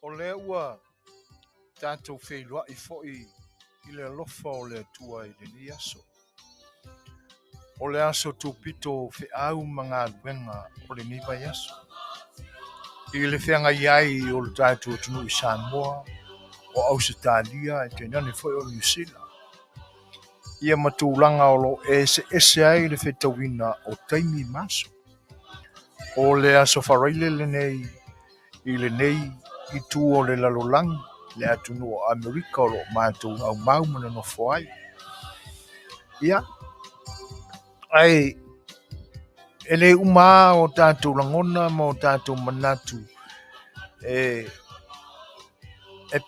O lea ua tatou feiloai foi i le alofa o le Atua i lenei aso. O le aso tupito o feau ma galuega o lenei vaiaso. I le feagai ai o le tatou atunuu i Samoa, o Ausetalia ae tainane foi o Niu Sila. Ia ma tulaga o lo o eseese ai le fetauina o taimi ma aso. O le aso Faraile lenei i lenei itu o le lalolagi, le atunuu o Amerika o lo o matou aumau ma nonofo ai. Ia, ae e le uma lava o tatou lagona ma o tatou manatu e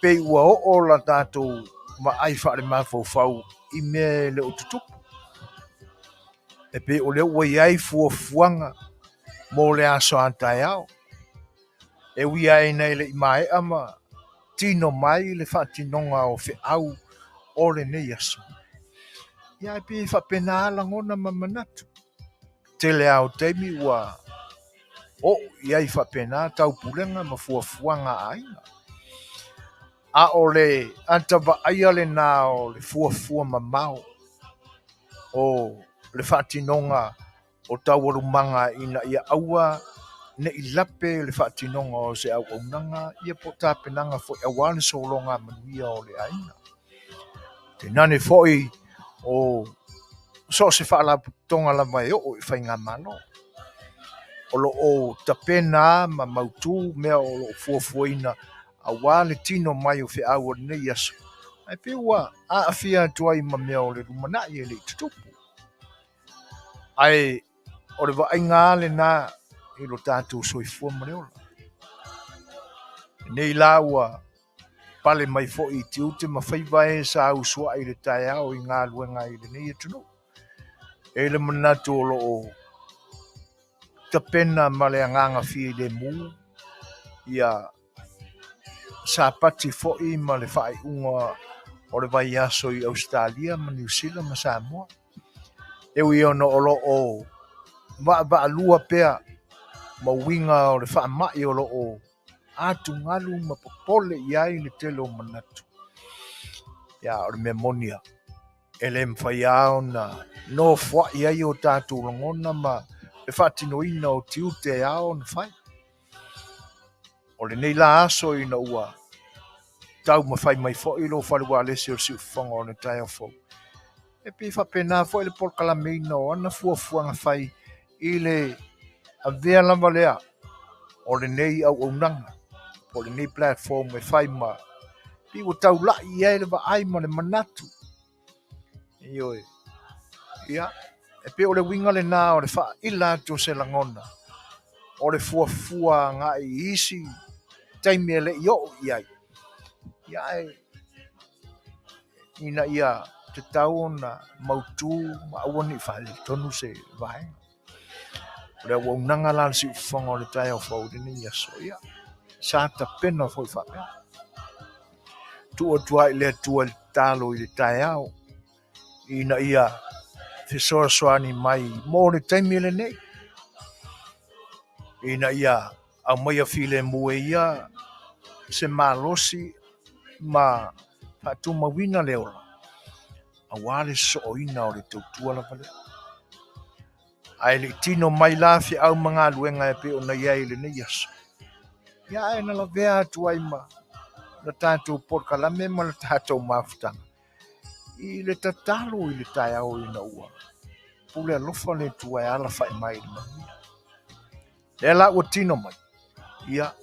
pei ua oo la tatou vaai faalemafaufau i mea e le o tutupu. E pei o lea ua i ai fuafuaga mo le aso a taeao. E ui lava ina e le i maea ma tino mai le faatinoga o feau o lenei aso, ia ae pei e faapena lava lagona ma manatu. Tele lava o taimi ua oo i ai faapena taupulega ma fuafuaga a aiga. A o le ata vaaia lena o le fuafua mamao o le faatinoga o taualumaga ina ia aua ne i lape le faatinoga o se auaunaga ia po o tapenaga foi aua le sologa manuia o le aiga. Tainane foi o so o se faalapotopotoga lava e oo i faigamalo. O lo o tapena ma mautu mea o lo o fuafuaina aua le tino mai o feau o lenei aso, ae pei ua aafia atu ai ma mea o le lumanai e le i tutupu. Ae o le vaaiga lava lena i lo tatou soifua ma le ola. Lenei la ua pale mai foi i tiute ma faiva e sa usuai i le taeao i galuega i lenei atunuu. E i ai le manatu o lo o tapena ma le agaga filemu ia Sapati foi ma le faaiuga o le vaiaso i Ausetalia ma Niu Sila ma Samoa. E ui ona o lo o vaavaalua pea ma uiga o le faamai o lo o atugalu ma popole i ai le tele o manatu. Ia, o le mea moni lava, e le mafai lava ona nofoai ai o tatou lagona ma le faatinoina o tiute e ao ona fai. O lenei la aso ina ua taumafai mai foi lou fale ualesi o le siufofoga o le taeao fou, e pei e faapena foi le polokalameina o ana fuafuaga fai i le avea lava lea o lenei auaunaga po o lenei platform e fai ma pei ua taulai i ai le vaai ma le manatu. Ioe. Ia, e pei o le uiga lena o le faaila atu o se lagona o le fuafua agai i isi taimi e le i oo i ai. Ia ae ina ia tatau ona mautu ma aua ne i faaletonu se vaega. O le auaunaga la a le siufofoga o le taeao fou i lenei aso, ia, sa tapena foi faapea. Tuu atu ai i le Atua i le tatalo i le taeao ina ia fesoasoani mai mo le taimi lenei, ina ia aumaia filemu e ia se malosi ma faatumauina le ola aua le sosooina o le tautua lava lea. Ae le i tino mai la feau ma galuega e pei ona i ai i lenei aso, ia ae na lavea atu ai ma le tatou polokalame ma le tatou mafutaga i le tatalo i le taeao ina ua pule alofa le Atua e alafai mai i le manuia. Lea la ua tino mai, ia,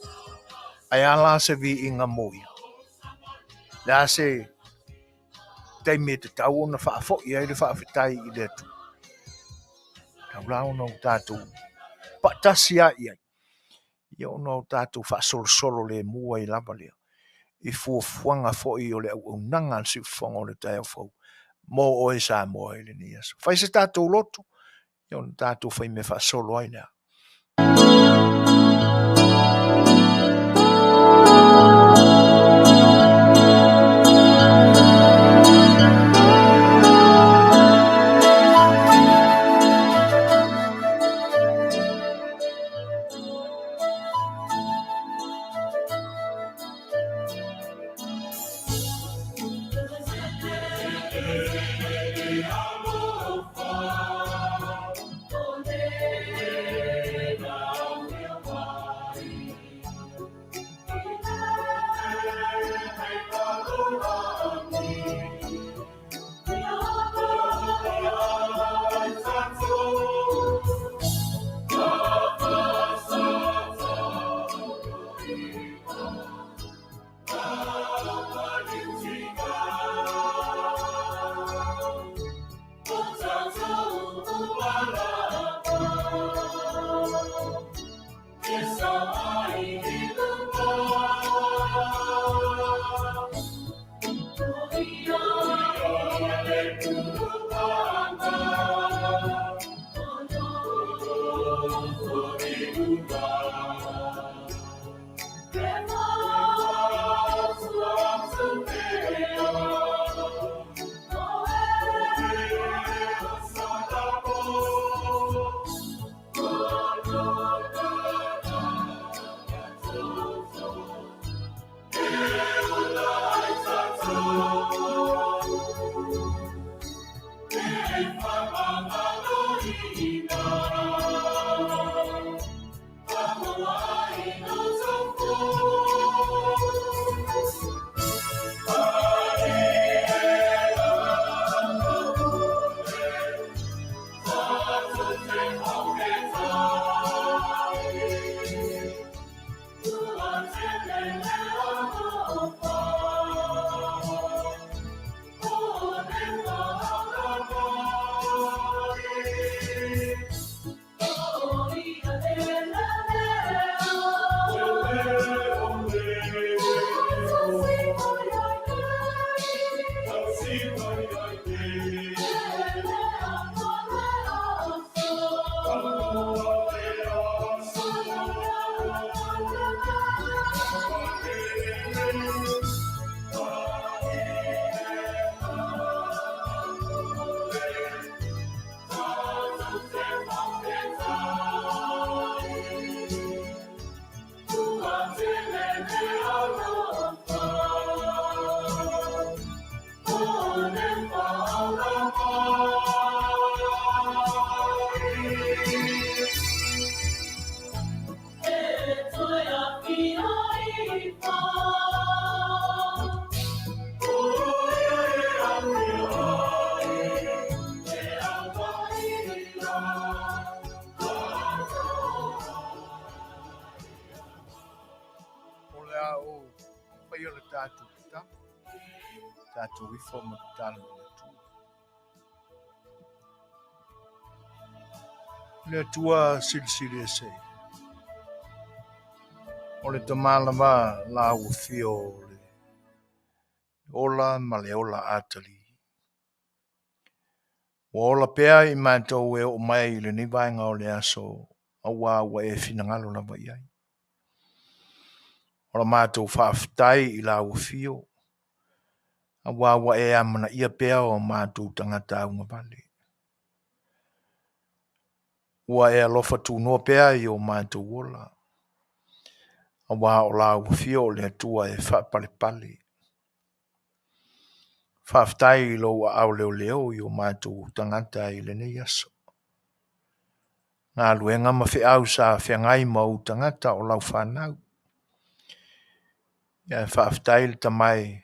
ae a la se viiga mo ia? Le a se taimi e tatau ona faafoi ai le faafetai i le Atua? Tau la ona o tatou paatasi ai i ai, ia ona o tatou faasolosolo lemu ai lava lea i fuafuaga foi o le auaunaga a le siufofoga o le taeao fou mo oe Samoa i lenei aso. Fai se tatou loto, ia ona tatou faimea faasolo ai lea. O le a ou faia le tatou tatalo, tatou ifo ma tatalo i le Atua. Le Atua silisili ese, o le Tama lava lau afio o le ola ma le ola atalii. Ua ola pea i matou e oo mai i lenei vaega o le aso, auā ua e finagalo lava i ai. O la matou faafetai i lau afio, auā ua e amanaia pea o matou tagata augavale. Ua e alofa tunoa pea i o matou ola, auā o lau afio o le Atua e faapalepale. Faafetai i lou aao leoleo i o matou tagata i lenei aso. Galuega ma feau sa feagai ma ou tagata o lau fanau. Ae faafetai le Tama e,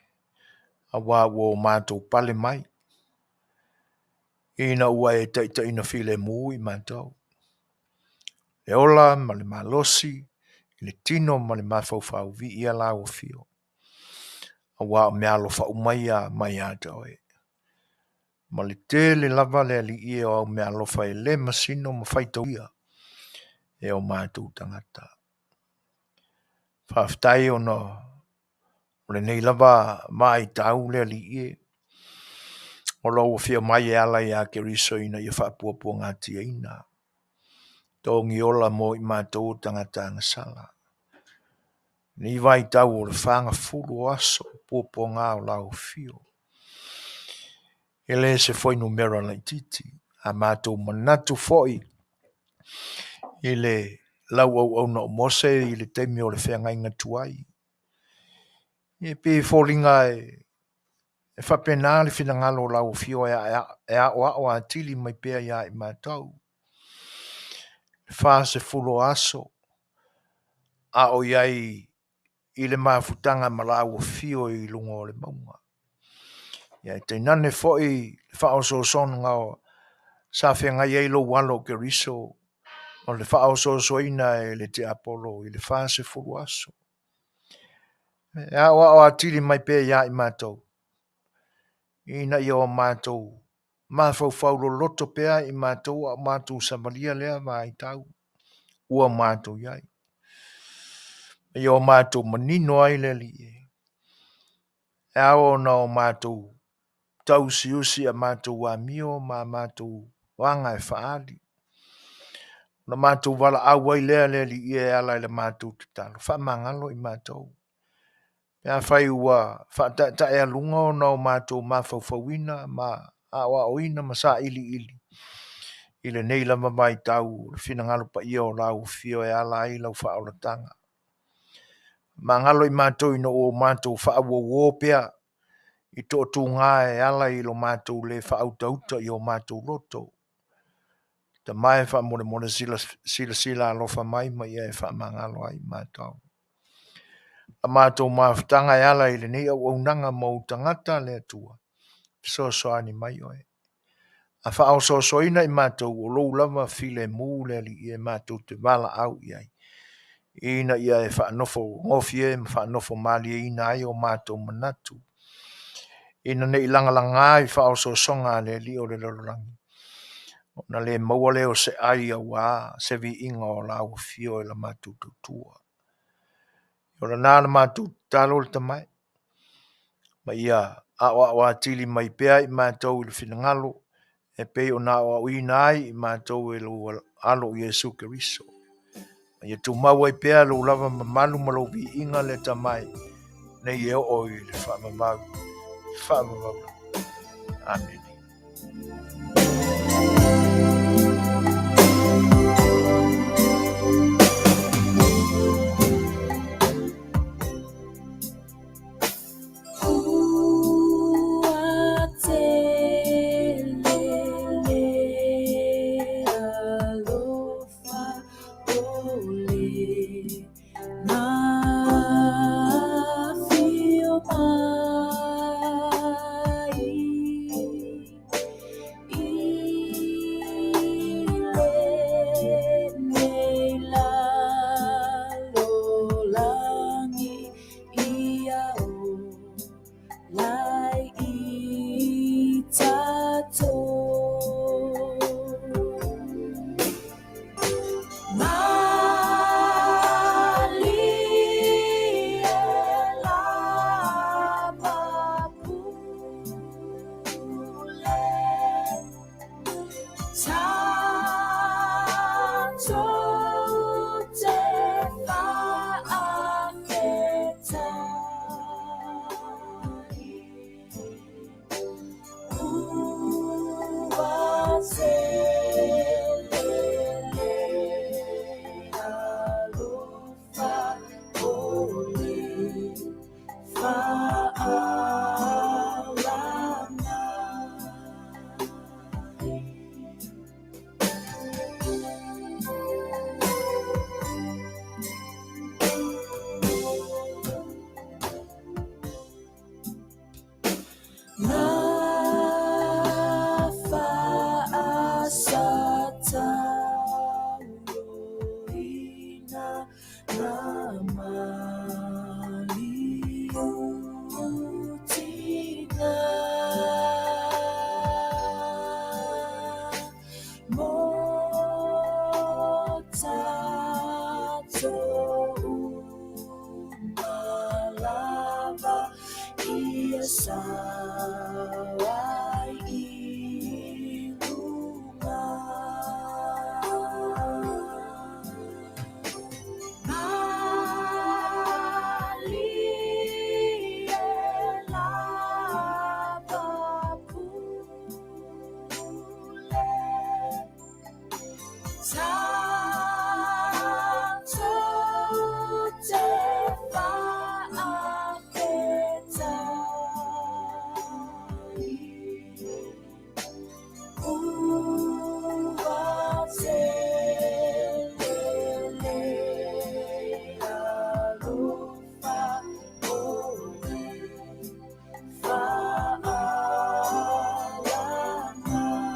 auā ua o matou pale mai, ina ua e taitaiina filemu i matou. Le ola ma le malosi i le tino ma le mafaufau, viia lau afio. Aua o meaalofa uma ia mai ia te oe. Ma le tele lava le Alii e o au meaalofa e le masino ma faitaulia e o matou tagata. Faafetai ona o lenei lava vaitau le Alii e, o lou afio mai e ala ia Keriso ina ia faapuapuagatiaina togiola mo i matou o tagata agasala. Lenei vaitau o le 40 o aso puapuaga o lau afio. E le se fuainumera laitiiti, a matou manatu foi i le lau auauna o Mose i le taimi o le feagaiga tuai. E pei e foliga e faapena le finagalo o lau afio e aoao atili mai pea ia i matou. 40 o aso a o i ai i le mafutaga ma lau afio i luga o le mauga. Ia e tainane foi le faaosoosoga sa feagai ai lou alo o Keriso o le faaosoosoina e le tiapolo i le 40 aso. E aoao atili mai pea ia i matou, ina ia o matou mafaufau loloto pea i matou a o matou savalia lea vaitau ua matou i ai. Ia o matou manino ai le Alii, e ao ona o matou tausiusi a matou amio ma a matou aga e faaali. Ona matou valaau ai lea le Alii e ala i le matou tatalo, faamagalo i matou. Pe afai ua faataetaealuga ona o matou mafaufauina ma aoaoina ma sailiili i lenei lava vaitau o le finagalo paia o lau afio e ala ai lau faaolataga. Magalo i matou ina ua matou faauouo pea i toatuga e ala i lo matou le faautauta i o matou loto. Tama e faamolemole silasila alofa mai ma ia e faamagalo ai matou. A matou mafutaga e ala i lenei auaunaga ma ou tagata le Atua, fesoasoani mai oe. A faaosoosoina i matou o lou lava filemu le Alii e matou te valaau i ai, ina ia e faanofo gofie ma faanofo malieina ai o matou manatu, ina nei lagalaga i faaosoosoga a le alii o le lalolagi, ona le maua lea o se ai aua se viiga o lau afio e la matou tautua. O lena la matou tatalo le Tama e, ma ia aoao atili mai pea i matou i le finagalo e pei ona aoaoina ai i matou e lou alo o Iesu Keriso. Ma ia tumau ai pea lou lava mamalu ma lou viiga le Tama e, nei e oo i le faavavau, faavavau lava. Amene. Ua tele le alofa o le afio mai i lenei lalolagi ia ola ai i tatou. Malie la mapule, tatou te faafetai. Ua tele le alofa o le faaolaga. Na faasatauroina na maliu. Sao ai i luga. Malie lava pule, tatou te faafetai, ua tele le alofa o le faaala mai.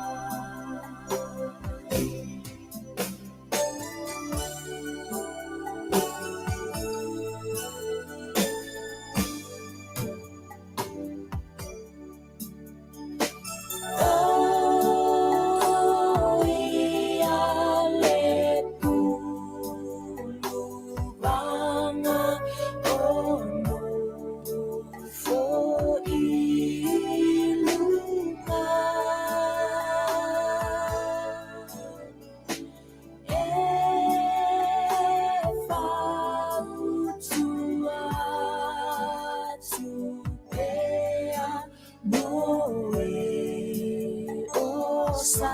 O ia le puluvaga o nofo i luga. E fautua atu pea mo e o Salamo.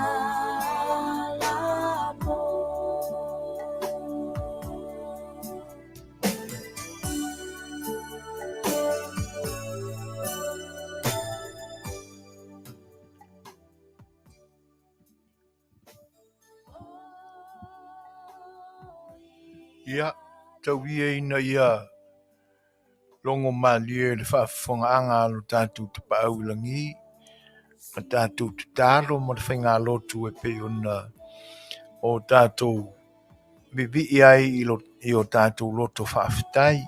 Ia, tau ia ina ia logo malie le faafofogaaga a lo tatou Tapaau i lagi, ma tatou tatalo ma le faigalotu e pei ona o tatou vivii ai i o tatou loto faafetai,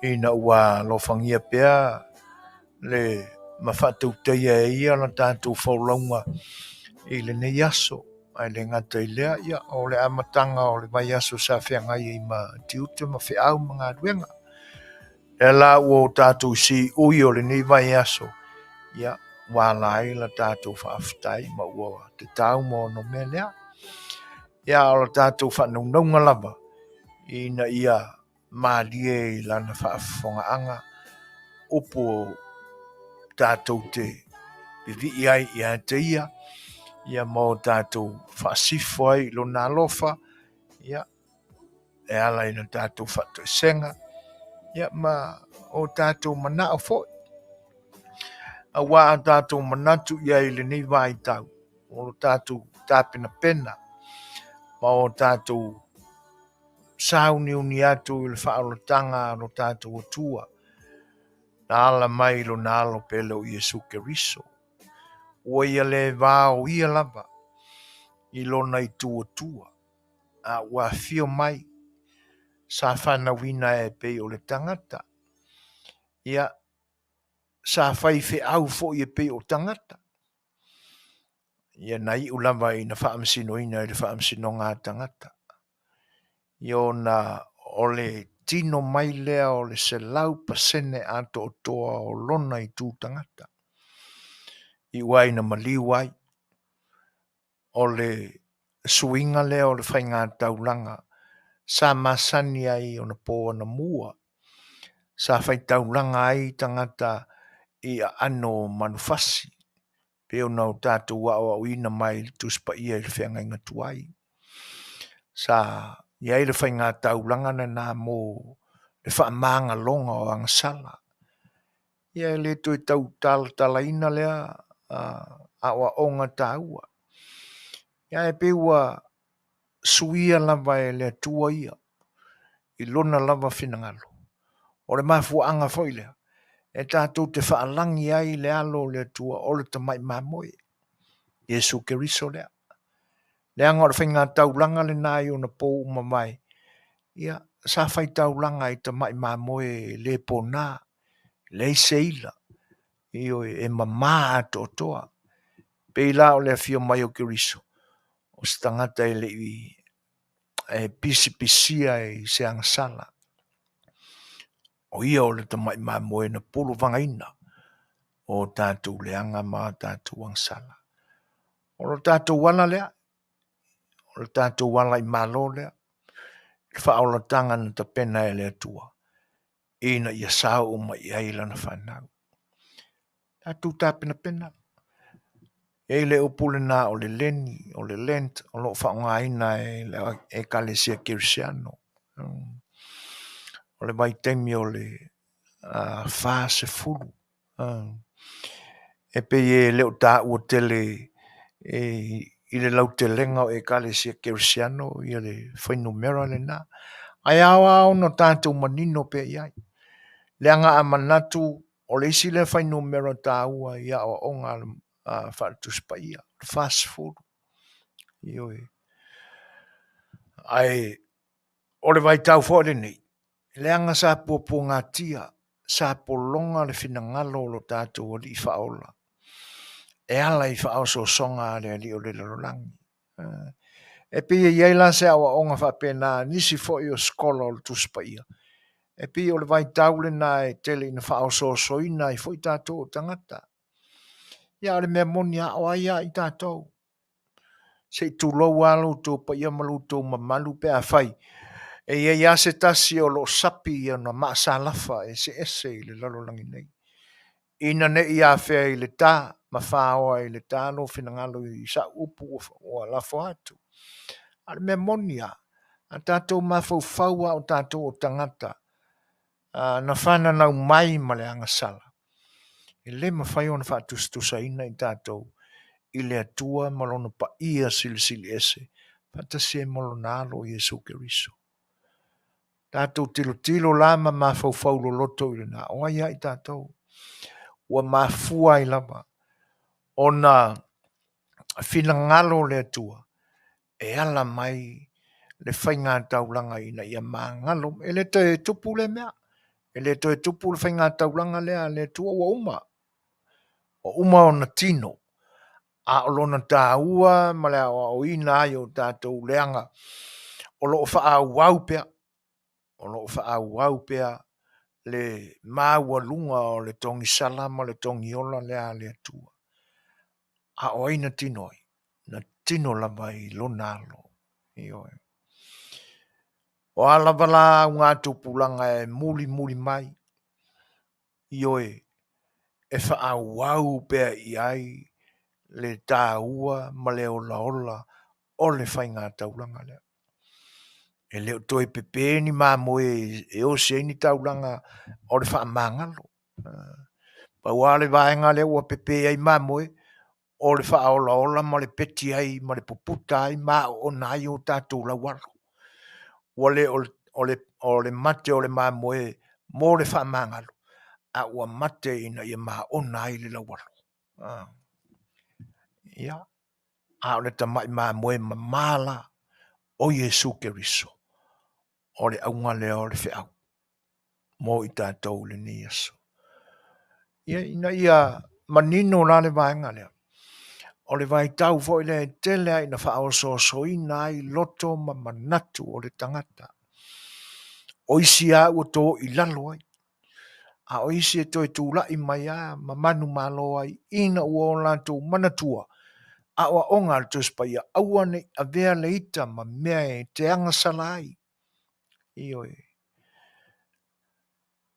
ina ua alofagia pea le ma faatautaia e ia la tatou folauga i lenei aso. Ae le gata i lea, ia, o le amataga o le vaiaso sa feagai ai ma tiute ma feau ma galuega. Lea la ua o tatou siui o lenei vaiaso, ia, ua ala ai la tatou faafetai ma ua tatau ma onomea lea. Ia, o la tatou faanaunauga lava ina ia malie i lana faafofogaaga upu o tatou te vivii ai ia te ia, ia ma o tatou faasifo ai i lona alofa, ia, e ala i la tatou faatoesega, ia, ma o tatou manao foi. Auā a tatou manatu i ai i lenei vaitau, o lo tatou tapenapena ma o tatou sauniuni atu i le faaolataga a lo tatou Atua, na ala mai i lona alo pele o Iesu Keriso. Ua ia le vao ia lava i lona itu Atua, a ua afio mai, sa fanauina e pei o le tagata. Ia, sa fai feau foi e pei o tagata. Ia na iu lava ina faamasinoina i le faamasinoga a tagata. Ia ona o le tino mai lea o le 100% atoatoa o lona itu tagata. Iu ai ina maliu ai. O le suiga lea o le faigataulaga sa masani ai ona po anamua, sa faitaulaga ai tagata i aano o manufasi, pei ona o tatou aoaoina mai i le Tusi Paia i le Feagaiga Tuai. Sa i ai le faigataulaga lena mo le faamagaloga o agasala. Ia e le toe tau talatalaina lea aoaoga taua. Ia ae pei ua suia lava e le Atua ia i lona lava finagalo. O le mafuaaga foi lea e tatou te faalagi ai le alo o le Atua o le tamai mamoe, Iesu Keriso lea. Leaga o le faigataulaga lena i ona po ua mavae, ia, sa faitaulaga i tamai mamoe le pona, leai se ila, ioe, e mama atoatoa. Pei la o le afio mai o Keriso, o se tagata e le i e pisipisia i se agasala. O ia o le tamai mamoe na pulovagaina. o tatou leaga ma a tatou agasala. O lo tatou ala lea, o le tatou ala i malo lea, le faaolataga na tapena e le Atua, ina ia sao uma i ai lana fanau. Tatou tapenapena. E i ai le upu lena o le leni, o le Lent, o lo o faaaogaina e le Ekalesia Kerisiano. O le vaitaimi o le 40. E pei e le o taua tele i le lautelega o Ekalesia Kerisiano ia le fuainumera lena. Ae ao lava ona tatou manino pea i ai, leaga a manatu o le isi lea fuainumera taua i aoaoga faale-Tusi Paia, le 40. Ioe. Ae o le vaitau foi lenei, leaga sa puapuagatia, sa pologa le finagalo o lo tatou Alii Faaola e ala i faaosoosoga a le alii o le lalolagi. E pei e i ai la se aoaoga faapena a nisi foi o sikola o le Tusi Paia, e pei o le vaitau lena e tele ina faaosoosoina ai foi tatou o tagata. Ia a o le mea moni lava, o ai lava i tatou? Se i tulou lava lo outou paia ma lo outou mamalu pe afai e i ai lava se tasi o lo o sapi i ona maasalafa eseese i le lalolagi nei, ina ne i afea i le ta ma faoa i le ta lou finagalo i sau upu ua lafo atu. A o le mea moni lava, a tatou mafaufau lava o tatou o tagata na fananau mai ma le agasala, e le mafai ona faatusatusaina i tatou i le Atua ma Lona paia silisili ese faatasi ai ma Lona Alo o Iesu Keriso. Tatou tilotilo la ma mafaufau loloto i lena, o ai lava i tatou? Ua mafua ai lava ona finagalo le Atua e ala mai le faigataulaga ina ia magalo. E le toe tupu lea mea. E le toe tupu le faigataulaga lea a le Atua ua uma. Ua uma ona tino. A o lona taua ma le aoaoina ai o tatou leaga o lo o faaauau pea. O lo o faaauau pea le maualuga o le togisala ma le togiola lea a le Atua. A o ai na tino ai? Na tino lava i lona alo. Ioe. O a lava la augatupulaga e mulimuli mai, ioe, e faaauau pea i ai le taua ma le olaola o le faigataulaga lea. E le o toe pepe ni mamoe e osi ai ni taulaga o le faamagalo. Pau lava le vaega lea ua pepe ai mamoe, o le faaolaola ma le peti ai ma le puputa ai ma aoona ai o tatou laualo. Ua le o le mate o le mamoe mo le faamagalo, a ua mate ina ia maona ai le laualo. Ia, a o le tamai mamoe mama la o Iesu Keriso, o le auga lea o le feau mo i tatou i lenei aso. Ia, ina ia manino la le vaega lea, o le vaitau foi lea e tele lava ina faaosoosoina ai loto ma manatu o le tagata. O isi lava ua toi i lalo ai, a o isi e toe tulai mai lava ma manumalo ai ina ua o latou manatua aoaoga a le Tusi Paia, aua ne i avea le ita ma mea e te agasala ai. Ioe.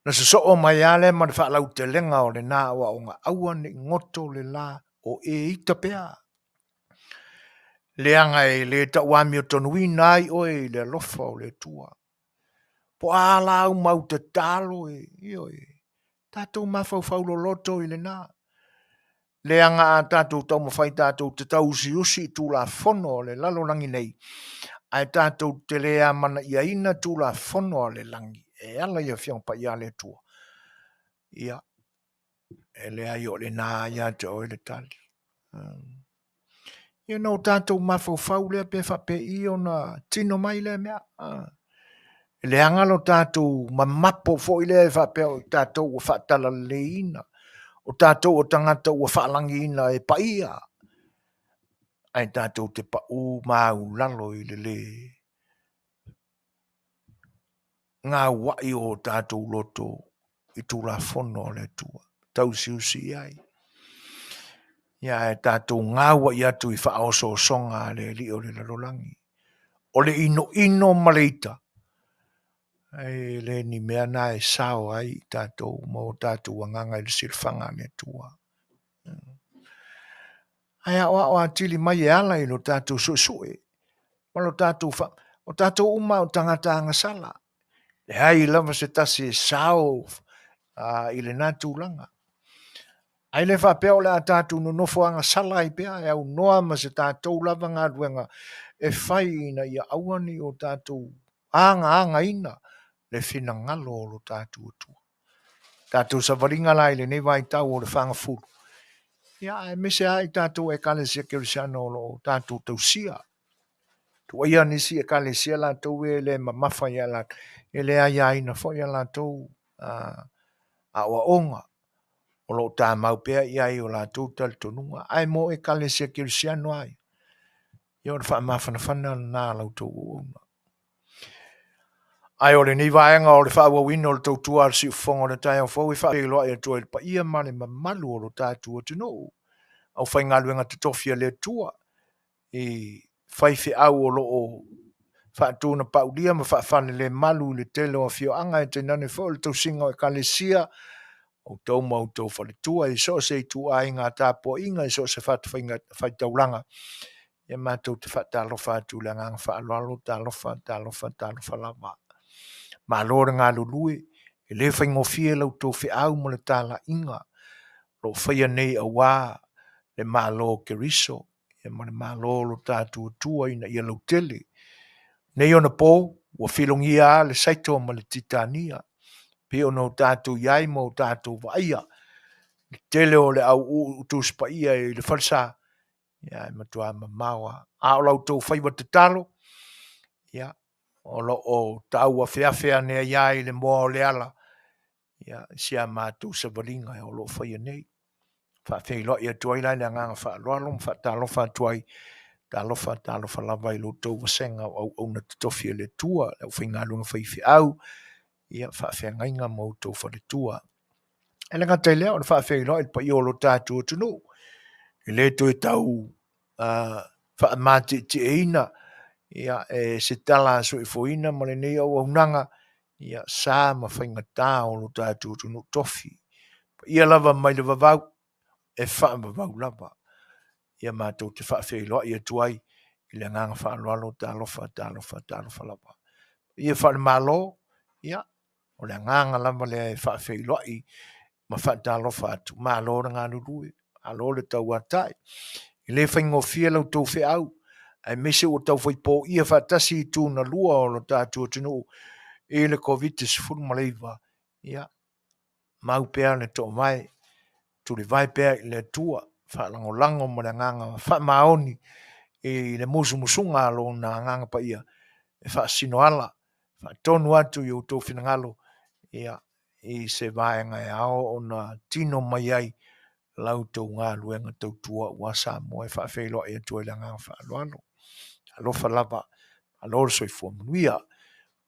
Na sosoo mai lava lea ma le faalautelega o lena aoaoga, aua ne i goto le la o e ita pea, leaga e le tauamiotonuina ai oe i le alofa o le Atua. Po o a la au mau tatalo e, ioe, tatou mafaufau loloto i lena. Leaga a tatou taumafai tatou te tauusiusi i tulafono a le lalolagi nei, ae tatou te le amanaiaina tulafono a le lagi e ala i Afioga Paia a le Atua, ia, e leai o lena ia te oe le tali. Ia ona o tatou mafaufau lea pe faapei ona tino mai lea mea. E leaga lo tatou mamapo foi lea e faapea o tatou ua faatalaleiina, o tatou o tagata ua faalagiina e paia, ae tatou te pau maulalo i le le gauai o tatou loto i Tulafono a le Atua, tausiusi i ai. Ia ae tatou gaua'i atu i faaosoosoga a le alii o le lalolagi. O le inoino ma le ita, e le ni mea na e sao ai i tatou ma o tatou agaga i le silafaga a le Atua. Ae aoao atili mai e ala i lo tatou suesue ma lo tatou fa... O tatou uma o tagata agasala. Leai lava se tasi e sao i lena tulaga. Ae le faapea o le a tatou nonofo agasala ai pea e aunoa ma se tatou lava galuega e fai ina ia aua ne i o tatou agaagaina le finagalo o lo tatou Atua. Tatou savaliga la i lenei vaitau o le fagafulu, ia aemaise lava i tatou Ekalesia Kerisiano o lo o tatou tausia. Tuuaia nisi Ekalesia latou e le mamafa ia latou, e le aiaina foi a latou aoaoga o lo o tamau pea i ai o latou talitonuga. Ae mo Ekalesia Kerisiano lava ia, ia o le faamafanafana lena a la outou auauna. Ae o lenei vaega o le faaauauina o le tautua a le siufofoga o le taeao fou e faafeiloai atu ai i le paia ma le mamalu o lo tatou atunuu, aufaigaluega totofi a le Atua i faifeau o lo o faatunapaulia ma faafalelemalu i le tele o afioaga e tainane foi o le tausiga o ekalesia, outou ma outou faletua i so o se ituaiga tapuaiga i so o se fatafaitaulaga. Ia matou te faatalofa atu i le agaga faaaloalo, talofa, talofa, talofa lava. Malo le galulue, e le faigofie la outou feau ma le talaiga o lo o faia nei aua le Malo o Keriso ia ma le Malo o lo tatou Atua ina ia lautele. Nei ona po, ua filogia lava le saito ma le titania, pei ona o tatou i ai ma o tatou vaaia le tele o le auuu Tusi Paia i le falesa, ia e matua mamao lava. A o la outou faiva tatalo, ia, o lo o tauafeafe ane ai lava i le moa o le ala, ia, si a matou savaliga o lo o faia nei. Faafeiloai atu ai la i le agaga faaaloalo ma faatalofa atu ai, talofa, talofa lava i lo outou vasega o auauna totofi a le Atua, le aufaigaluega faifeau, ia, faafeagaiga ma outou faletua. E le gata i lea, o le faafeiloai i le paia o lo tatou atunuu, e le toe tau faamatietieina ia, e se tala a soifuaina ma lenei auaunaga, ia, sa ma faigata o lo tatou atunuu tofi. Paia lava mai le vavau, e faavavau lava. Ia matou te faafeiloai atu ai i le agaga faaaloalo, talofa, talofa, talofa lava. Ia faale-Malo, ia, o le agaga lava lea e faafeiloai ma faatalofa atu, malo le galulue, malo le tauatai. E le faigofie la outou feau, aemaise ua taufai poia faatasi itu na lua o lo tatou atunuu i le Koviti-19, ia, mau pea le toovae, tulivae pea i le Atua, faalagolago ma le agaga faamaoni i le musumusuga a Lona Agaga Paia e faasino ala, faatonu atu i outou finagalo, ia, i se vaega e ao ona tino mai ai la outou galuega tautua aua Samoa e faafeiloai atu ai le agaga faaaloalo. Alofa lava, malo le soifua manuia.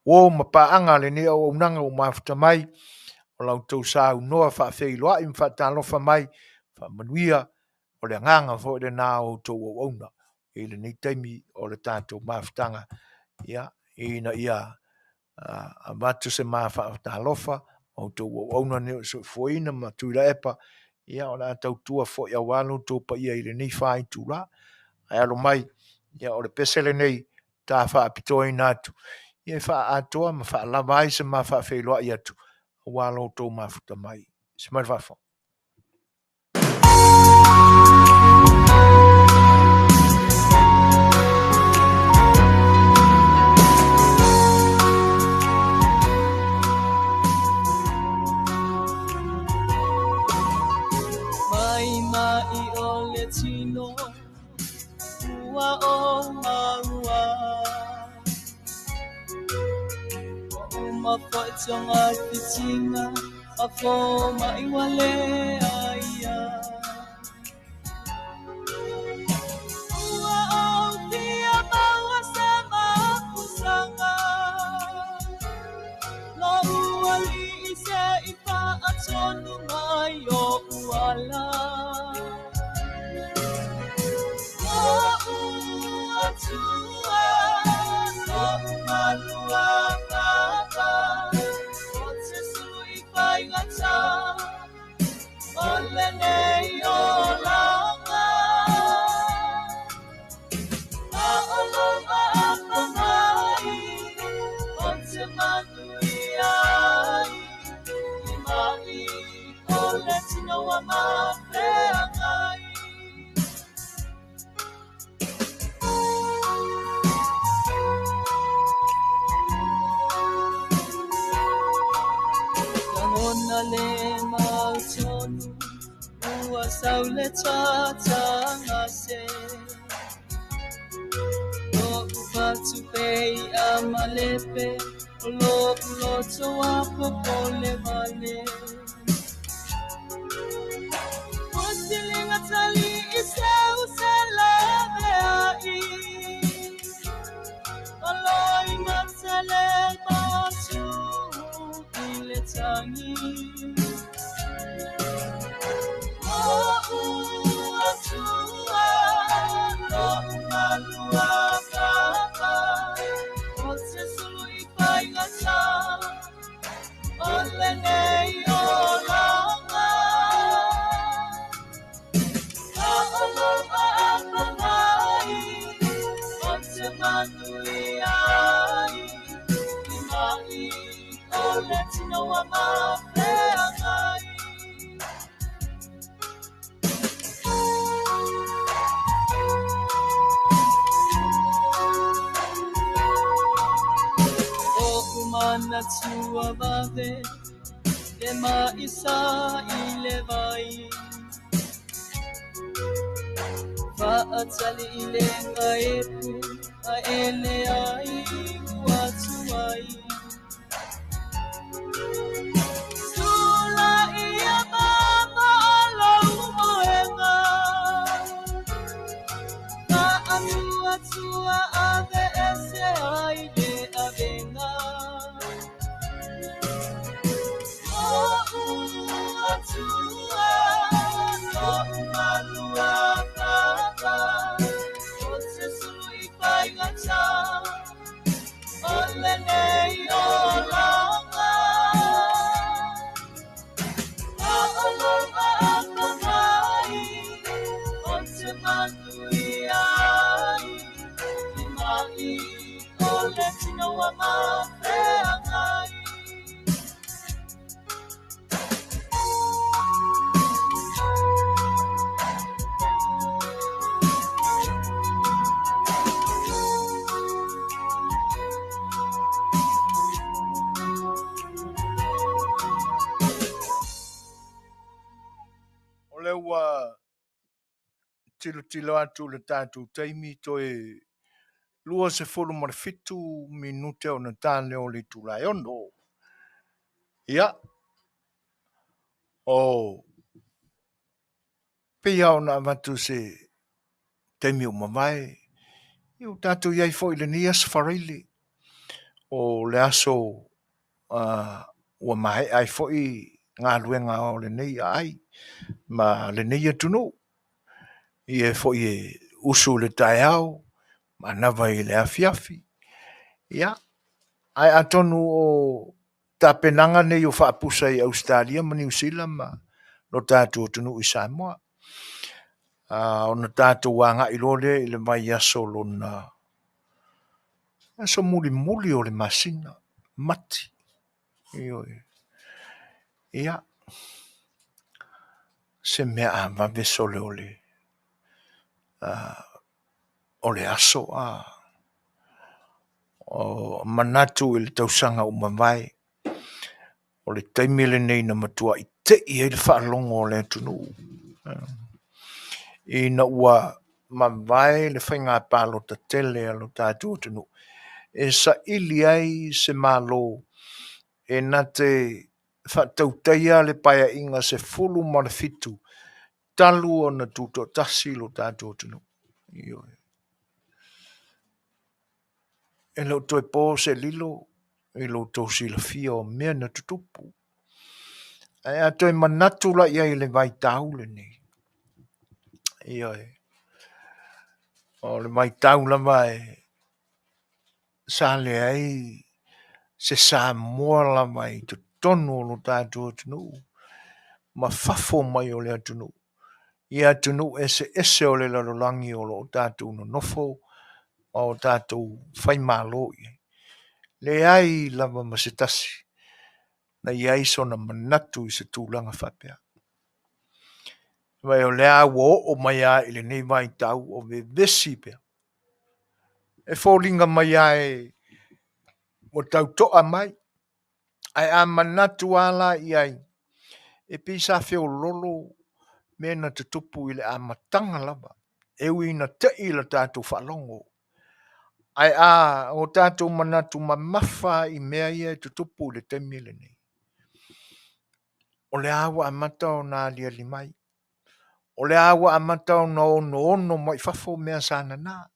Uo ma paaga a lenei auaunaga ua mafuta mai, o la outou saunoa faafeiloai ma faatalofa mai, faamanuia, o le agaga foi lena o outou auauna i lenei taimi o le tatou mafutaga, ia, ina ia avatu se ma faatalofa, outou auauna nei o le soifuaina ma Tuilaepa, ia o le a tautua foi aua lo outou paia i lenei faitula. Ae alo mai, ia o le pese lenei ta faapitoaina atu, ia e faaatoa ma faalava ai se ma faafeiloai atu aua lo outou mafuta mai. Se mai le faafofoga. Mai mai o le tino ua o maua Ua uma foi tonga fitinga a fo mai ua le aia Ua ou fia maua se mapusaga Lou alii se i faatonu mai o'u ala. Atua lo'u maluapapa o te sulu i faigata o lenei olaga. A o lou aapa mai o te manuia ai i mai o le tino ua mafeagai. Lagona le mautonu ua sau le tatagase Lo'u fatupe i'a ma lepe o lo'u loto ua popole vale. Ua siliga tali'i seu se laveai o loimatele matu i le tagi. Lo'u Atua lo'u maluapapa o te sulu i faigata o lenei olaga. A o lou aapa mai o te manuia ai i mai o le tino ua mafeagai. O'u manatua vave le ma'isa i le vai fa'atali i le gaepu a e leai ua tuai. Tula'i mama o lou moega fa'amuatua aveese ai le avega. Lo'u Atua lo'u maluapapa o te sulu i faigata o lenei olaga. A o lou aapa mai o te manuia ai i mai o le tino ua mafeagai. O lea ua tilotilo atu i le tatou taimi toe 27 minute ona ta lea o le itula e 6. Ia, o pei lava ona avatu se taimi ua mavae, ia ua tatou i ai foi i lenei aso Faraile, o le aso ua maea ai foi galuega o lenei aai ma lenei atunuu. Ia e foi e usu i le taeao, manava i le afiafi. Ia, ae atonu o tapenaga nei o faapusa i Ausetalia ma Niu Sila ma lo tatou atunuu i Samoa. Ona tatou agai loa lea i le vaiaso lona aso mulimuli o le masina, Mati. Ioe. Ia, se mea a vave sole o le aso o manatu i le tausaga ua mavae o le taimi lenei na matuai tei ai le faalogo o le atunuu ina ua mavae le faiga palota tele a lo tatou atunuu e saili ai se Malo e na te faatautaia le Paeaiga 17 talu ona tutoatasi lo tatou atunuu. Ioe. E le o toe po se lilo i lo outou silafia o mea na tutupu. Ae a toe manatu la i ai i le vaitau lenei, ioe, O le vaitau lava e sa leai se Samoa lava i totonu o lo tatou atunuu ma fafo mai o le atunuu, i atunuu eseese o le lalolagi o lo o tatou nonofo ma o tatou faimalo i ai. Leai lava ma se tasi na i ai sona manatu i se tulaga faapea. Vai o lea ua oo mai lava i lenei vaitau o vevesi pea. E foliga mai lava e ua tau to'a mai, ae a manatu lava la i ai, e pei sa feoloolo mea na tutupu i le amataga lava, e ui ina te'i la tatou faalogo, ae a o tatou manatu mamafa i mea ia e tutupu i le taimi lenei, o lea ua amata ona aliali mai, o lea ua amata ona onoono mai fafo mea sa nana,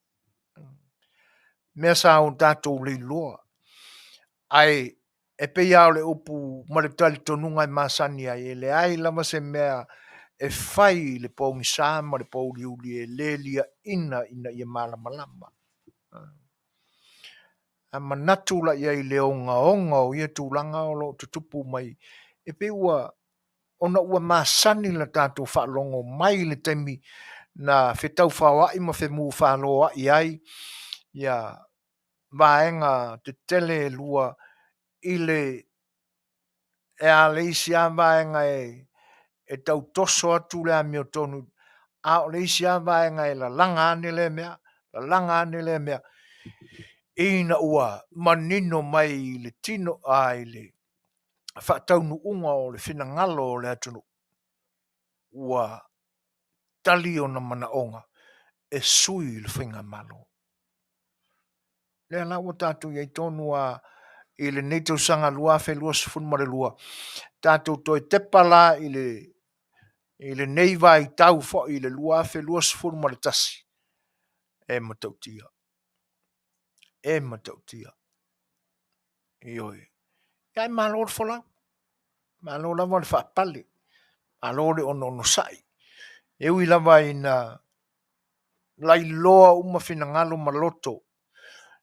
mea sa o tatou leiloa, ae e pei lava o le upu ma le talitonuga e masani ai, e leai lava se mea e fai i le pogisa ma le pouliuli e le liaina ina ia malamalama. A manatu la i ai i le ogaoga o ia tulaga o lo o tutupu mai, e pei ua ona ua masani la tatou faalogo mai le taimi na fetaufaoa'i ma femufaloa'i ai ia vaega tetele e lua i le e a le isi lava vaega e tau toso atu le amiotonu, a o le isi lava vaega e lalaga ane lea mea, lalaga ane lea mea, ina ua manino mai i le tino i le faataunuuga o le finagalo o le atunuu, ua tali ona manaoga e sui le faigamalo. Lea la ua tatou i ai tonu lava i lenei tausaga 2022, tatou toe tepa la i lenei vaitau foi i le 2021, e matautia, e matautia. Ioe. Ae malo le folau, malo lava le faapale, malo le onoonosai. E ui lava ina lailoa uma finagalo ma loto,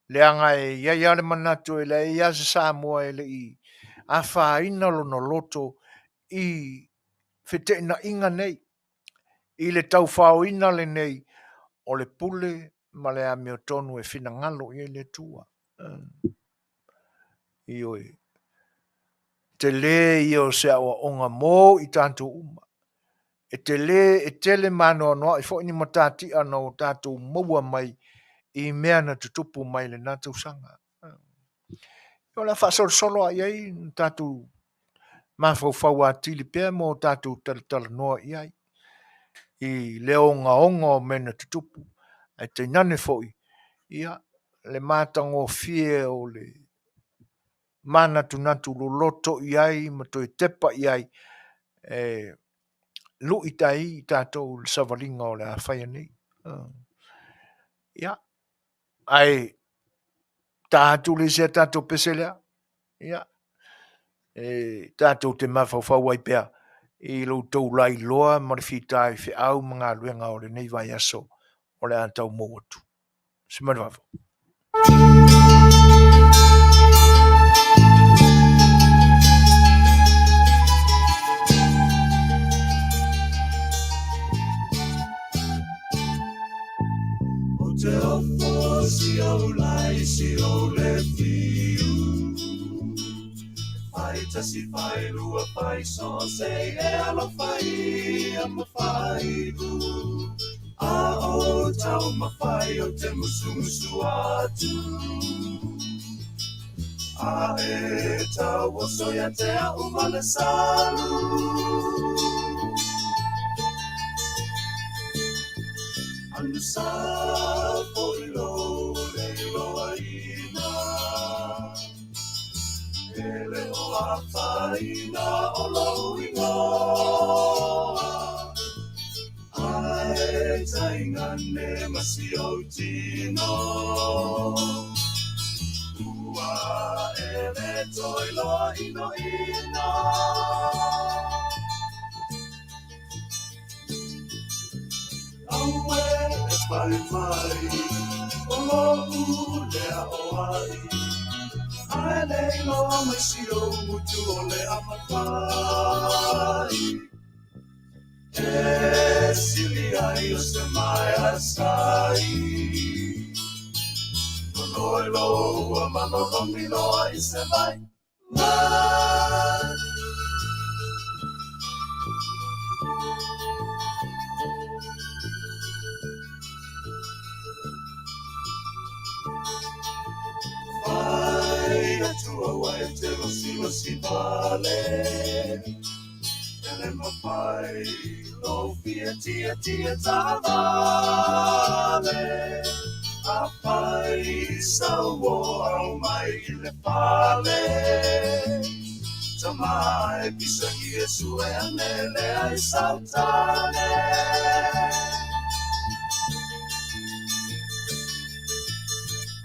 leaga e i ai lava le manatu e leai lava se Samoa e le i afaina lona loto i feteenaiga nei, i le taufaoina lenei o le pule ma le amiotonu e finagalo i ai le Atua. Ioe. Tele ia o se aoaoga mo i tatou uma. E tele, e tele ma anoanoai foi ni matatia na o tatou maua mai i mea na tutupu mai lena tausaga. O le a faasolosolo lava i ai ma tatou mafaufau atili pea ma o tatou talatalanoa i ai i le ogaoga o mea na tutupu, ae tainane foi ia le matagofie o le manatunatu loloto i ai ma toe tepa i ai e lu'i ai tatou i le savaliga o le a faia nei. Ia, ae ta atu le isi a tatou pese lea, ia, e tatou te mafaufau ai pea i lo outou lailoa ma le fita i feau ma galuega o lenei vaiaso o le a tau mou atu. Se mai le vava. O te ofo si ou lai si ou le fiu. Fai tasi fai lua fai so se e alofa ia ma fai u. A o tau mawhai o te musumusu atu. A e tau oso ia te au vale salu. Anu sa fo i lo le iloa ina. E le o a whaina o lo ingoa. Ae taingane ma si au tino. Ua e le toi loa ino ina. Aue Fai mai, o lo'u lea o ai, Ae le iloa mai si ou gutu o le a mafai. E sili ai o se maea sai. Nonoi lo ua malolomi loa i se vai. Mai. Fai atu aua e te losilosi vale, E le mafai lou fia tietie taavale. Afai sau o au mai i le fale, Tama e pisagi e sue ane lea i sau tane.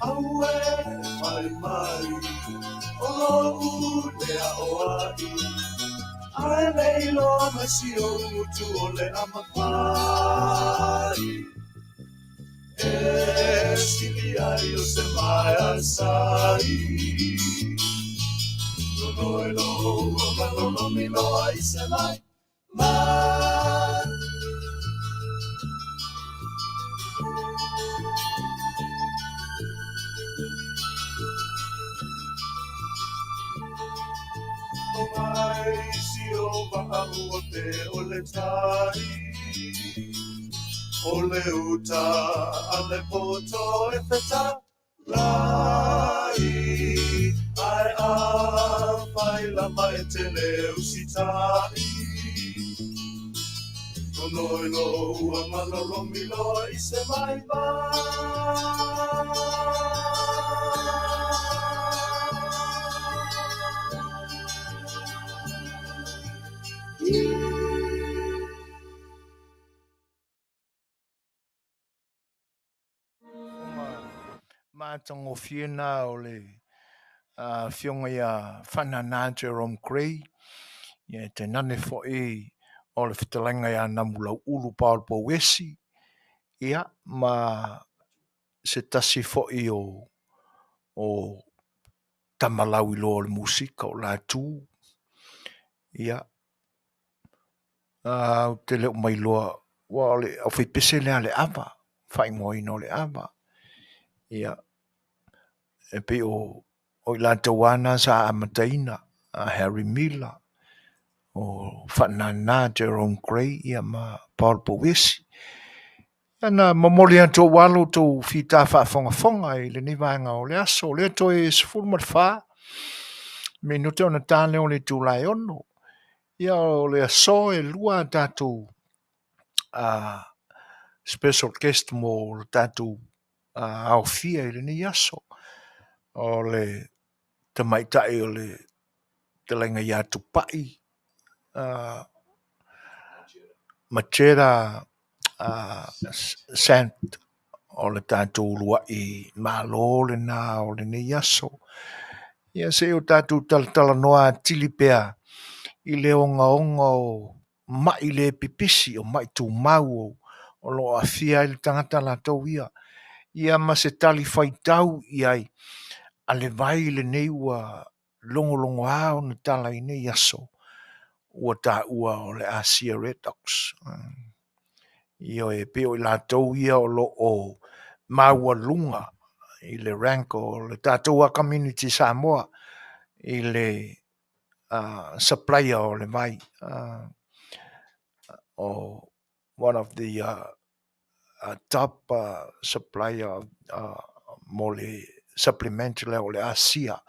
Aue fai mai, o lo'u lea o ai, Ae le iloa mai si ou gutu o le a mafai. E sili ai o se maea sai. Nonoi lo ua malolomi loa i se vai mai. O mai si o vaa ua pe o le tai, O le uta a le poto e fetalai, Ae afai lava e te le usitai, Nonoi lo ua malolomi loa i se vaivai. Matagofie na o le afioga ia Faanana Jerome Grey, ia tainane foi o le fetalaiga ia Namulauulu Paul Pouesi, ia ma se tasi foi o tama lauiloa o le musika o Latu. Ia, ou te le o mailoa, aua o le aufaipese lea a le Ava, faaigoaina o le Ava. Ia, e pei o i latou lava na sa amataina, a Harry Miller, o Faanana Jerome Grey, ia ma Paul Pouesi. Ia na momoli atu aua lo outou fita faafogafoga i lenei vaega o le aso. O lea toe 14 minute ona ta lea o le itula e 6. Ia o le aso e 2 a tatou special guest mo le tatou aofia i lenei aso. O le tamaitai o le fetalaiga ia Tupai, Machera Sant, o le tatou uluai malo lena o lenei aso. Ia se i o tatou talatalanoa atili pea i le ogaoga o mai le pipisi, o mai tumau o lo o aafia ai le tagata latou ia. Ia ma se tali faitau i ai a le vai lenei ua logologoa ona tala i nei aso, ua taua o le Asia Redox. Ioe, pei o i latou ia o lo o maualuga i le rank o le tatou community Samoa i le supplier o le vai. O one of the top supplier mo le supplement lea o le Asia,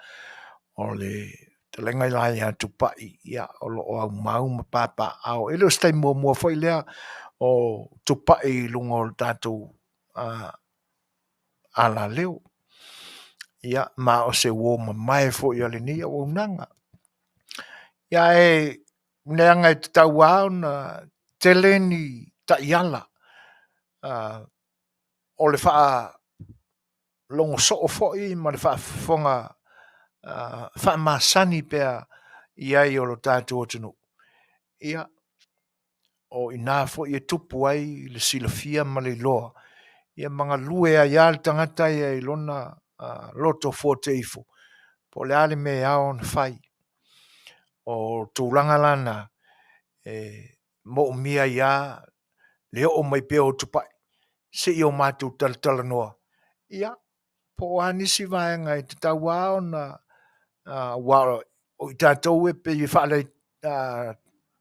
o le fetalaiga la ia Tupai, ia o lo o aumau ma papaaao. E le o se taimi muamua foi lea o Tupai i luga o le tatou alaleo. Ia, ma o se uo mamae foi a lenei auaunaga. Ia ae leaga e tatau lava ona tele ni taiala o le faalogo soo foi ma le faafofoga faamasani pea i ai o lo tatou atunuu. Ia, o i ina foi e tupu ai le silafia ma le iloa Ia ma galue ai lava le tagata ia i lona loto fuate ifo, po o le a le mea e ao ona fai. O tulaga la na e moomia ai lava le oo mai pea o tupai seia o matou talatalanoa, ia, po o a nisi vaega e tatau lava ona aua o i tatou e pei e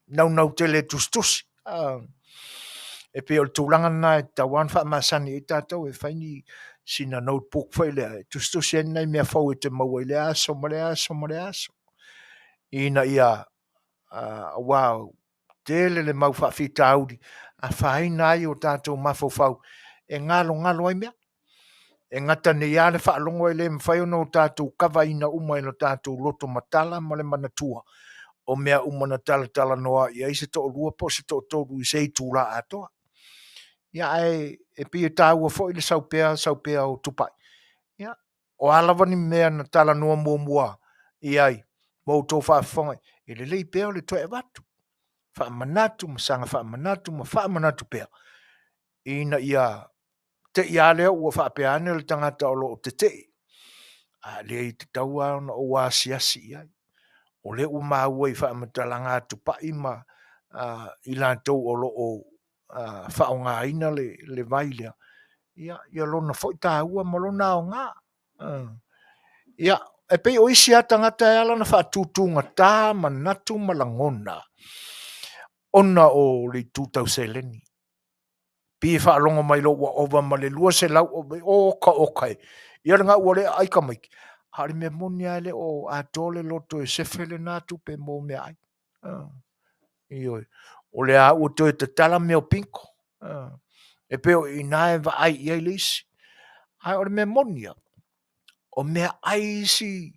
naunau tele e tusitusi, e pei o le tulaga lena e tatau lava ona faamasani i ai tatou, e fai ni sina notebook foi lea e tusitusi ai nai mea fou e te maua i lea aso ma lea aso ma lea aso, ina ia aua ua tele le mau faafitauli e afaina ai o tatou mafaufau e galogalo ai mea. E gata nei lava le faalogo e le mafai ona o tatou kavaina uma e lo tatou loto matala ma le manatua o mea uma na talatalanoa i ai se toalua po o se toatolu i se itula atoa. Ia ae e pei e taua foi le sau pea sau pea o tupai, ia o a lava ni mea na talanoa muamua i ai ma outou faafofoga, e lelei pea le toe avatu, faamanatu ma saga faamanatu ma faamanatu pea, ina ia te i lava lea ua faapea ane le tagata o lo o tetee, a leai e tatau lava ona ou asiasi i ai. O lea ua maua i faamatalaga a Tupai ma i latou o lo o faaaogaina le vai lea, ia lona foi taua ma lona aoga. Ia, e pei o isi lava tagata e ala ona faatutugata manatu ma lagona, ona o le itu tau seleni. Pei e faalogo mai loa ua ova ma le 200, oka oka e, ia lena ua le aai tamaiti, a o le mea moni lava e le o atoa le loto e sefe lena tupe mo meaai. Ioe. O lea lava ua toe tatala mea o bingo, e pei o i ina e vaai i ai le isi. Ae o le mea moni lava, o meaai isi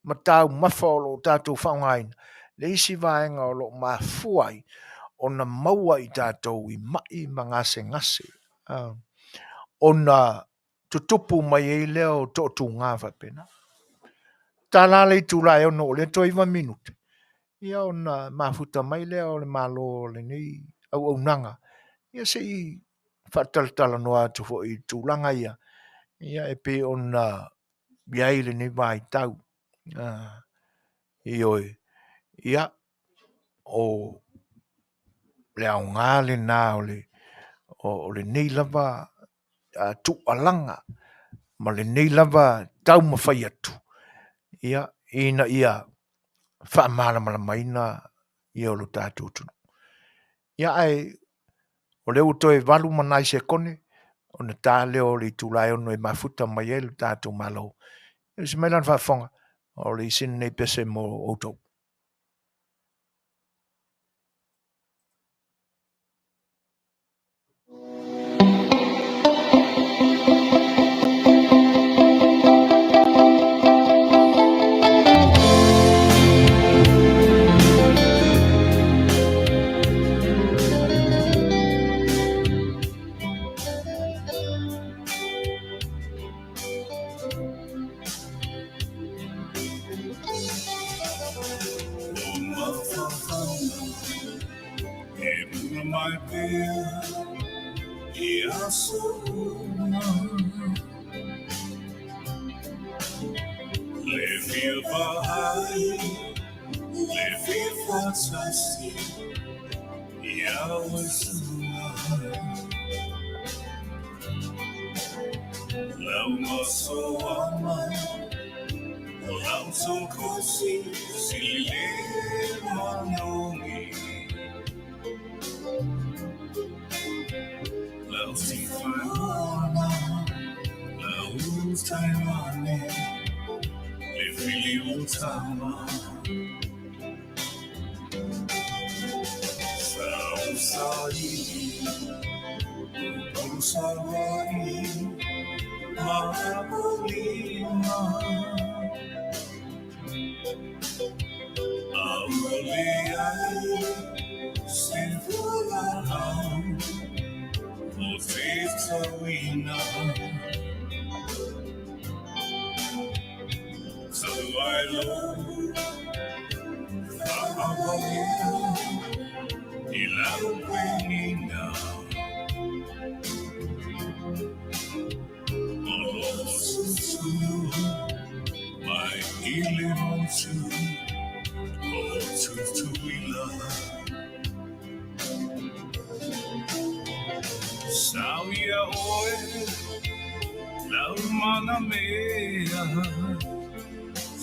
ma taumafa o lo o tatou faaaogaina, le isi vaega o lo o mafua ai ona maua i tatou i mai ma gasegase, ona tutupu mai ai lea o toatuga faapena. $1 le itula e 6 o lea toe 9 minute, ia ona mafuta mai lea o le malo o lenei auaunaga, ia se i faatalatalanoa atu foi i tulaga ia, ia e pei ona i ai lenei vaitau. Ioe. Ia, o le aoga lena o lenei lava tuualaga ma lenei lava taumafai atu ia, ina ia faamalamalamaina ia lo tatou atunuu. Ia ae o lea ua toe 8 ma nai sekone ona ta lea o le itula e 6 e mafuta mai ai lo tatou Malo. Usi mai lana faafofoga, o le isi lenei pese mo outou. Sau ia oe lau mana mea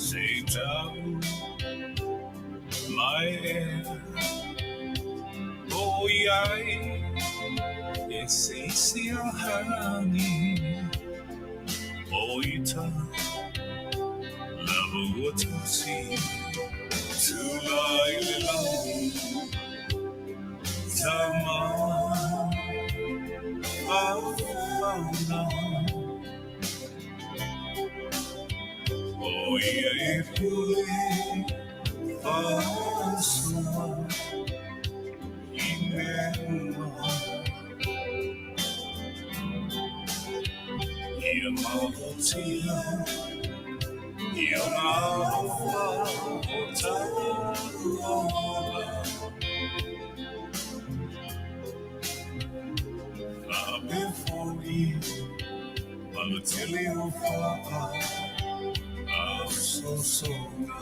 Se tau mai ea O iai e se isi ahani O ita lava ua tasi Tulai le lagi Tama fauna O ia e pule faasoa i mea uma Ia malutia i ona alofa o talu ola Faapea foi ma le tele o faa asosoga.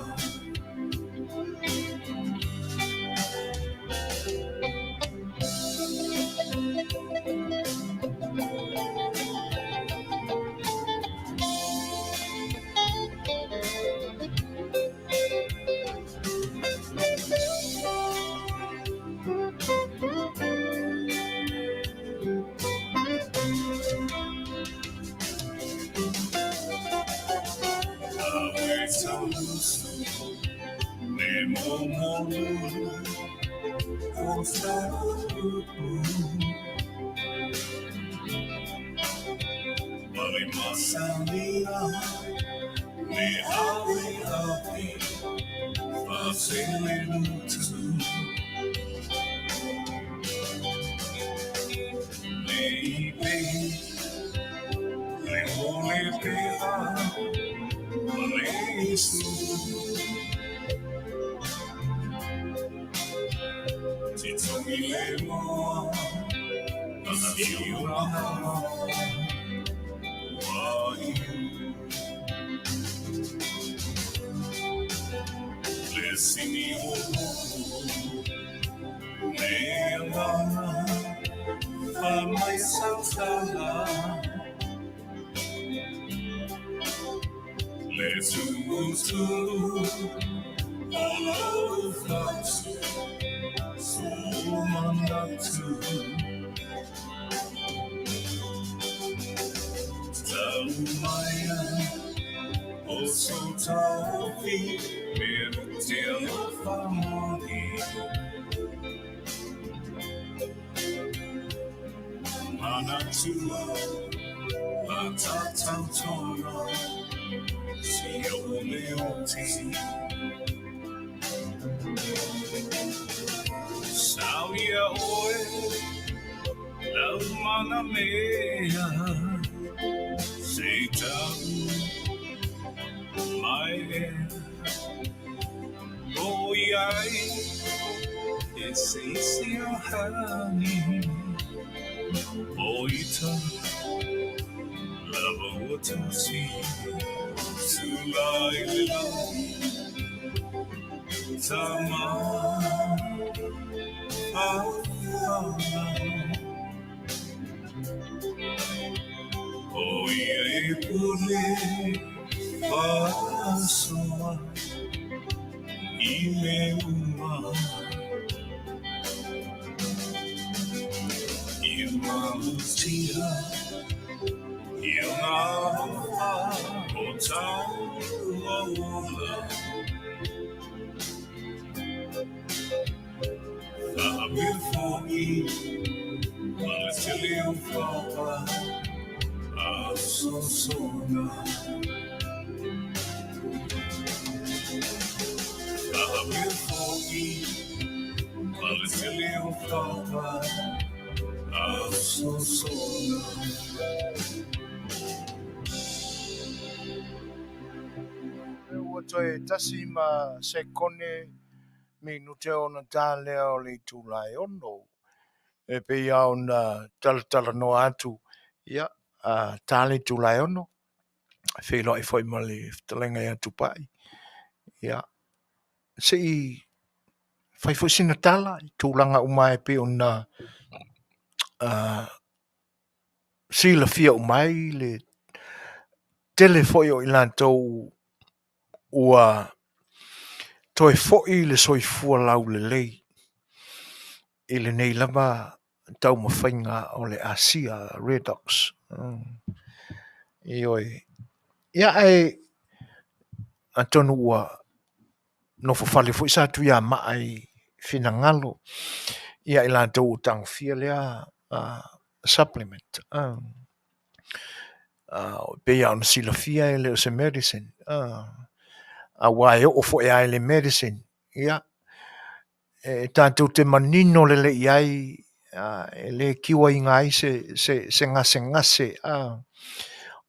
Awe tausu me momolu o taupu Male masalia me awe awe fasele lutu Le ipe le ole pea ma le isu Te tongi le moa ana fiura wa iu Le sini o loko me angana fa mai sautala Le tumu tulu o lau fatu so manatu Tau maia o so taufi me te alofa moni Manatua la tatau tonga si o le oti Sau ia oe lau mana mea Se tau mai ea O iai e se isi ahani O ita lava ua tasi Tulai le lagi Tama fauna O ia e pule faasoa i mea uma Ia malutia i ona alofa o tau ola Faapea foi ma le tele o faa asosoga Faapea foi ma le tele o faa asosoga. Ua toe tasi ma sekone minute ona tā lea o le itula e 6. E pei lava ona talatalanoa atu, ia, a tā le itula e 6, feiloai foi ma le fetalaiga ia Tupai. Ia, se i fai foi sina tala i tulaga uma e pei ona silafia uma ai le tele foi o i latou ua toe foi le soifua laulelei i lenei lava taumafaiga o le asia redox. Ioe. Ia ae atonu ua nofofale foi Satuiamaa i finagalo ia i latou ua tagofia lea supplement. Pei lava ona silafia e le o se medicine, aua e oo foi lava i le medicine, ia, e tatou te manino lelei i ai, e le cure ina ai se gasegase.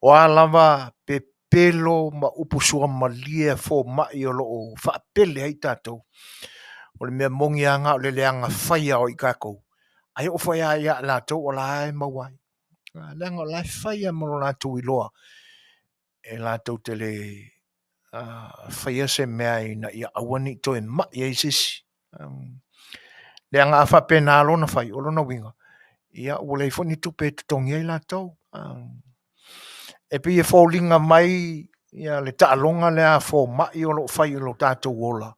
O a lava pepelo ma upu suamalie a fomai o lo o faapele ai tatou, o le mea moni lava na o le leaga faia o i tatou, ae oo foi lava ia i latou o la e maua ai. Leaga o la e fai lava ma lo latou iloa, e latou te le faia se mea ina ia aua ne i toe mai ai se isi. Leaga a faapena loa ona fai, o lona uiga, ia ua leai foi ni tupe e totogi ai latou. E pei e foliga mai ia le taaloga lea a fomai o lo o fai i lo tatou ola,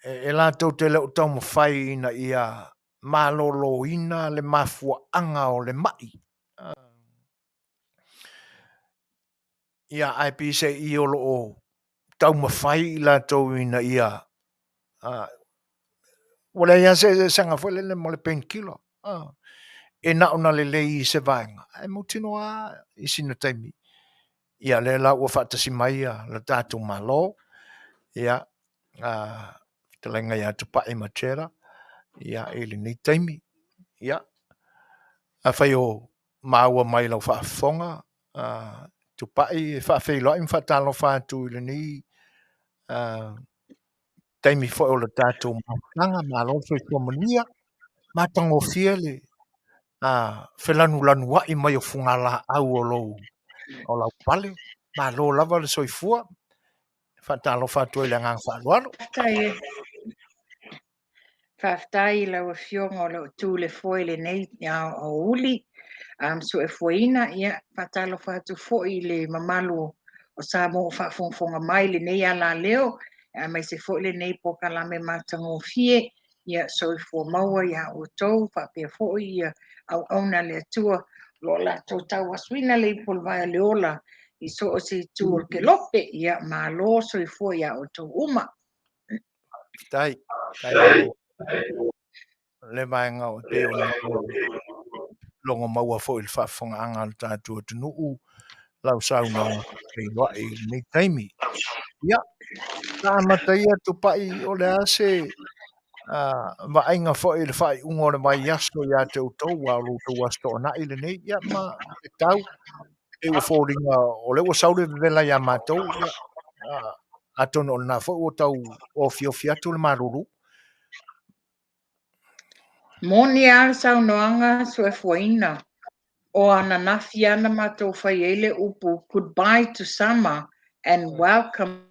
e latou te le o taumafai ina ia maloloina le mafuaaga o le mai. Ia, ae peiseai o lo o taumafai i latou ina ia ua leai lava se eseesega foi lele ma le painkiller. E na ona lelei i se vaega, ae mautinoa lava i sina taimi. Ia lea la ua faatasi mai le tatou Malo, ia, fetalaiga ia Tupai ma Cheddar, ia, i lenei taimi. Ia, afai o maua mai i lau faafofoga, Tupai, e faafeiloai ma faatalofa atu i lenei taimi foi o le tatou mafutaga, malo le soifua manuia, matagofie le felanulanuai mai o fugalaau o lou o lau pale, malo lava le soifua, faatalofa atu ai i le agaga faaaloalo. Faafetai. Faafetai i lau Afioga o lo o tu le foe i lenei aoauli suefueina. Ia, faatalofa atu foi i le mamalu o Samoa o faafogafoga mai i lenei alaleo, aemaise foi lenei polokalame matagofie. Ia, soifua maua ia outou faapea foi ia auauna a le Atua o lo o latou tauasuina le ipu o le vae o le ola i so o se itu o le kelope. Ia, malo soifua ia outou uma. Faafetai. Faafetai le vaega o pei ona logo maua foi i le faafofogaaga a le tatou atunuu lau saunoaga feiloai i lenei taimi. Ia, sa amata ia Tupai, o le a se vaaiga foi i le faaiuga o le vaiaso ia te outou, aua o lo outou Aso Toonai lenei, ia ma le tau, pei ua foliga o lea ua sau le vevela ia matou, ia, atonu o lena foi ua tau ofiofi atu le malulu. Moni lava le saunoaga suefuaina. O ananafi lava na matou fai ai le upu goodbye to summer and welcome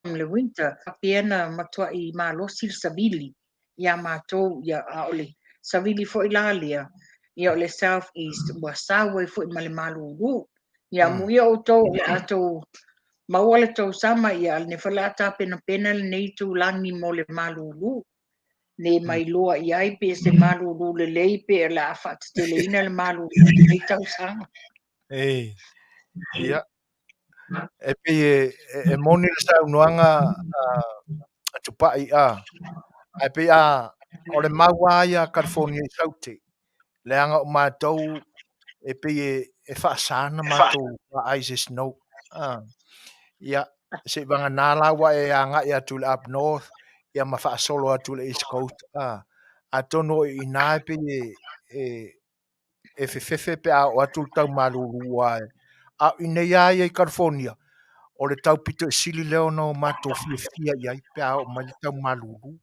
le winter. Faapea na matuai malosi le savili ia matou, ia, a o le savili foi la lea, ia o le south east ua sau ai foi ma le malulu. Ia amuia outou o le a tou maua le tou sama, ia a o lenei foi o le a tapenapena lenei itulagi mo le malulu. Le mailoa i ai pe se malulu lelei pe o le a faateteleina le malulu i lenei tausaga. Ei, ia, e pei e moni le saunoaga a Tupai, ae pei a o le mau lava ia a California i Saute, leaga o matou e pei e faasa ona matou vaai i se snow. Ia, seivagana la ua e agai atu i le up north, ia ma faasolo atu i le east coast. Atonu o i ina e pei e fefefe pe a oo atu le tau malulu ae. A o i inei lava ia i California, o le tau pito i sili lea ona o matou fiafia i ai pe a oo mai le tau malulu.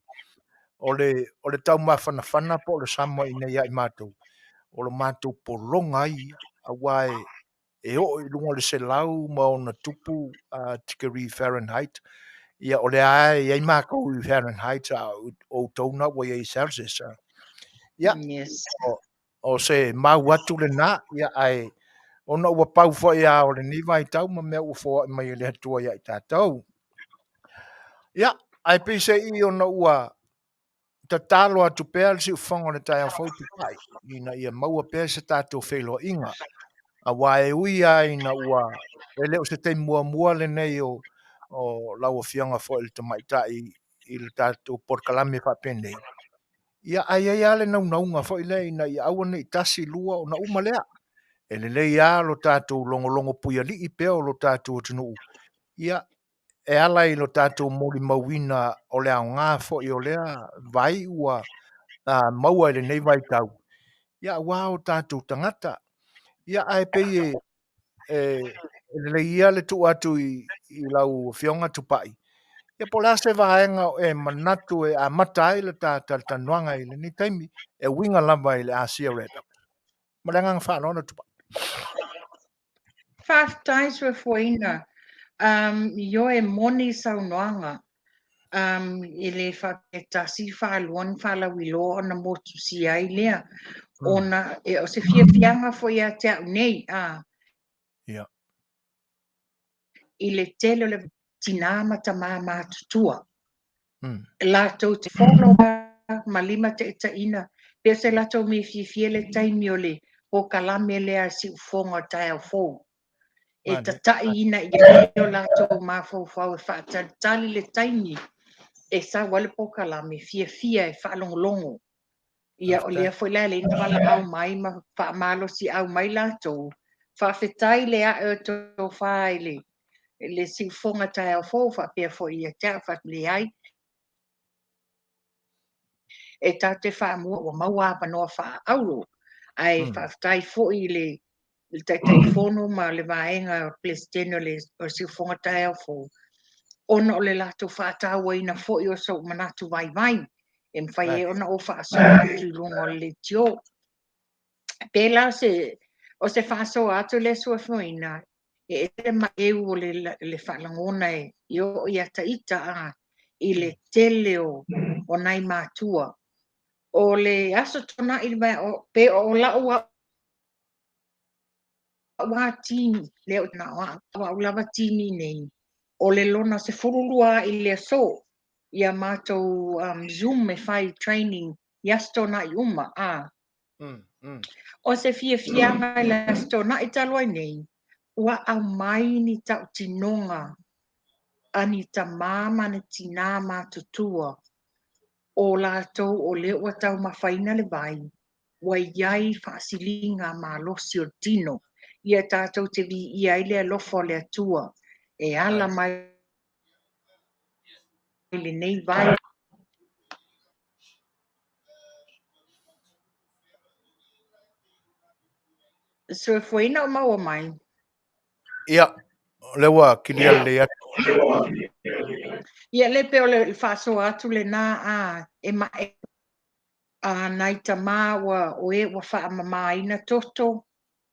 O le tau mafanafana po o le summer i inei ia i matou, o le matou pologa ai ia, aua e oo i luga o le 100+ tikeri Fahrenheit, ia o lea lava e i ai matou i Fahrenheit, a o outou na ua i ai i Celsius. Ia, Yes. o se mau atu lena, ia ae ona ua pau foi lava o lenei vaitau ma mea ua foai mai e le Atua ia i tatou. Ia, ae peiseai ona ua tatalo atu pea le siufofoga o le taeao fou Tupai, ina ia maua pea se tatou feiloaiga. Aua e ui lava ina ua e le o se taimi muamua lenei o lau Afioga foi i le Tamaitai i le tatou polokalame faapenei, ia ae i ai lava le naunauga foi lea ina ia aua ne i tasi, lua ona uma lea. E lelei lava lo tatou logologo puialii pea o lo tatou atunuu, ia e ala i lo tatou molimauina o le aoga foi o lea vai ua maua i lenei vaitau, ia aua o tatou tagata. Ia ae pei e lelei ia le tuu atu i lau Afioga Tupai, ia po o le a se vaega o e manatu e amata ai le ta talatalanoaga i lenei taimi, e uiga lava i le Asia Redox. Ma le agaga faaaloalo Tupai. Faafetai soifuaina. Ioe moni saunoaga. E le faapea tasi faalua ni faalauiloa ona motusia ai lea. Ona e o se fiafiaga foi ia te au nei. Ia. I le tele o le tinā ma tamā matutua. Latou te follow ma lima taitaiina. Pe se latou mea fiafia le taimi o le polokalame lea a siufofoga o taeao fou. E tataiina i ai o latou mafaufau e faatalitali le taimi e sau ai le polokalame fiafia e faalogologo. Ia o lea foi la e leai na valaau mai ma faamalosiau mai latou. Faafetai le ae o tofa i le siufofoga taeao fou faapea foi ia te au faatuleai. E tatou te faamua ua maua avanoa faaauro. Ae faafetai foi i le Taitaifono ma le vaega o le Peresetene o le Siufofoga Taeao Fou, ona o le latou faatauaina foi o sou manatu vaivai, e mafai ai ona ou faasoa atu i luga o le leitio. Pe la o se faasoa atu lea suafuaina, e ese le maeu o le faalagona e oo ia ita i le tele o nai matua. O le aso Toonai pe o lau au tini, lea o na au lava tini nei, o le lona 12 i le aso, ia matou Zoom e fai training i aso Toonai uma. O se fiafiaga i le aso Toonai talu ai nei, ua aumai ni tautinoga a ni tamā ma ni tinā matutua o latou o lea ua taumafaina le vai, ua iai faasiliga malosi o le tino. Ia tatou te viia ai le alofa o le Atua e ala mai lenei vai. Soifuaina o maua mai. Ia, o lea ua kilia lelei atu. Ia le pe o le faasoa atu lena e mae nai tamā ua oe ua faamamaina toto,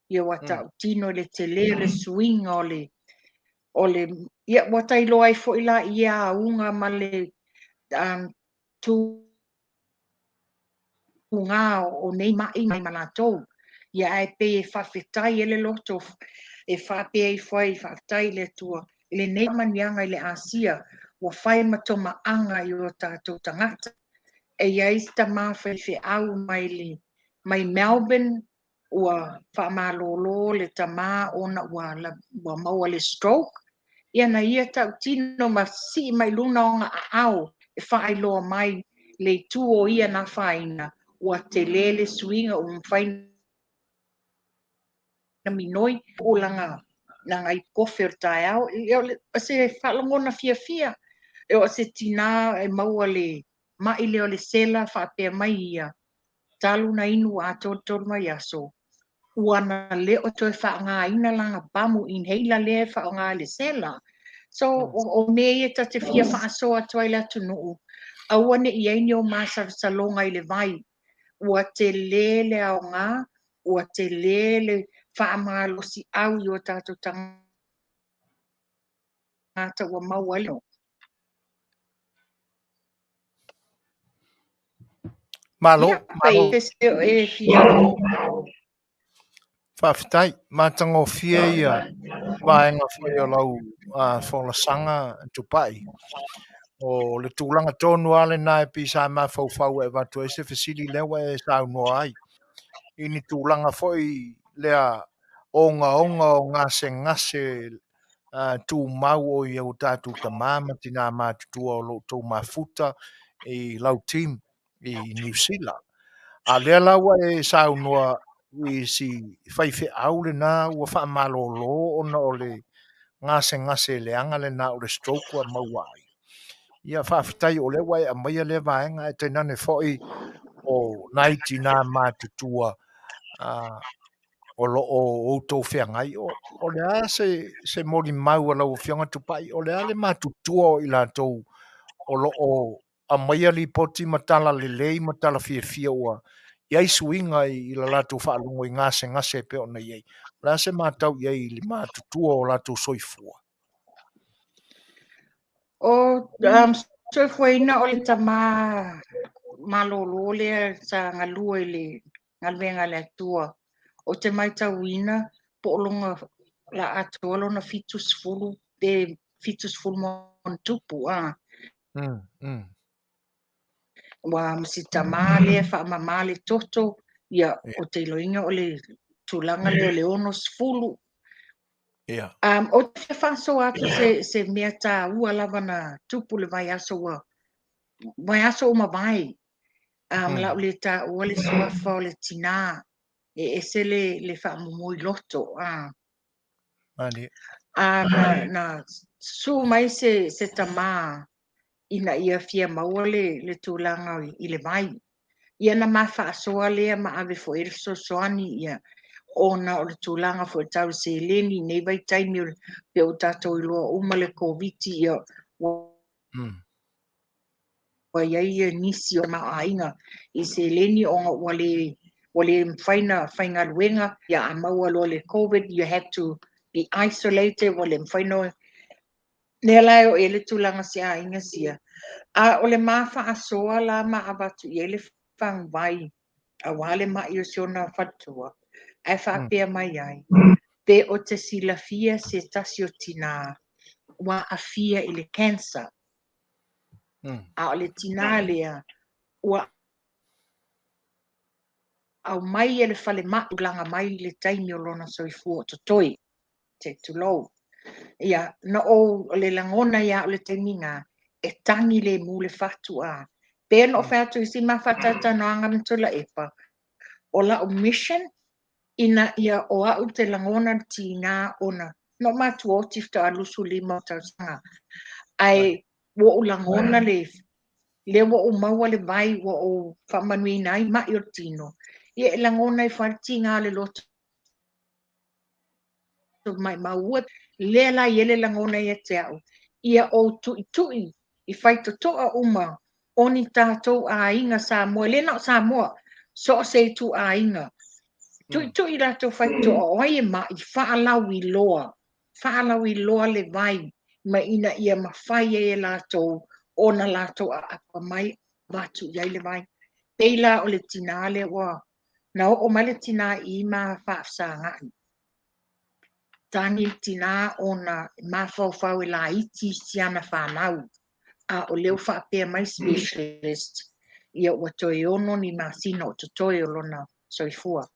ia ua tautino le tele o le suiga o le ia ua tailoa ai foi la ia auga ma le tūgā o nei mai mai ma latou. Ia ae pe e faafetai e le loto e faapea ifo ai faafetai le Atua i lenei manuiaga i le Asia ua fai ma tomaaga i o tatou tagata. E iai se tamā faifeau mai Melbourne ua faamalōlō le tamā ona ua maua le stroke. Ia na ia tautino ma sii mai luna ona aao e faailoa mai le itu o ia na afaina ua tele le suiga ua mafai na minoi o langa ngai kofe o le taeao. Ia o se faalogona fiafia e o se tinā e maua le mai lea o le sela faapea mai ia talu na inu a tolu mai aso ua na leo toe faaaogaina lana pamu inhaler lea e faaaoga i le sela. So o mea ia ta te fia faasoa atu ai le atunuu, aua ne i ai ni o masalosaloga i le vai. Ua tele le aoga, ua tele le faamalosiau i o tatou tagata ua maua ai le. Malo, Ia, pe malo. i se o e fia. Faafetai, matagofie ia vaega foi o lau folasaga Tupai. O le tulaga tonu lava lena e pei sa mafaufau e avatu ai se fesili lea ua e saunoa ai i ni tulaga foi lea ogaoga o gasegase tumau o i o tatou tama ma tina matutua o lo o outou mafuta i lau team i Niu Sila. A lea la ua e saunoa i si faifeau lena ua faamalolo ona o le gasegase leaga lena o le stroke ua maua ai. Ia faafetai o lea ua e aumaia lea vaega, ae tainane foi o nai tina matutua o lo o outou feagai. O le a se molimau a lau Afioga Tupai, o le a le matutua o i latou o lo o aumaia lipoti ma tala lelei ma tala fiafia ua i ai suiga i la latou faalogo i gasegase e pei ona i ai? O le a se matau i ai i le matutua o latou soifua? O soifuaina o le tamā malolo lea sa galue i le galuega a le Atua, ou te matauina po o lona la atoa lona 70 pe 70 ma ona tupu. Ua ma si tamā lea faamama le toto, ia o te iloaina o le tulaga lea o le 60. Ou te fia faasoa atu se mea taua lava na tupu le vaiaso ua vaiaso ua mavae. Ma lau le taua le suafa o le tinā e ese le faamomoi loto. Na susu mai se tamā ina ia fia maua le tulaga i le vai. Ia na ma faasoa lea ma ave foi le fesoasoani ia ona o le tulaga foi tau seleni nei vaitaimi o pe o tatou iloa uma le Covid, ia ua i ai ia nisi o maoaiga i seleni ona ua le mafai na faigaluega. Ia a maua loa le Covid, you had to be isolated, ua le mafai na lea la e o i le tulaga se aiga sia. A o le ma faasoa la ma avatu i ai le faguvai auā le ma'i o si ona faletua, ae faapea mai ai, pe o te silafia se tasi o tinā ua aafia i le cancer. A o le tinā lea ua aumai e le falemai tulaga mai le taimi o lona soifua o totoe, te tulou. Ia, na ou o le lagona ia o le taimi na, e tagi le mu le fatu a. Pe no fai atu i si mafatalanoaga ma Tuilaepa, o lau mission ina ia o au te lagona le tinā ona no matuoti faatoa 25 tausaga. Ae ua ou lagona le ua ou maua le vai ua ou faamanuiina ai mai o le tino. Ia e lagona ai foi le tiga o le loto mai maua lea la i ele lagona ia te au. Ia ou tuitui i faitotoa uma o ni tatou aiga Samoa, le na o Samoa, so o se itu aiga. Tuitui latou faitotoa o ai e mai faalauiloa, faalauiloa le vai ma ina ia mafai ai e latou ona latou aapa mai avatu i ai le vai. Pei la o le tinā lea ua na oo mai le tinā i ma faafesagai. Tagi le tinā ona mafaufau e laiti si ana whanau. A o leo faapea mai specialist, ia ua toe 6 ni masina o totoe o lona soifua.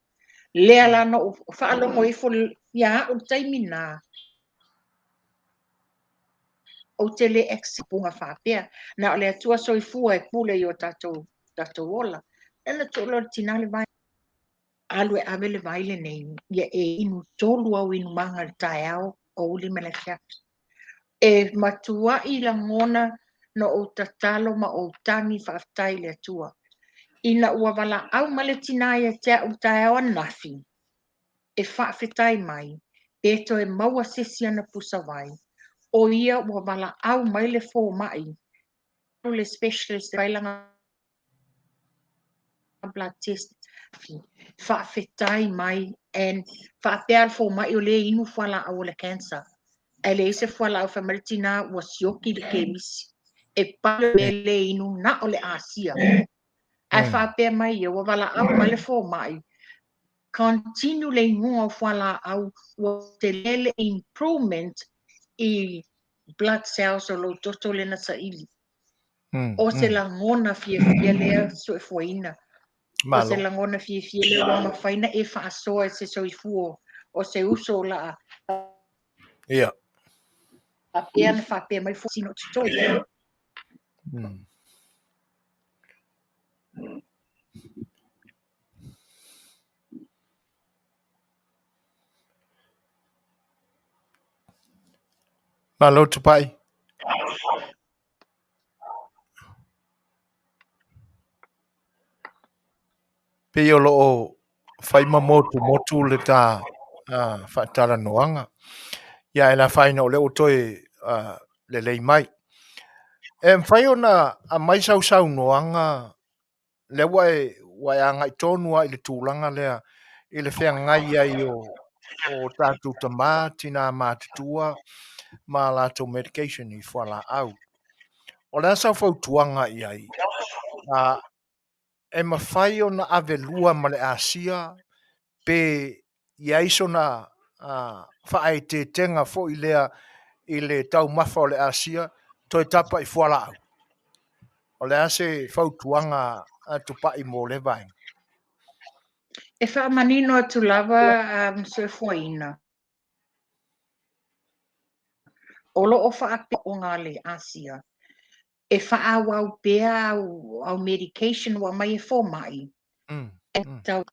Lea la no faalogo ifo ia au le taimi na, ou te le punga faapea. Na o le Atua soifua e pule i o tatou ola. Ena tuulo le tinā le vai. Alu e ave le vai lenei, ia e inu 3 au inumaga le taeao o uli ma le afiafi. E matuai lagona no ou tatalo ma ou tagi faafetai i le Atua. Ina ua valaau ma le tinā ia te au taeao ananafi, e faafetai mai, pe toe maua sesi ana pusa vai, o ia ua valaau mai le fōmai, le specialist vai langa blood test, faafetai mai, and faapea le fōmai o le inu fualaau o le cancer. Ae leai se fualaau fai mai le tinā ua sioki le kemisi. E pale mea le inu na o le Asia. Ae faapea mai ia, ua valaau mai le fomai, continue le inuga o fualaau ua tele le improvement i blood cells o lou toto lea na saili. O se lagona fiafia lea soifuaina. O se lagona fiafia lea ua mafai ona e faasoa i se soifua o se uso o laa. Ia. Faapea na faapea mai sino totoe. Malo Tupai. Pei o lo o fai ma motumotu le ta faatalanoaga. Ia e le afaina o lea ua toe lelei mai. E mafai ona aumai sau saunoaga lea ua e, ua e agai tonu lava i le tulaga lea i le feagai ai o, o tatou tamā, tinā matutua ma a latou medication i fualaau. O le a sau fautuaga i ai? E mafai ona ave lua ma le asia pe i ai sona faaeteetega foi lea i le taumafa o le asia toe tapa i fualaau? O le a se fautuaga a Tupai mo lea vaega? E faamanino atu lava soifuaina. O lo o faapea le asia e faaauau pea au medication ua aumai e fomai. Tau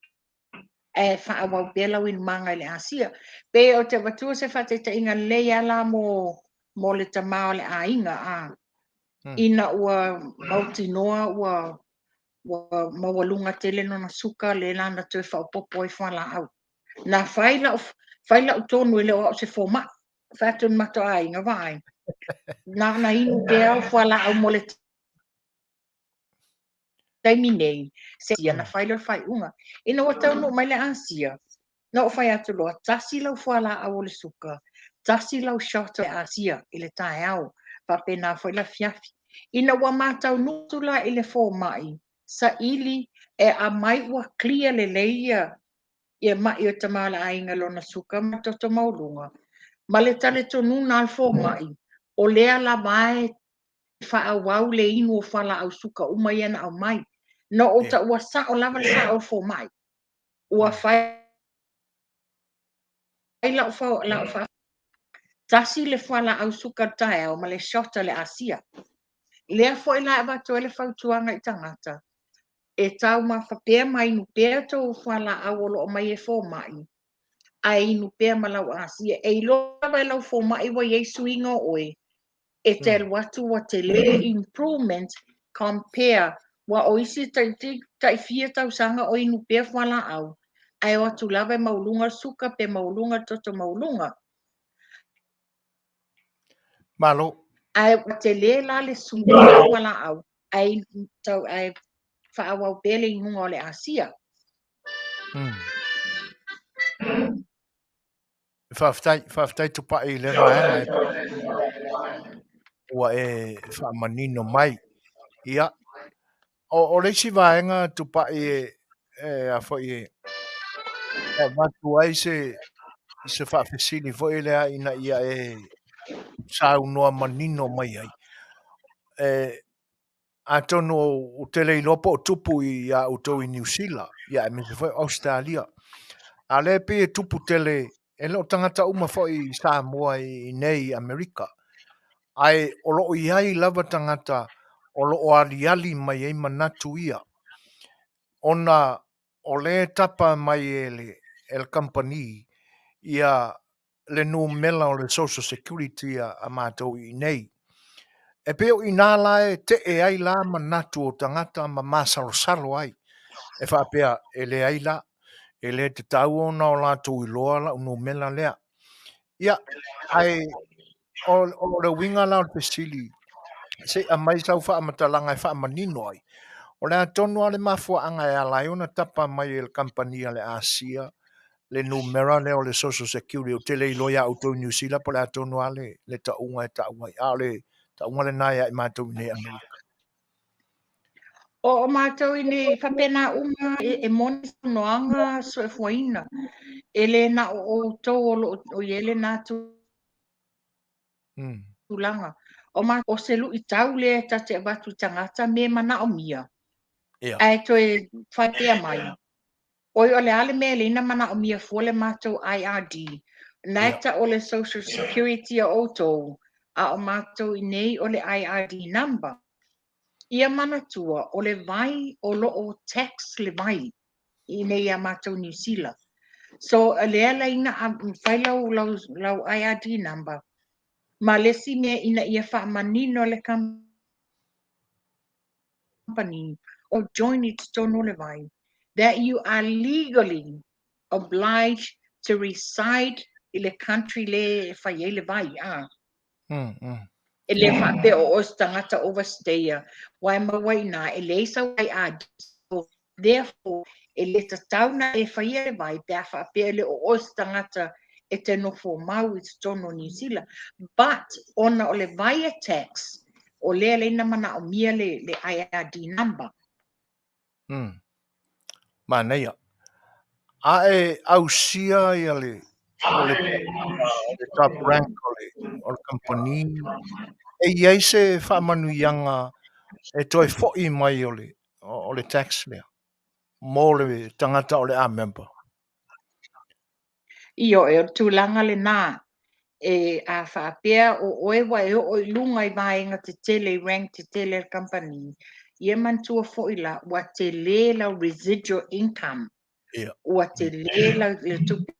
e faaauau pea lau inumaga i le asia. Pe o te avatua se faataitaiga lelei lava la mo le tamā o le aiga a. Ina ua mautinoa ua maualuga tele lona suka lea la na toe faaopoopo ai fualaau. Na fai lau tonu e le o au se fomai. Fai atu i le matou aiga, vaai. Na ona inu pea au fualaau mo le taimi nei, se na fai lea o le faaiuga. Ina ua taunuu mai le asia, na ou fai atu loa, tasi lau fualaau o le suka, tasi lau shot o le asia i le taeao, faapena foi le afiafi. Ina ua mataunuu la i le fomai, saili e aumai ua clear lelei ia mai o tamā o le aiga lona suka ma toto maualuga. Ma le talitonuga a le fomai, o lea lava e faaauau le inu o fualaau suka uma ia na aumai. Na ou taua sao lava le sao o le fomai. Ua fai lau tasi le fualaau suka le taeao ma le shot le asia. Lea foi la e avatu ai le fautuaga i tagata. E taumafa pea ma inu pea tou fualaau o lo o mai e fomai, ae inu pea ma lau asia. E iloa lava e lau fomai ua iai suiga o oe, e te alu atu ua tele improvement compare ua o isi tai fia tausaga o inu pea fualaau, ae o atu lava e maualuga le suka pe maualuga le toto maualuga. Malo. Ae ua tele la le suiga o fualaau, ae ae faaauau pea le inuga o le asia. Faafetai Tupai i le vaega ua e faamanino mai. Ia, o le isi vaega Tupai e a foi e avatu ai se faafesili foi lea ina ia e saunoa manino mai ai. Atonu o te le iloa po o tupu ia outou i Niu Sila, ia aemaise foi Ausetalia. A lea pei e tupu tele, e le o tagata uma foi i Samoa i nei i Amerika. Ae o lo o iai lava tagata o lo o aliali mai ai manatu ia. Ona o le tapa mai e le company ia le numera o le Social Security a matou i nei. E pei o ina la e tee ai la manatu o tagata ma masalosalo ai. E faapea e leai la, e le tatau ona o latou iloa lau numera lea. Ia, ae o le uiga la o le fesili, se i aumai sau faamatalaga e faamanino ai. O le a tonu lava le mafuaaga e ala ai ona tapa mai e le kamupani a le Asia le numera lea o le Social Security. Ou te le iloa ia outou i Niu Sila po o le a tonu lava le tauga e tau ai. A o le tauga lena ia i matou i nei Amerika. O matou i nei faapena uma e moni saunoaga soifuaina. E le na o outou o lo o i ai lena tulaga. O ma o se luitau lea ta te avatu i tagata me manaomia. Ae toe faapea mai, oi o le a le mea e leina manaomia fua le matou IRD. Na e ta'u o le Social Security a outou, a o matou i nei o le IRD number. Ia manatua, o le vai o lo o tax le vai i nei iā matou Niu Sila. So, lea laina fai lau IRD number ma le isi mea ina ia faamanino le company o join i totonu o le vai that you are legally obliged to reside i le country le e fai ai le vai. E le faapea o oe se tagata overstayer, aua e maua i ina e leai sau IRD. So, therefore, e le tatau ona e faia le vai pe a faapea e le o oe se tagata e te nofo mau i totonu o Niu Sila. But, ona o le vai e tax, o lea leina manaomia le IRD number. Manaia. A e ausia ia le o le o le top rank o le company, e i ai se faamanuiaga e toe foi mai o le tax lea mo le tagata o le a member? Ioe, o le tulaga lena. E a faapea o oe ua e oo i luga i vaega tetele, i rank tetele a le kamupani, ia manatua foi la, ua tele lau residual income. Ua tele lau le tupe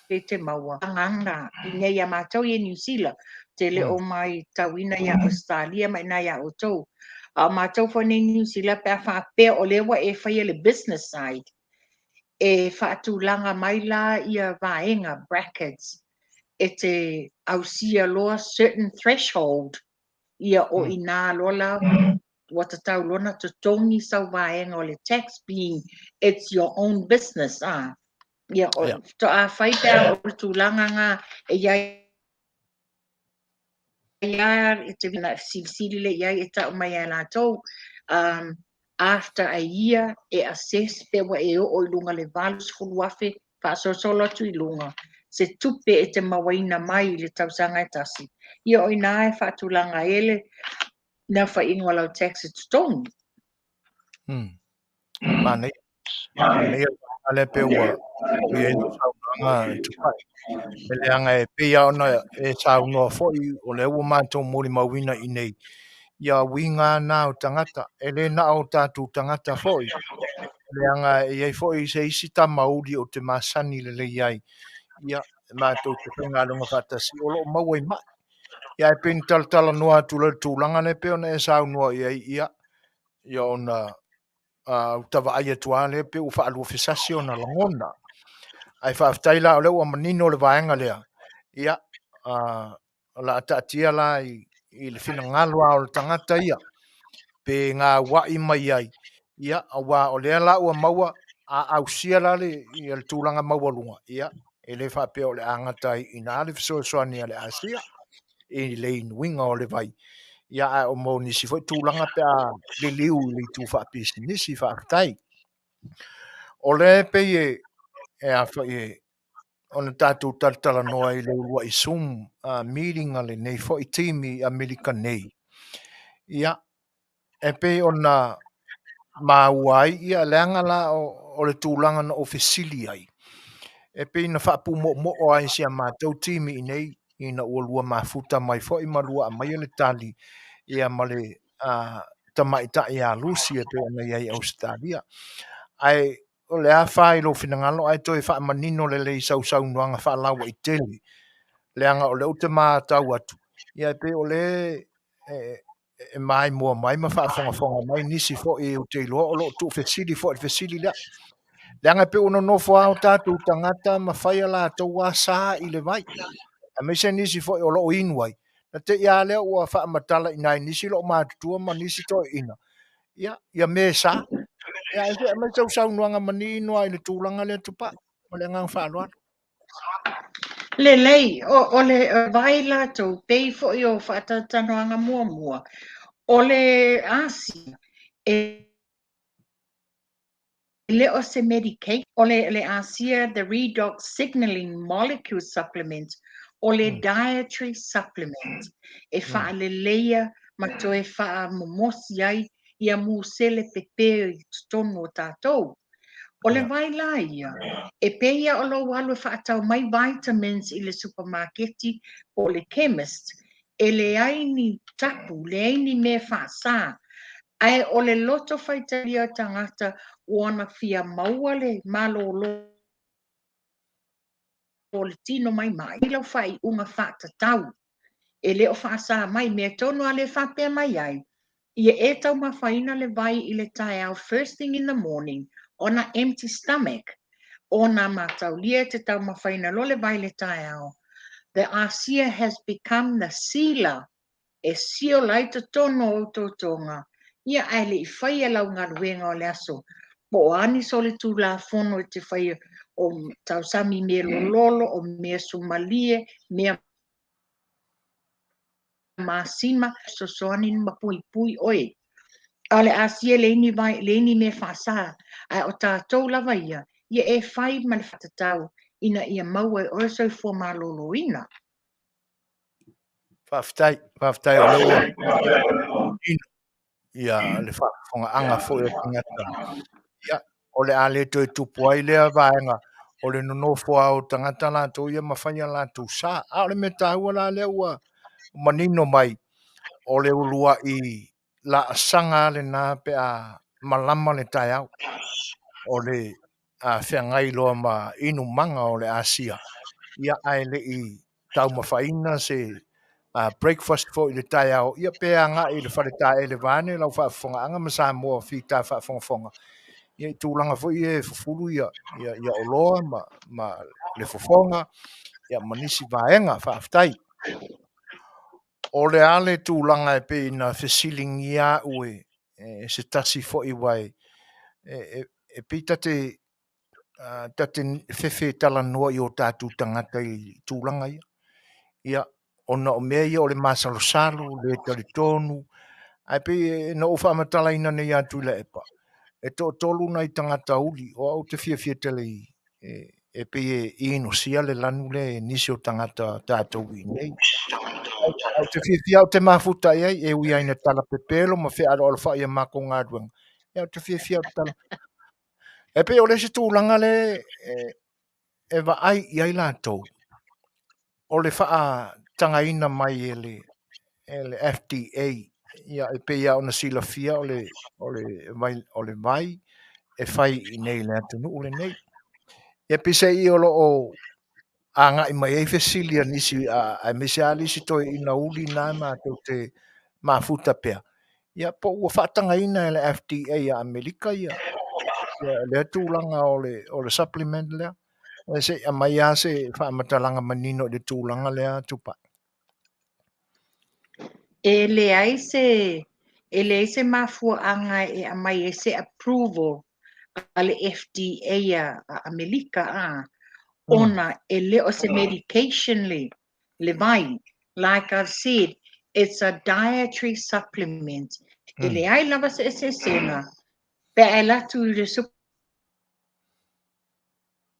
e te maua. Agaga i nei iā matou i Niu Sila, te le o matauina iā Ausetalia ma i ina iā outou. A o matou foi nei Niu Sila, pe a faapea o lea ua e faia le business side, e faatulaga mai la ia vaega, brackets, e te ausia loa certain threshold, ia o ina loa la ua tatau loa ona totogi sau vaega o le tax, being it's your own business. Ia, o faatoa fai pe a o le tulaga lena e i ai lava e te silisili lea i ai e tau mai ia latou after a year e assess pe ua e oo i luga le 80,000 faasolosolo atu i luga se tupe e te mauaina mai i le tausaga e tasi. Ia o ina e faatulaga ai le naofaiga o lau tax e totogi. Manaia. Manaia le pe ua i ai lau saunoaga e Tupai. E leaga e pei lava ona e saunoa foi o lea ua matou molimauina i nei ia uiga na o tagata. E le na o tatou tagata foi. Leaga e i ai foi se isi tamauli o te masani lelei ai. Ia, e matou te faigaluega faatasi o lo o maua i mai. Ia e pei na talatalanoa atu loa i le tulaga lea pei ona e saunoa i ai, ia, ia ona uta vaai atu lava lea pei ua faaluafesasi ona lagona. Ae faafetai la o lea ua manino le vaega lea. Ia, o le a taatia la i le finagalo lava o le tagata ia, pe gauai mai ai, ia, aua o lea la ua maua, a ausia la le, ia le tulaga maualuga, ia, e le faapea o le a gata ai i ina le fesoasoani a le Asia i le inuiga o le vai. Ia, ae o mo nisi foi tulaga pe a liliu i le itu faapisinisi, faafetai. O lea e pei e a foi e ona tatou talatalanoa i le uluai Zoom meeting a lenei foi team i Amerika nei. Ia, e pei ona maua ai, ia, leaga la o le tulaga na ou fesili ai, e pei na faapumoomoo ai si a matou team i inei, ina ua lua mafuta mai foi ma lua aumaia le tali, ia ma le tamaitai ia Lucy e pei ona i ai i Ausetalia. Ae o le a fa i lou finagalo ae toe faamanino lelei i sau saunoaga faalauaitele, leaga o lea ou te matau atu, ia e pei o lea e maimoa mai ma faafogafoga mai nisi foi ou te iloa o lo o tuufesili foi i le fesili lea. Leaga e pei ua nonofo lava o tatou tagata ma fai a latou asa i le vai, aemaise nisi foi o lo o inu ai. Na te i lava lea ua faamatala i nai nisi loomatutua ma nisi toeaiina, ia, ia me sa. Ia, ae se aumai sau saunoaga manino lava i le tulaga lea Tupai, ma le agaga faaaloalo. Lelei, o le vai latou, pei foi o faatalatalanoaga muamua. O le ASEA, e le o se medication, o le ASEA, the redox signaling molecule supplement, o le dietary supplement, e faaleleia ma toe faamomosi ai ia musele pepe i totonu o tatou. O le vai la ia, e pei lava o lou alu e faatau mai vitamins i le supamaketi po o le chemist, e leai ni tapu, leai ni mea faasa, ae o le loto faitalia o tagata ua ona fia maua le malolo o le tino maimai i lau faaiuga faatatau. E le o faasa mai, mea tonu lava lea e faapea mai ai, ia e taumafaina le vai i le taeao first thing in the morning on a empty stomach, ona mataulia e te taumafaina loa le vai i le taeao, the ASEA has become the sealer e seal ai totonu o ou totoga, ia ae le i faia lau galuega o le aso, po o a ni solitulafono e te faia o tausami mea lololo, o mea sumalie, mea masima, fesoasoani ma puipui oe. A o le ASEA leai ni vai, leai ni mea faasa, ae o tatou lava ia, ia e fai ma le faatatau ina ia maua e oe soifua maloloina. Faafetai, faafetai o lea ua ia le faafofogaaga foi o tagata. Ia, o le a le toe tupu ai lea vaega o le nonofo lava o tagata latou ia ma fai a latou sa. A o le mea taua la lea ua manino mai, o le uluai laasaga lena pe a malama le taeao, o le feagai loa ma inumaga o le asia, ia ae le i taumafaina se breakfast foi i le taeao, ia pe agai i le faletaele vaeane lau faafofogaaga ma Samoa fita faafogafoga, ia i tulaga foi ia e fufulu ia oloa ma le fofoga, ia ma nisi vaega. Faafetai. O le a le tulaga e pei na fesiligia au e se tasi foi ua e pei tate fefe talanoa i o tatou tagata i tulaga ia. Ia, ona o mea ia o le masalosalo, le talitonu, ae pei na ou faamatalaina nei ia Tuilaepa, e toatolu nai tagata uli, o au te fiafia tele i e pei e inosia le lanu lea e nisi o tagata tatou i nei. Ou te fiafia au te mafuta i ai, e ui ai na tala pepelo ma fealoalofai i a matou galuega. Ia, ou te fiafia au te tala. E pei o le isi tulaga le e vaai i ai latou, o le faatagaina mai e le FDA, ia e pei lava ona silafia o le vai e fai i nei i le atunuu lenei. Ia peiseai o lo o agai mai ai fesili a nisi, aemaise lava le isi toeaina uli na matou te mafuta pea, ia po ua faatagaina e le FDA a Amerika ia lea tulaga o le supplement lea. Se i aumai lava se faamatalaga manino i le tulaga lea, Tupai. E leai se mafuaaga e aumai ai se approval a le FDA a Amerika a, ona e le o se medication le vai. Like I've said, it's a dietary supplement. E leai lava se eseesega pe a e alu atu i le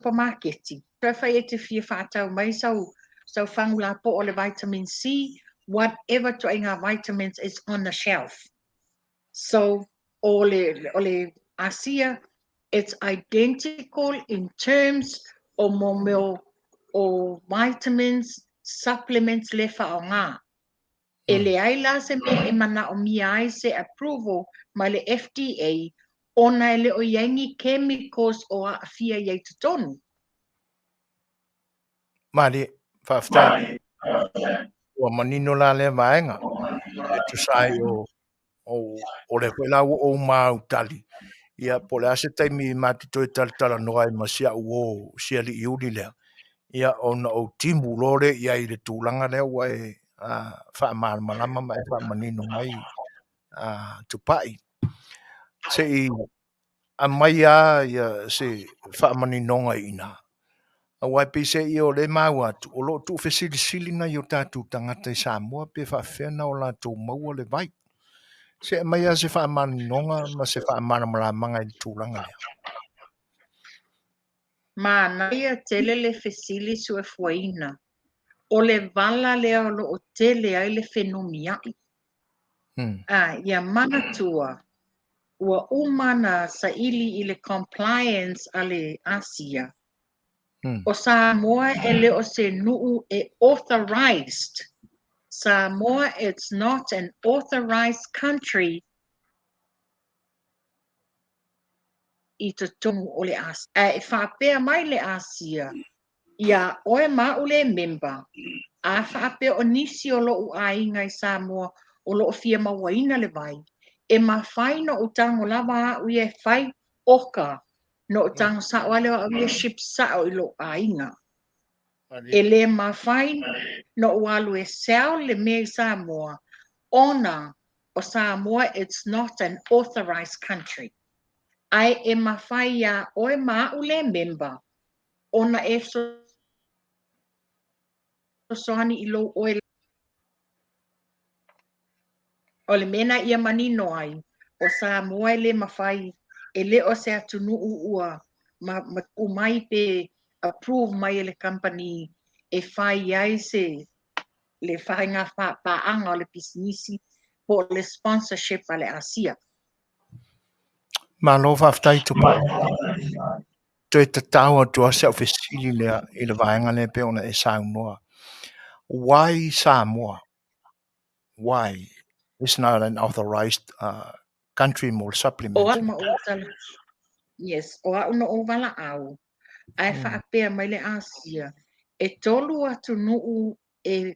supermarket. Pe fai e te fia faatau mai sau fagu lapoa o le vitamin C, whatever ituaiga vitamins is on the shelf. So, o le ASEA, it's identical in terms o mea o vitamins, supplements le faaaoga. E leai la se mea e manaomia ai se approval mai le FDA ona e le o i ai ni chemicals o aafia i ai totonu. Malie, faafetai. Ua manino la lea vaega. E tusa ai o o lea foi la ua ou mautali, ia po o le a se taimi matou toe talatalanoa ai ma si au uo si alii uli lea, ia ona ou timu loa lea i ai i le tulaga lea ua e faamalamalama ma e faamanino mai Tupai. Se i aumai lava ia se faamaninoga i ina. Aua e peiseai o lea e maua atu, o lo o tuufesilisili nai o tatou tagata i Samoa pe faapefea ona o latou maua le vai. Se aumai lava se faamaninoga ma se faamalamalamaga i le tulaga lea. Manaia tele le fesili suefuaina. O le vala lea o loo tele ai le fenumiai. A ia manatua, ua uma na saili i le compliance a le Asia. O Samoa e le o se nuu e authorized. Samoa, it's not an authorized country i totonu o le Asia. Ae faapea mai le Asia, iā oe ma a'u le member, a faapea o nisi o lo'u aiga i Samoa o loo fia mauaina le vai, e mafai na ou tago lava a'u ia e fai oka, na ou tago sa'o lava lea o a'u ia ship sa'o i lo'u aiga. E le mafai na ou alu e sell le mea i Samoa, ona o Samoa it's not an authorized country. Ae e mafai iā oe ma a'u le member ona e fesoasoani i lou oe. O le mea na ia manino ai, o Samoa e le mafai, e le o se atunuu ua matuu mai pe approve mai e le company e fai ai se le faiga paaga o le pisinisi po o le sponsorship a le Asia. Malo faafetai Tupai. Toe tatao atu lava si au fesili lea i le vaega lea pei ona e saunoa. Why Samoa? Why is not an authorized country mo le supplement? O a'u ma ou tala. Yes, o a'u na ou valaau, ae faapea mai le Asia, e tolu atunuu e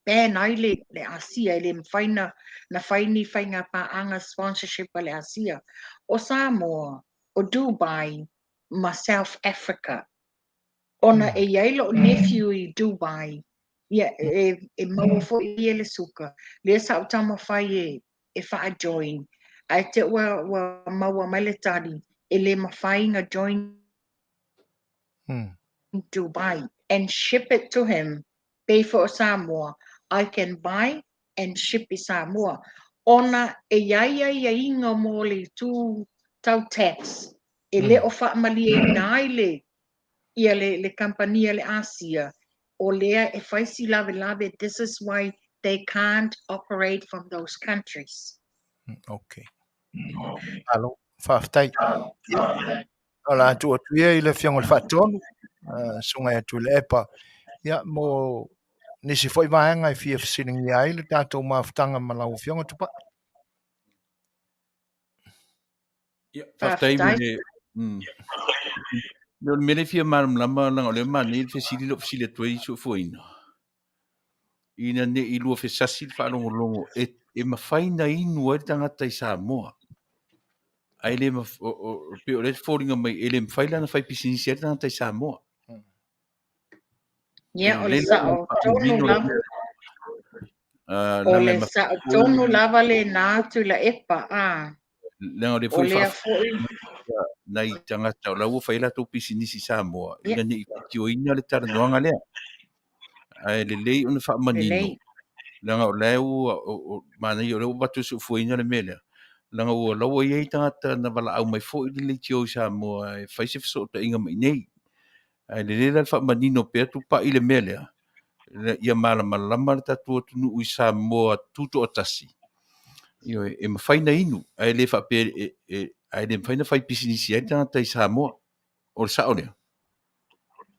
ban ai le Asia, e le mafai na fai ni faiga paaga sponsorship a le Asia. O Samoa, o Dubai, ma South Africa. Ona e iai lou nephew i Dubai, ia e maua foi ia le suka. Lea sa ou taumafai e faa-join. Ae te ua maua mai le tali, e le mafai na join Dubai and ship it to him, pay for Samoa. I can buy and ship i Samoa. Ona e iai aiaiga mo le itu tau tax, e le o faamalieina ai le ia le kampania le Asia, o lea e fai si lavelave. This is why they can't operate from those countries. Okay. Malo, faafetai. O le a tuu atu ia i le Afioga i le Faatonu, susuga ia Tuilaepa, ia, mo nisi foi vaega e fia fesiligia ai le tatou mafutaga ma lau Afioga Tupai. Ia, faafetai mo le. O le mea lea e fia malamalama, leaga o lea e manaia le fesili lea ua fesili atu ai Suefuaina, ina ne i lua fesasi le faalogologo e mafai na inu ai le tagata i Samoa. Ae le pei o lea e foliga mai e le mafai la ona fai pisinisi ai le tagata i Samoa. Ia, o le sao tonu lava. O le sao tonu lava lena Tuilaepa. A. Leaga o lea O foi lea foi nai tagata o la ua fai latou pisinisi i Samoa, ina ne i faitioina le talanoaga lea. Ae lelei ona faamanino, leaga o la ua manaia o lea ua avatu e Suefuaina le mea lea. Leaga ua la ua i ai tagata na valaau mai foi le leitio i Samoa e fai se fesootaiga mai nei. Ae lelei la le faamanino pea Tupai le mea lea, ia malamalama le tatou atunuu i Samoa tutoatasi. Ioe, e mafai na inu, ae le faapea ae le mafai na fai pisinisi ai le tagata i Samoa. O le sao lea.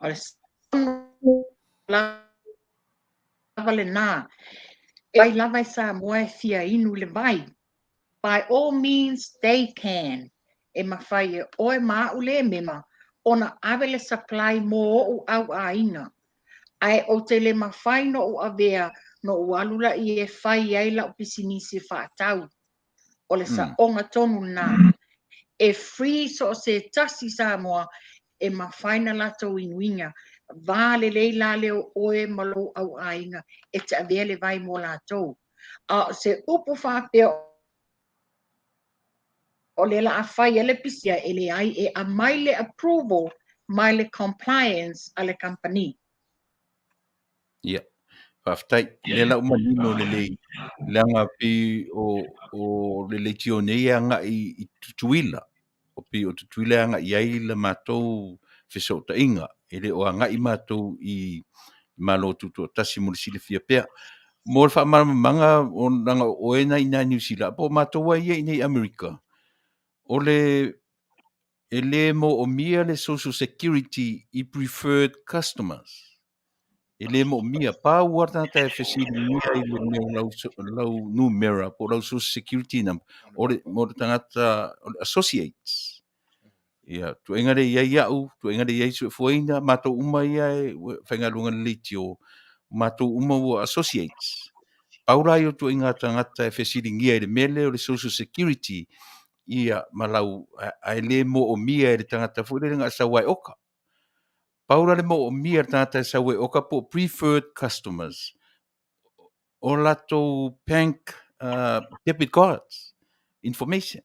O le sao lava lena. E ai lava i Samoa e fia inu le vai. By all means they can. E mafai e oe ma a'u le mema ona ave le supply mo o'u au aiga. Ae ou te le mafai na ou avea na ou alu la'i e fai ai la'u pisinisi e faatau. O le sa'oga tonu lena. E free so o se tasi Samoa e mafai na latou inuina. Va lelei la lea o oe ma lou au aiga e te avea le vai mo latou. A o se upu faapea o le la a fai ai le pisia e leai e aumai le approval mai le compliance a le company. Ia. Faafetai. Lea la ua manino lelei, leaga pei o le leitio nei e agai i Tutuila, o pei o Tutuila e agai ai la matou fesootaiga, e le o agai matou i Malo Tutoatasi mo le silafia pea. Mo le faamalamalamaga, leaga o oe na i ina i Niu Sila, po o matou lava ia i inei i Amerika, o le e le moomia le Social Security i preferred customers. E le moomia. Pau lava le tagata e fesiligia i le mea o lau, lau numera po o lau Social Security number, o le, mo le tagata, o le associates. Ia, tuuaiga lea i ai au, tuuaiga lea i ai Suefuaina, matou uma ia e faigaluega i le leitio, matou uma ua associates. Pau la ia o tuuaiga tagata e fesiligia i le mea lea o le Social Security, ia, ma lau, ae le moomia e le tagata foi lele na o le sau lava e oka. Pau la le moomia e le tagata e sau e oka po o preferred customers, o latou bank debit cards information.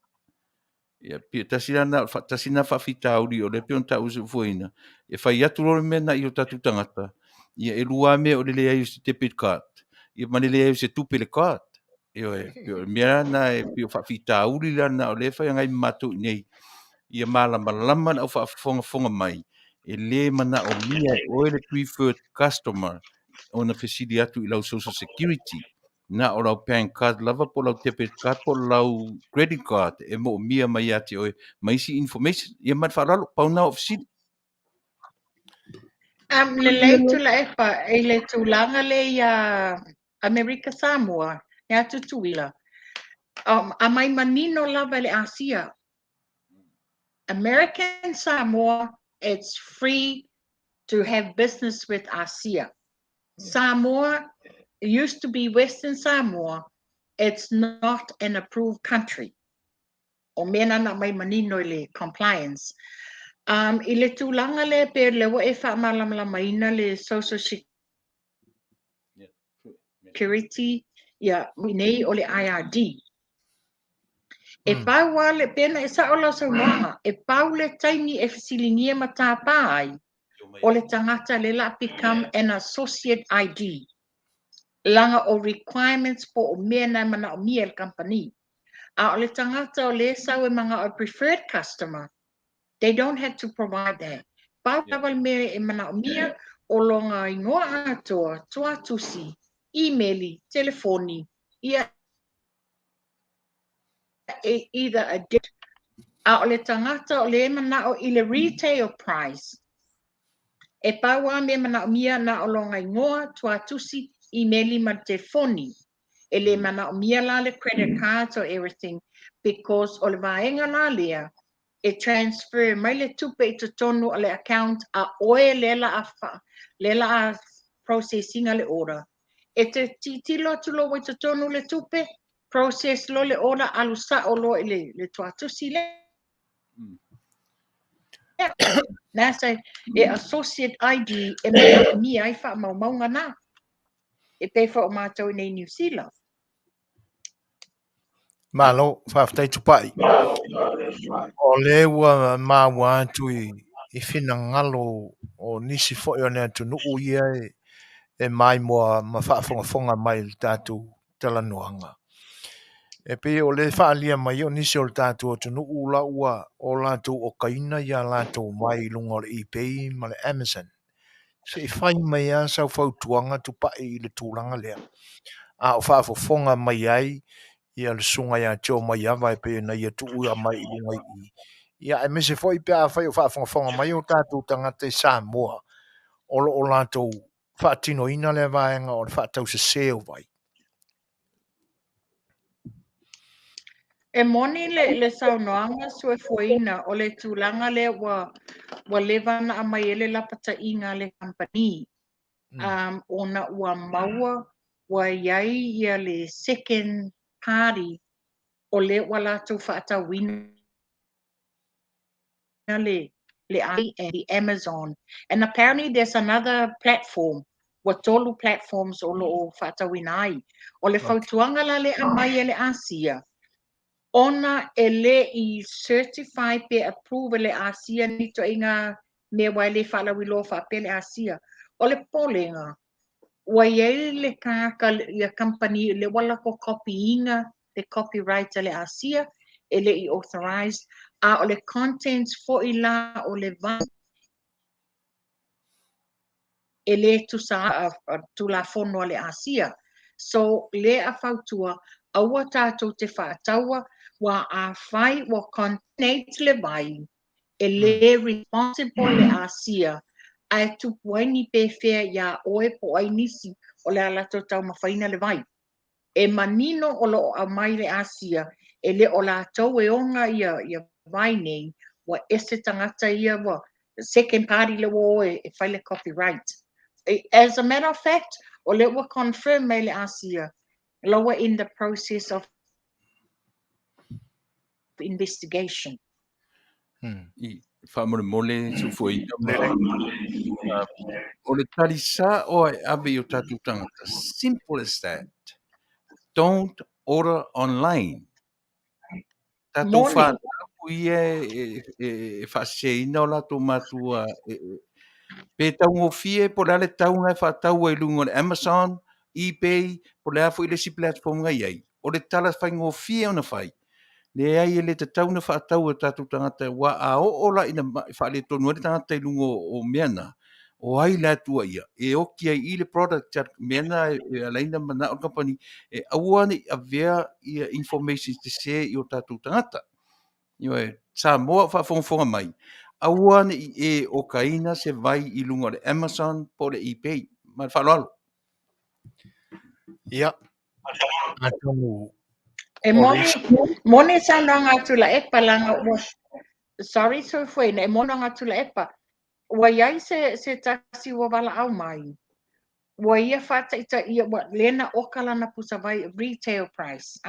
Ia, pei tasi la na, tasi na faafitauli o lea pei ona taua Suefuaina, e fai atu loa le mea lena i o tatou tagata, ia e lua lava mea o le leai o se debit card, ia ma le leai o se tupe i le card. Ioe, pei o le mea lena e pei o faafitauli la lena o lea e fai agai ma matou i inei, ia malamalama le au faafogafoga mai, e le manaomia e oe le preferred customer ona fesili atu i lau Social Security, na o lau bank card lava po o lau debit card po o lau credit card e moomia mai ia te oe ma isi information. Ia ma le faaaloalo, pau lena o au fesili. Lelei Tuilaepa i le tulaga lea ia Amerika Samoa, ia Tutuila, aumai manino lava e le Asia. American Samoa, it's free to have business with Asia. Samoa used to be Western Samoa, it's not an approved country. O mea na na aumai manino i le compliance. I le tulaga lea pe lea ua e faamalamalamaina le Social Security, ia, nei o le IRD. E pau lava le, pe na e sao lau saunoaga, e pau le taimi e fesiligia ma tāpā ai, o le tagata lea o le a become an associate ID. Leaga o requirements po o mea na e manaomia e le kamupani. A o le tagata o lea e sau e manao e preferred customer, they don't have to provide that. Pau lava le mea e manaomia, o lona igoa atoa, tuatusi, imeli, telefoni, ia e either a debit, a o le tagata o lea e manao i le retail price, e pau lava mea manaomia na o lona igoa, tuatusi, imeli ma le telefoni. E le manaomia la le credit cards or everything, because o le vaega la lea, e transfer mai le tupe i totonu o le account a oe lea la a, lea la a process ina le order. E te titilo atu loa i totonu le tupe, process loa le order, alu sao loa i le tuatusi lea. Na se e associate ID e manaomia ai faamaumauga na. E pei foi o matou i nei New Zealand. Malo, faafetai Tupai. O lea ua maua atu i finagalo o nisi foi o le atunuu ia e maimoa ma faafogafoga mai i le tatou talanoaga. E pei o le faaalia mai o nisi o le tatou atunuu la ua o latou okaina ia latou mai i luga o le eBay ma le Amazon. Se i fai mai lava sau fautuaga Tupai i le tulaga lea. A o faafofoga mai ai ia le susuga ia Joe Maiava e pei ona ia tuua mai i luga i i. Ia aemaise foi pe afai o faafogafoga mai o tatou tagata i Samoa o lo o latou faatinoina lea vaega o le faatausese o vai. E moni le saunoaga Suefuaina o le tulaga lea ua leva ona aumai ai le lapataiga a le kamupani. Ona ua maua ua i ai ia le second party o lea ua latou faatauina le le Amazon. And apparently there's another platform, ua tolu platforms o lo o faatauina ai. O le fautuaga la le aumai e le Asia, ona e le i certify pe approve e le Asia ni ituaiga mea aua e le faalauiloa faapea le Asia. O le popolega, Ua i ai le tagata ia kamupani lea ua latou copy ina le copyright a le Asia e le i authorized, a o le contents foi la o le vai e le tusa a Tulafono a le Asia. So lea a fautua aua tatou te faataua ua afai ua contaminate le vai e le responsible le Asia ae tupu ai ni pefea iā oe po o ai nisi o le a latou taumafaina le vai. E manino o lo o aumai le Asia e le o latou e ona ia vai nei, ua ese tagata ia ua second party le ua o e fai le copyright. As a matter of fact, o lea ua confirm mai le Asia, la ua in the process of investigation. I faamolemole suufoeina ma o le tali sa'o e ave i o tatou tagata. Simple as that. Don't order online. Tatou Moni. Fanau ia e faaseseina o latou matua pe taugofie po o le a le tauga e faatau ai i luga o le Amazon, eBay, po o le a foi le isi platform na i ai. O le tala faigofie ona fai. Leai e le tatau ona faatau e tatou tagata ua a oo la ina faaletonu ai le tagata i luga o mea na, o ai le atua ia, e oki ai i le product mea na e ala ai ona manao le kamupani e aua ne i avea ia information sese i o tatou tagata. Ioe, Samoa o faafogafoga mai, aua ne i e okaina se vai i luga o le Amazon po o le eBay. Ma le faaaloalo. Ia, atonu E moni, moni saunoaga a Tuilaepa leaga ua, sorry Sofuaina, e moni saunoaga a Tuilaepa, ua i ai se tasi ua valaau mai, ua ia faataitaia, ua lea na oka lana pusa vai retail price,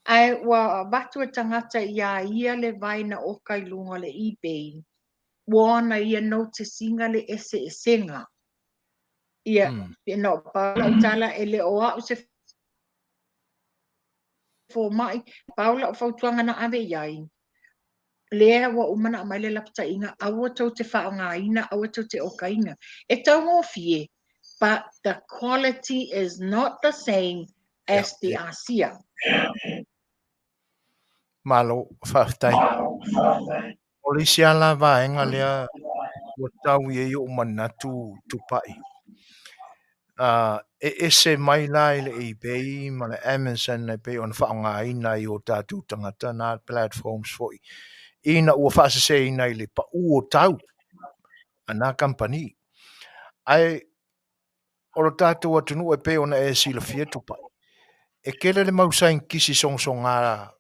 ae ua avatu e tagata iā ia le vai na oka i luga o le eBay, ua ona ia notice ina le eseesega. Ia, no, pau lau tala e le o au se fomai, pau lau fautuaga na ave i ai, lea ua uma ona aumai le lapataiga, aua tou te faaaogaina, aua tou te okaina. E taugofie, but the quality is not the same as the Asia. Malo, faafetai. O le isi lava vaega lea ua tau i ai ou manatu Tupai. E ese mai la i le eBay ma le Amazon e pei ona faaaogaina ai o tatou tagata na platforms foi ina ua faaseseina i le pau o tau a na kamupani. Ae o lo tatou atunuu e pei ona e silafia Tupai, e tele le mau saienitisi sogasoga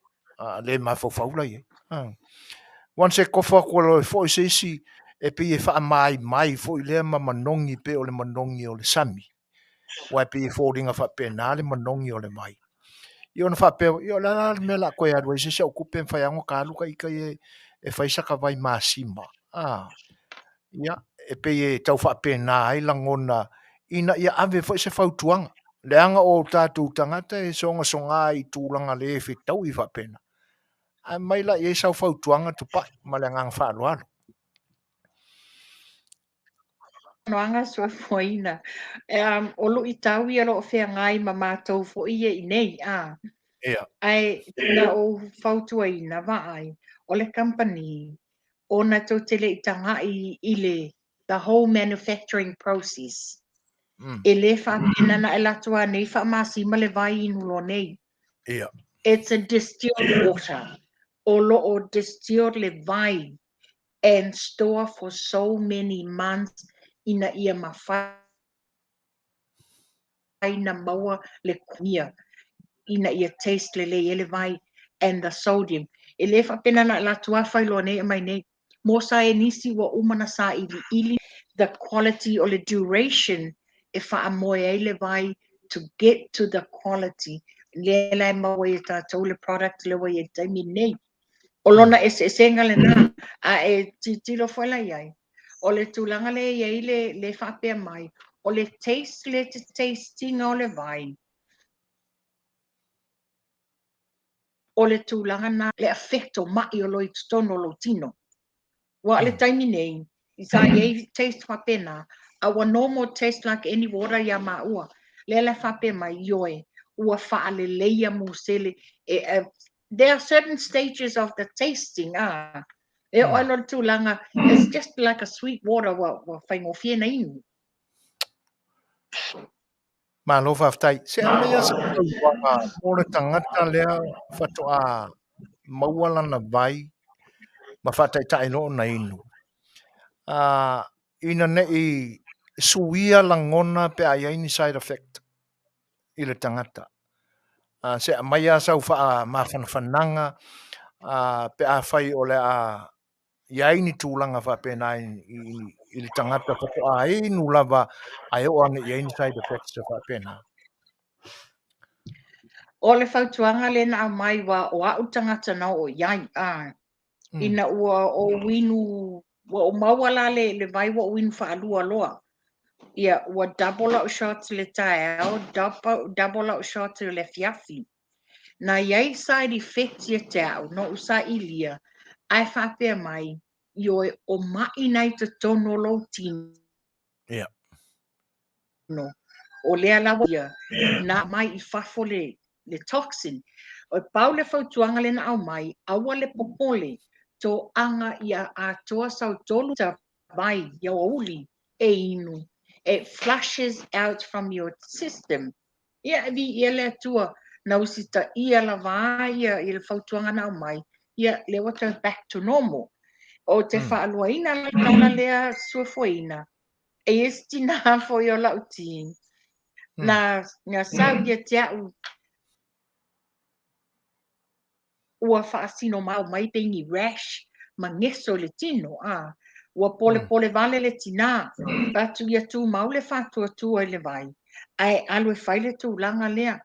le mafaufau la i ai. Once e kofo atu loa foi se isi e pei e faamaimai foi lea ma manogi pei o le manogi o le sami, ua e pei e foliga faapena le manogi o le vai. Ia ona faapea, ia o le a la le mea o le a toe alu ai se isi au tupe e mafai lava ona ta alu ta ita e fai saka vai masima. Ia, e pei e tau faapena ai lagona ina ia ave foi se fautuaga. Leaga o tatou tagata e sogasoga i tulaga le fetaui faapena. Ae mai la i ai sau fautuaga Tupai ma le agaga faaaloalo. Noaga soifuaina. O luitau ia o lo o feagai ma matou foi ia i nei. Ia. Ae na ou fautuaina vaai, o le kamupani, ona tou te le i tagai i le the whole manufacturing process. E le faapena na e latou a nei faamasima le vai inu loa nei. Ia. It's a distilled water. O lo o distilled le vai and store for so many months ina ia mafai na maua le kuia ina ia taste lelei ai le vai and the sodium. E le faapena na e latou a fai loa nei aumai nei. Mo saienisi ua uma na sailiili the quality o le duration e faamoe ai le vai to get to the quality. Lea la e maua ai e tatou le product lea ua i ai i le taimi lenei. O lona eseesega lena, a e tilotilo foi la i ai, o le tulaga lea e i ai le faapea mai, o le taste le te taste ina o le vai, o le tulaga na le affect o mai o lo i totonu o lou tino. Ua o le taimi nei, i sa i ai taste faapena, A ua no more taste like any water iā māua. Lea la e faapea mai, ioe, ua faaleleia musele. E, e, there are certain stages of the tasting, ah. E oo ai loa le tulaga, it's just like a sweet water ua, ua faigofie na inu. Malo faafetai. Se aumaia se fautuaga mo le tagata lea faatoa maua lana vai ma faataitai loa ona inu. Uh, ina ne i suia lagona pe a i ai ni side effect i le tagata. Uh, se aumaia sau faamafanafanaga uh, pe afai o le a i ai ni tulaga faapena i le tagata faatoa inu lava ae oo ane i ai ni side effects faapena. O le fautuaga lea na aumai ua o a'u tagata na oo i ai, a ina ua ou inu, ua ou maua la le, le vai ua ou inu faalua loa. Ia, ua double a'u shots i le taeao, double, double a'u shots i le afiafi. Na i ai side effects ia te a'u, na ou sailia, ae faapea mai, ioe, o ma'i na i totonu o lou tino. Ia. O lea lava ia, na mai i fafo le, le toxin. O pau le fautuaga lea na aumai, aua le popole, toaga ia atoa sau tolu ta vai i aoauli e inu. It flushes out from your system. Ia, e viia le Atua, na usitaia lava ia i le fautuaga na aumai, ia, lea ua toe back to normal. O te faaluaina la le tala lea suefueina, e i ai se tinā foi o lau team, na, na sau ia te a'u, ua faasino mau mai pei ni rash ma geso i le tino, a ua polepole vale le tinā, fai atu ia tumau le faatuatua i le vai, ae alu e fai le tulaga lea.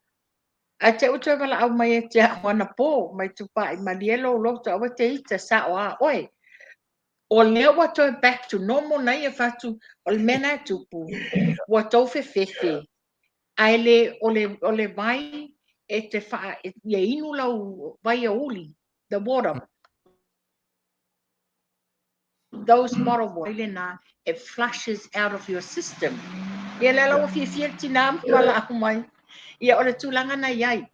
Ae te i ua toe valaau mai ia te a'u anapo, mai Tupai, malie lou loto aua e te ita, sao a oe. O lea ua toe back to normal na ia fai atu, o le mea na e tupu, ua tou fefefe, ae le, o le, o le vai e te wha, ia inu lau vai aouli, the water, those bottled water, lena, it flushes out of your system. Ia lea la ua fiafia le tinā ma valaau mai. Ia o le tulaga na i ai.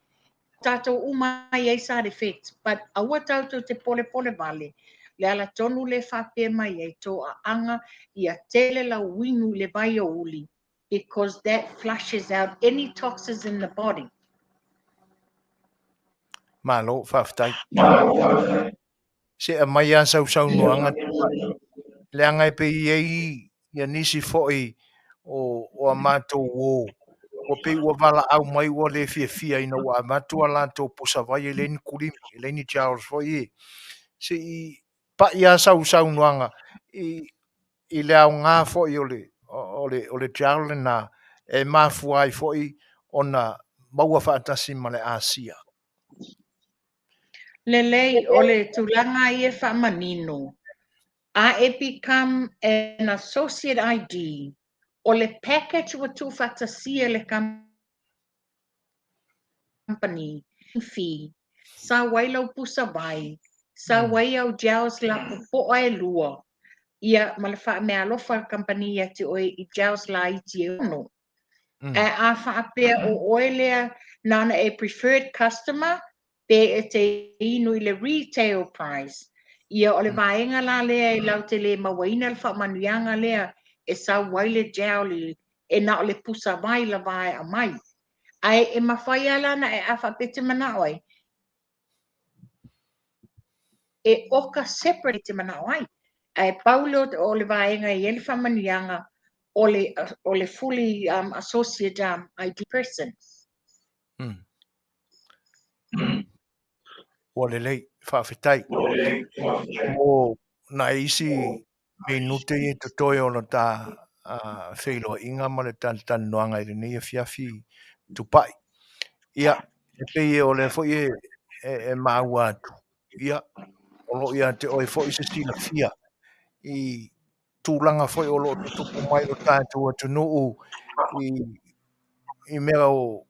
Tātou uma i ai side effects, but aua tātou te polepole vale. Le ala tonu le faapea mai ai tō aaga ia tele lau inu i le vai aouli, because that flushes out any toxins in the body. Malo, faafetai. Se aumai lava sau saunoaga leaga e pei e i ai ia nisi foi o, o a matou uo ua pei ua valaau mai ua le fiafia ina ua avatu a latou pusa vai e leai ni kulimi, e leai ni gels foi e. Se i pai lava sau saunoaga i, i le aoga foi o le, o le, o le gel lena e mafua ai foi ona maua faatasi ma le asia. Lelei, o le tulaga ia e faamanino, a e become an associate ID, o le package ua tuufaatasia e le company fee, sau ai lau pusa vai, sau ai au gels lapopoa e lua, ia ma le faameaalofa a le kamupani ia te oe i gels laiti e ono. Ae a faapea o oe lea na ona e preferred customer, pe e te inu i le retail price, ia o le vaega la lea e latou te le mauaina le faamanuiaga lea e sau ai le gel i e na o le pusa vai lava e aumai. Ae e mafai lava la ona e a faapea e te manao ai, e oka separate e te manao ai. Ae pau lea o le vaega e i ai le faamanuiaga o le, o le fully associate ID person. Ua lelei, faafetai. Mo nai isi minute ia i totoe o lo ta feiloaiga ma le talatalanoaga i lenei afiafi Tupai. Ia, e pei o lea foi e, e, e maua atu, ia, o lo o ia te oe foi se silafia i tulaga foi o lo o tutupu mai lo tatou atunuu i, i mea o,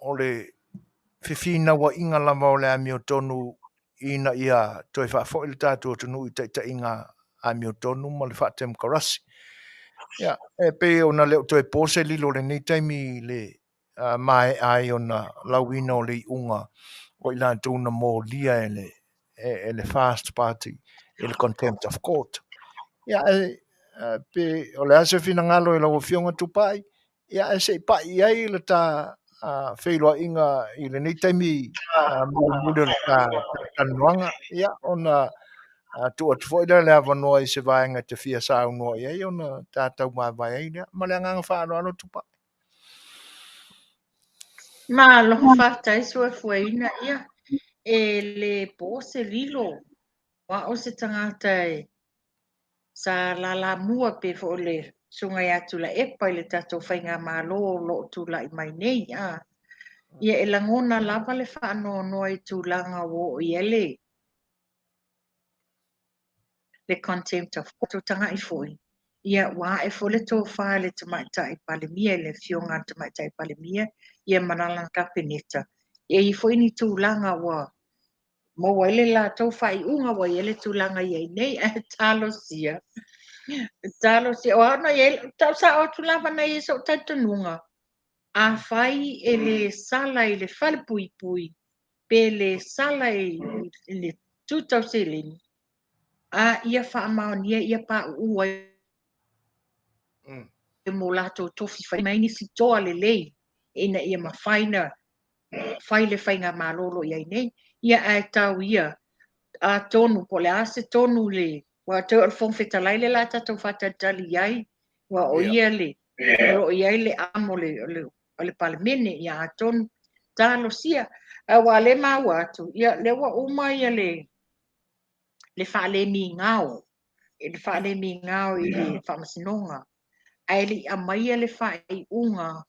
o le fefinauaiga lava o le amiotonu ina ia toe faafoi le tatou atunuu i taitaiga amiotonu ma le faatemokarasi. Ia, e pei ona le o toe po se lilo i lenei taimi i le maea ai ona lauina o le iuga o i latou na molia e le, e, e le First Party i le Contempt of Court. Ia, e, pe o le a se finagalo i lau Afioga Tupai, ia, ae se i pai i ai le ta feiloaiga i lenei taimi mulimuli o le ta talanoaga, ia, ona tuu atu foi lea le avanoa i se vaega e te fia saunoa i ai ona ta taumavae ai lea. Ma le agaga faaaloalo Tupai. Malo faafetai Suefueina. Ia, e le po se lilo, o au se tagata e sa lalamua pe foi o le Susuga ia Tuilaepa i le tatou faigamalo o lo o tulai mai nei. A. Ia, e lagona lava le faanoanoa i tulaga ua oo i ai le le contempt of court. Tagai foi, ia, ua ae foi le tofa i le Tamaitai Palemia, i le Afioga a le Tamaitai Palemia, ia ma lana Kapeneta. E i ai foi ni tulaga ua maua ai le latou faaiuga ua i ai le tulaga i ai nei, ae talosia, talosia. O a ona i ai, tau sao atu lava na i ai sou talitonuga, afai e le sala i le falepuipui, pe le sala i le tu tau seleni, a ia faamaonia ia pauu ai mo latou tofi fai mai nisi toa lelei ina ia mafai na fai le faigamalo o lo o i ai nei. Ia, ae tau ia atonu po o le a se tonu le ua toe o le Fofoga Fetalai le la tatou faatalitali i ai, ua o ia le o lo o i ai le amo o le Palemene. Ia, atonu talosia, aua le maua atu, ia lea ua uma ia le faalemigao, le faalemigao i le faamasinoga, ae le i aumaia le faaiuga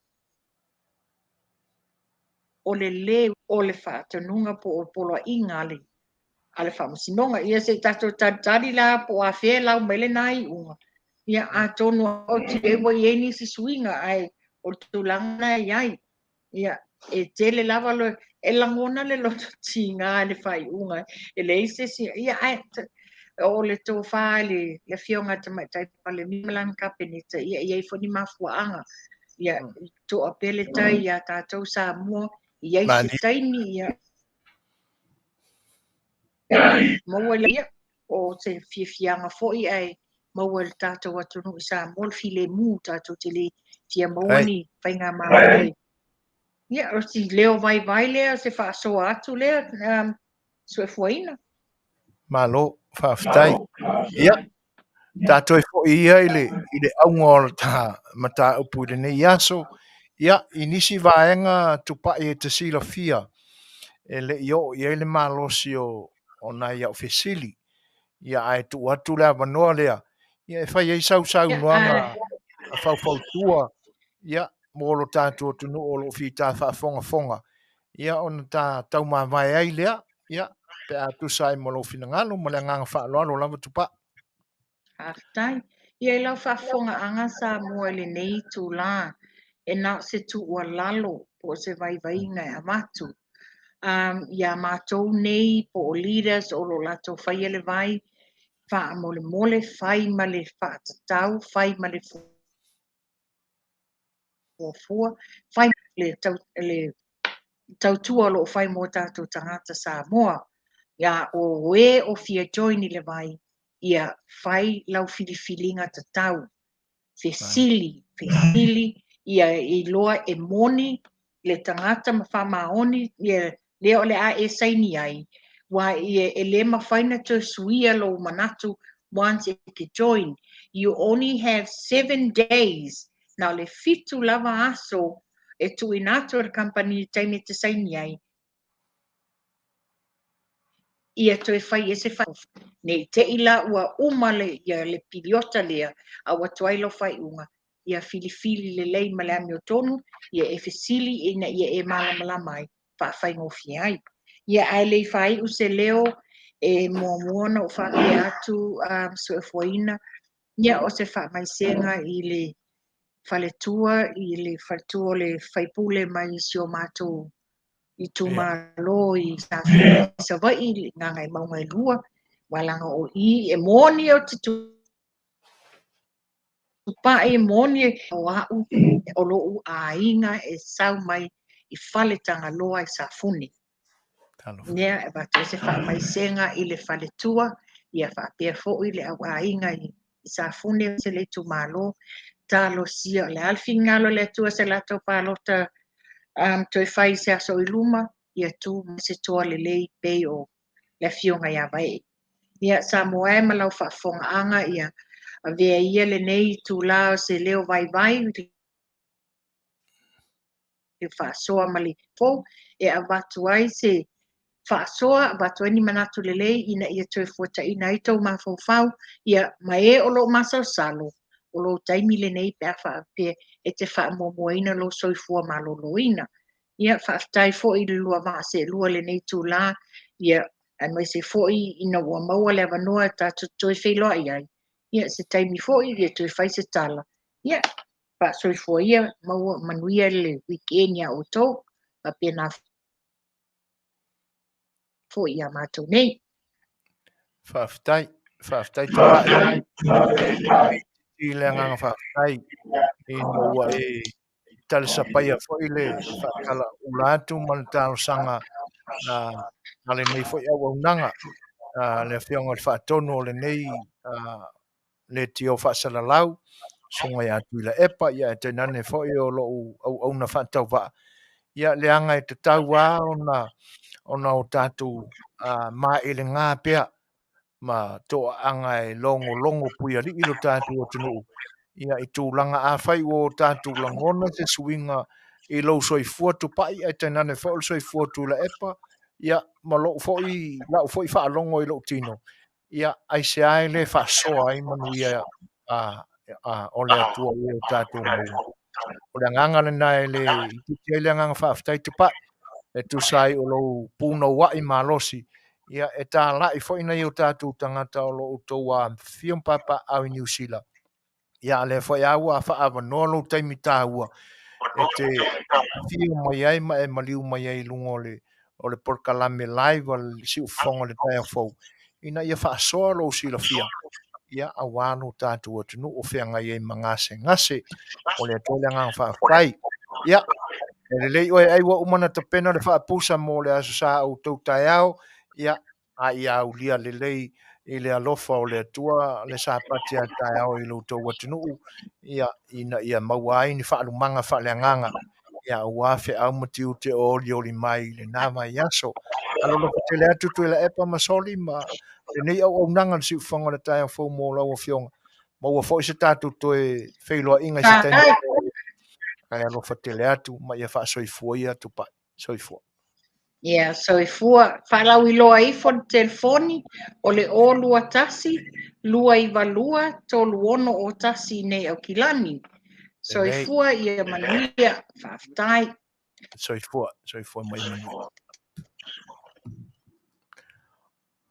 o le lē o le faatonuga po o poloaiga a le faamasinoga. Ia se i tatou talitali la po o afea e lau mai lena iuga. Ia, atonu o te ua i ai nisi suiga, ae o le tulaga na i ai. Ia, e tele lava lo, e lagona le loto tiga i le faaiuga, e leai se isi, ia, ae o le tofa i le Afioga i le Tamaitai Palemia ma lana Kapeneta, ia, e i ai foi ni mafuaaga. Ia, toa pea le tai iā tatou Samoa, i ai se taimi, ia, maua ia, o se fiafiaga foi ae maua e le tatou atunuu i Samoa le filemu, tatou te le fia maua ni faigamalo. Ia, o si leo vaivai lea, o se faasoa atu lea, Soifuaina. Malo, faafetai. Ia, tatou e foi ia i le, i le auga o le ta mataupu i lenei aso. Ia, i nisi vaega tupai e te silafia e le i oo i ai le malosi o, o nai au fesili. Ia, ae tuu atu le avanoa lea, ia e fai ai sau saunoaga a faufautua, ia, mo lo tatou atunuu o lo o fita faafogafoga, ia ona ta taumavae ai lea, ia, pe a tusa ai ma lou finagalo ma le agaga faaaloalo lava Tupai. Faafetai. Ia i lau faafofogaaga Samoa i lenei itulā, e na o se tuualalo po o se vaivaiga e avatu iā matou nei po o leaders o lo o latou faia le vai, faamolemole fai ma le faatatau, fai ma le fuafua, fai le, tau, le tautua o lo o fai mo tatou tagata Samoa. Ia o e o fia join i le vai, ia fai lau filifiliga tatau. Fesili, fesili, ia iloa e moni le tagata ma faamaoni ia lea o le a e saini ai, ua ia e le mafai na toe suia lou manatu once e te join. You only have 7 days, na o le 7 lava aso e tuuina atu e le kamupani i le taimi e te saini ai, ia toe fai ai se ne i te i la ua uma le, ia le piliota lea, a ua tuai lau faaiuga, ia filifili lelei ma le amiotonu, ia e fesili ina ia e malamalama ai, faafaigofie ai. Ia ae le i faaiu se leo, e muamua ona ou faapea atu Soifuaina, ia o se faamaisega i le faletua, i le faletua o le faipule mai si o matou itumalo i Safua i Savaii, i Gagaemauga e 2, ua leaga o i e moni o te tupai. Tupai, moni o a'u o lo'u aiga e sau mai i Faletagaloa i Safune. Lea e avatu ai se faamaisega i le faletua, ia faapea foi le auaiga i Safune se le itumalo. Talosia o le a le finagalo o le Atua se latou palota toe fai i se aso i luma, ia tu mai se toa lelei pei o le afioga ia Vaee. Ia Samoa e ma lau faafofogaaga, ia avea ia lenei itulā o se leo vaivai le faasoa ma le fou e avatu ai se faasoa, avatu ai ni manatu lelei ina ia toe fuataina ai tou mafaufau, ia ma e o loo masalosalo, o lou taimi lenei pe a faapea e te faamuamuaina lou soifua maloloina. Ia faafetai foi i le lua vaa seelua lenei itulā, ia aemaise foi ina ua maua le avanoa e tatou toe feiloai ai, ia se taimi foi ia toe fai se tala. Ia faasoifua ia, maua manuia le weekend iā outou, faapena foi iā matou nei. Faafetai, faafetai Tupai. I le agaga faafetai ina ua e talisapaia foi le faatalaula atu ma le talosaga a lenei foi auaunaga a le Afioga i le Faatonu o lenei leitio faasalalau, Susuga ia Tuilaepa, ia ae tainane foi o lou auauna faatauvaa, ia leaga e tatau lava ona o tatou maelega pea ma toaaga e logologo puialii lo tatou atunuu, ia i tulaga afai ua o tatou lagona se suiga i lou soifua Tupai ae tainane foi o le soifua Tuilaepa, ia ma lou foi lau foi faalogo i lou tino, ia aisea e le faasoa ai manuia o le Atua ua o tatou maua. O le agaga lena e le itiiti ai le agaga faafetai Tupai, e tusa ai o lou punouai malosi, ia e talai foi nai o tatou tagata o lo o outou afifio ma papaaao i Niu Sila. Ia a lea foi lava ua faaavanoa lou taimi taua e te afio mai ai ma e maliu mai ai i luga o le o le polokalame live a le Siufofoga o le Taeao Fou, ina ia faasoa lou silafia, ia aua lo tatou atunuu o feagai ai ma gasegase. O le Atua le agaga faafetai. Ia, e lelei oe ai ua uma ona tapena le faapusa mo le Aso Sa o outou taeao, ia, a ia aulia lelei i le alofa o le Atua le Sapati a taeao i lo outou atunuu, ia, ina ia maua ai ni faalumaga faaleagaga, ia aua feau ma tiute o olioli mai i lena vaiaso. Alolofa tele atu Tuilaepa ma Soli ma lenei auaunaga le Siufofoga o le Taeao Fou mo lau Afioga. Maua foi se tatou toe feiloaiga i se taimi. Ae alofa tele atu ma ia faasoifua ia Tupai. Soifua. Ia, soifua. Faalauiloa ifo le telefoni o le 021 292 3601 i nei Aukilani. Soifua ia manuia. Faafetai. Soifua, soifua mai manuia.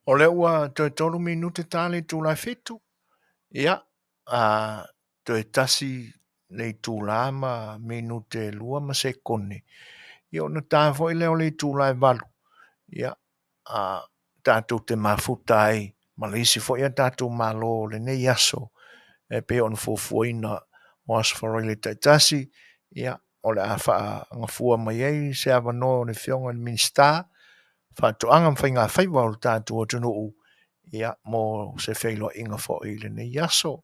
O lea ua toe 3 minute ta le itula e 7. Ia, toe tasi le itula ma minute 2 ma sekone. Ia ona ta foi lea o le itula e 8. Ia, tatou te mafuta ai ma le isi foi a tatou malo o lenei aso e pei ona fuafuaina o Aso Faraile taitasi, ia, o le a faagafua mai ai se avanoa o le Afioga i le Minisita Faatoaga ma Faigafaiva o le tatou atunuu, ia, mo se feiloaiga foi i lenei aso.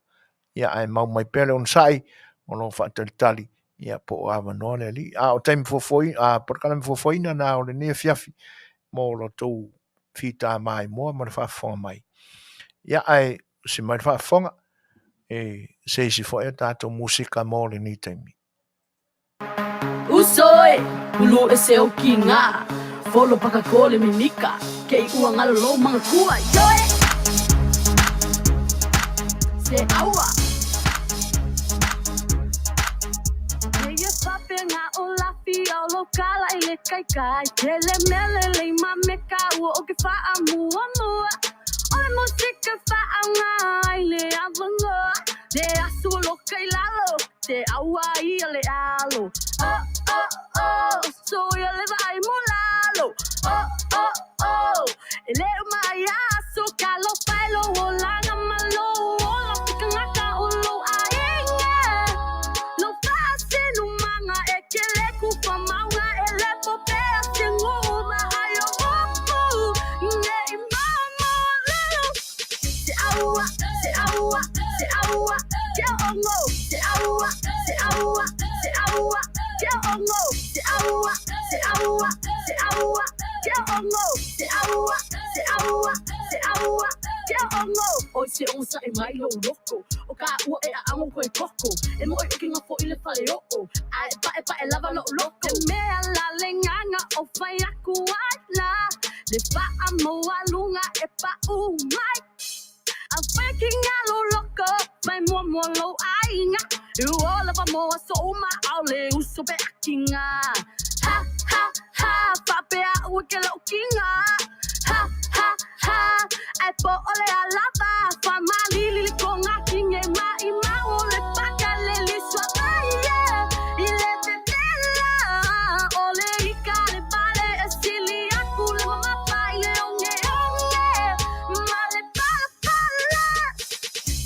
Ia, ae mau mai pea le onosai o lo o faatalitali, ia, po o avanoa le alii. A o taimi fuafuaina, polokalame fuafuaina na o lenei afiafi mo lo outou fita maimoa ma le faafofoga mai. Ia, ae usi mai le faafofoga e se isi foi a tatou musika mo lenei taimi. Uso e, ulu e se o ki ngā Folo paka kole mimika Kei ua ngalo lo manga kua Yoe! Se aua! Ia pape ngā o lafi o lo kala i le kai kai Hele mele lei ma me ka ua o ke whaa mua mua O le musika whaa ngā ai le awanga Le asu o lo kai lalo Te aua ia le alo. Oh, oh, oh, so ia le vai mo lalo. Oh, oh, oh, e le uma ia so ka lo pai lo o langa ma lo o la pika ngaka o lo a inga. aua, se aua, se aua, ke ongo, se aua, se aua, se aua, ke ongo, se aua, se aua, se aua, ke ongo, se aua, se aua, se aua, ke ongo. Oi se o sa e mai lo loko o ka ua e a amo koe koko e mo e o kinga fo i le fale o o a e pa e pa e lava lo loko e mea la le nganga o fai aku ai la le fa a mo alunga e pa u mai a fai kinga lo loko fai mua mua lo ainga i o lava mo a so uma au le uso pe akinga ha ha ha fa pe a ua ke lo kinga ha ha ha e po ole a lava fa ma li li ko ngā kinge ma i ma o le paka le li sua mai i le te tela o le i ka le vale e sili aku le mama pa i le onge onge ma le pala pala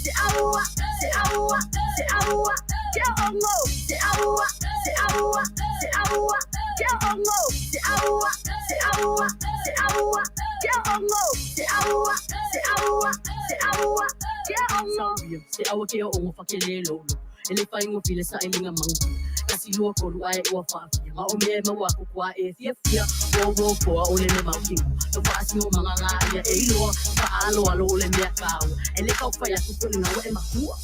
se aua se aua se aua ke ongo se aua se aua se aua ke ongo se aua se aua se aua ke ongo se aua se aua se aua ke ongo se aua ke o fa ke le lo lo e le fai ngo file sa ilinga mangu kasi lua kolu ai ua fa ma o me ma wa ku kwa e fia fia wo wo ko o le me mau kingo no fa asi o manga nga ia e iloa fa alo alo le mea kau e le kau fai aku ko nga e makua.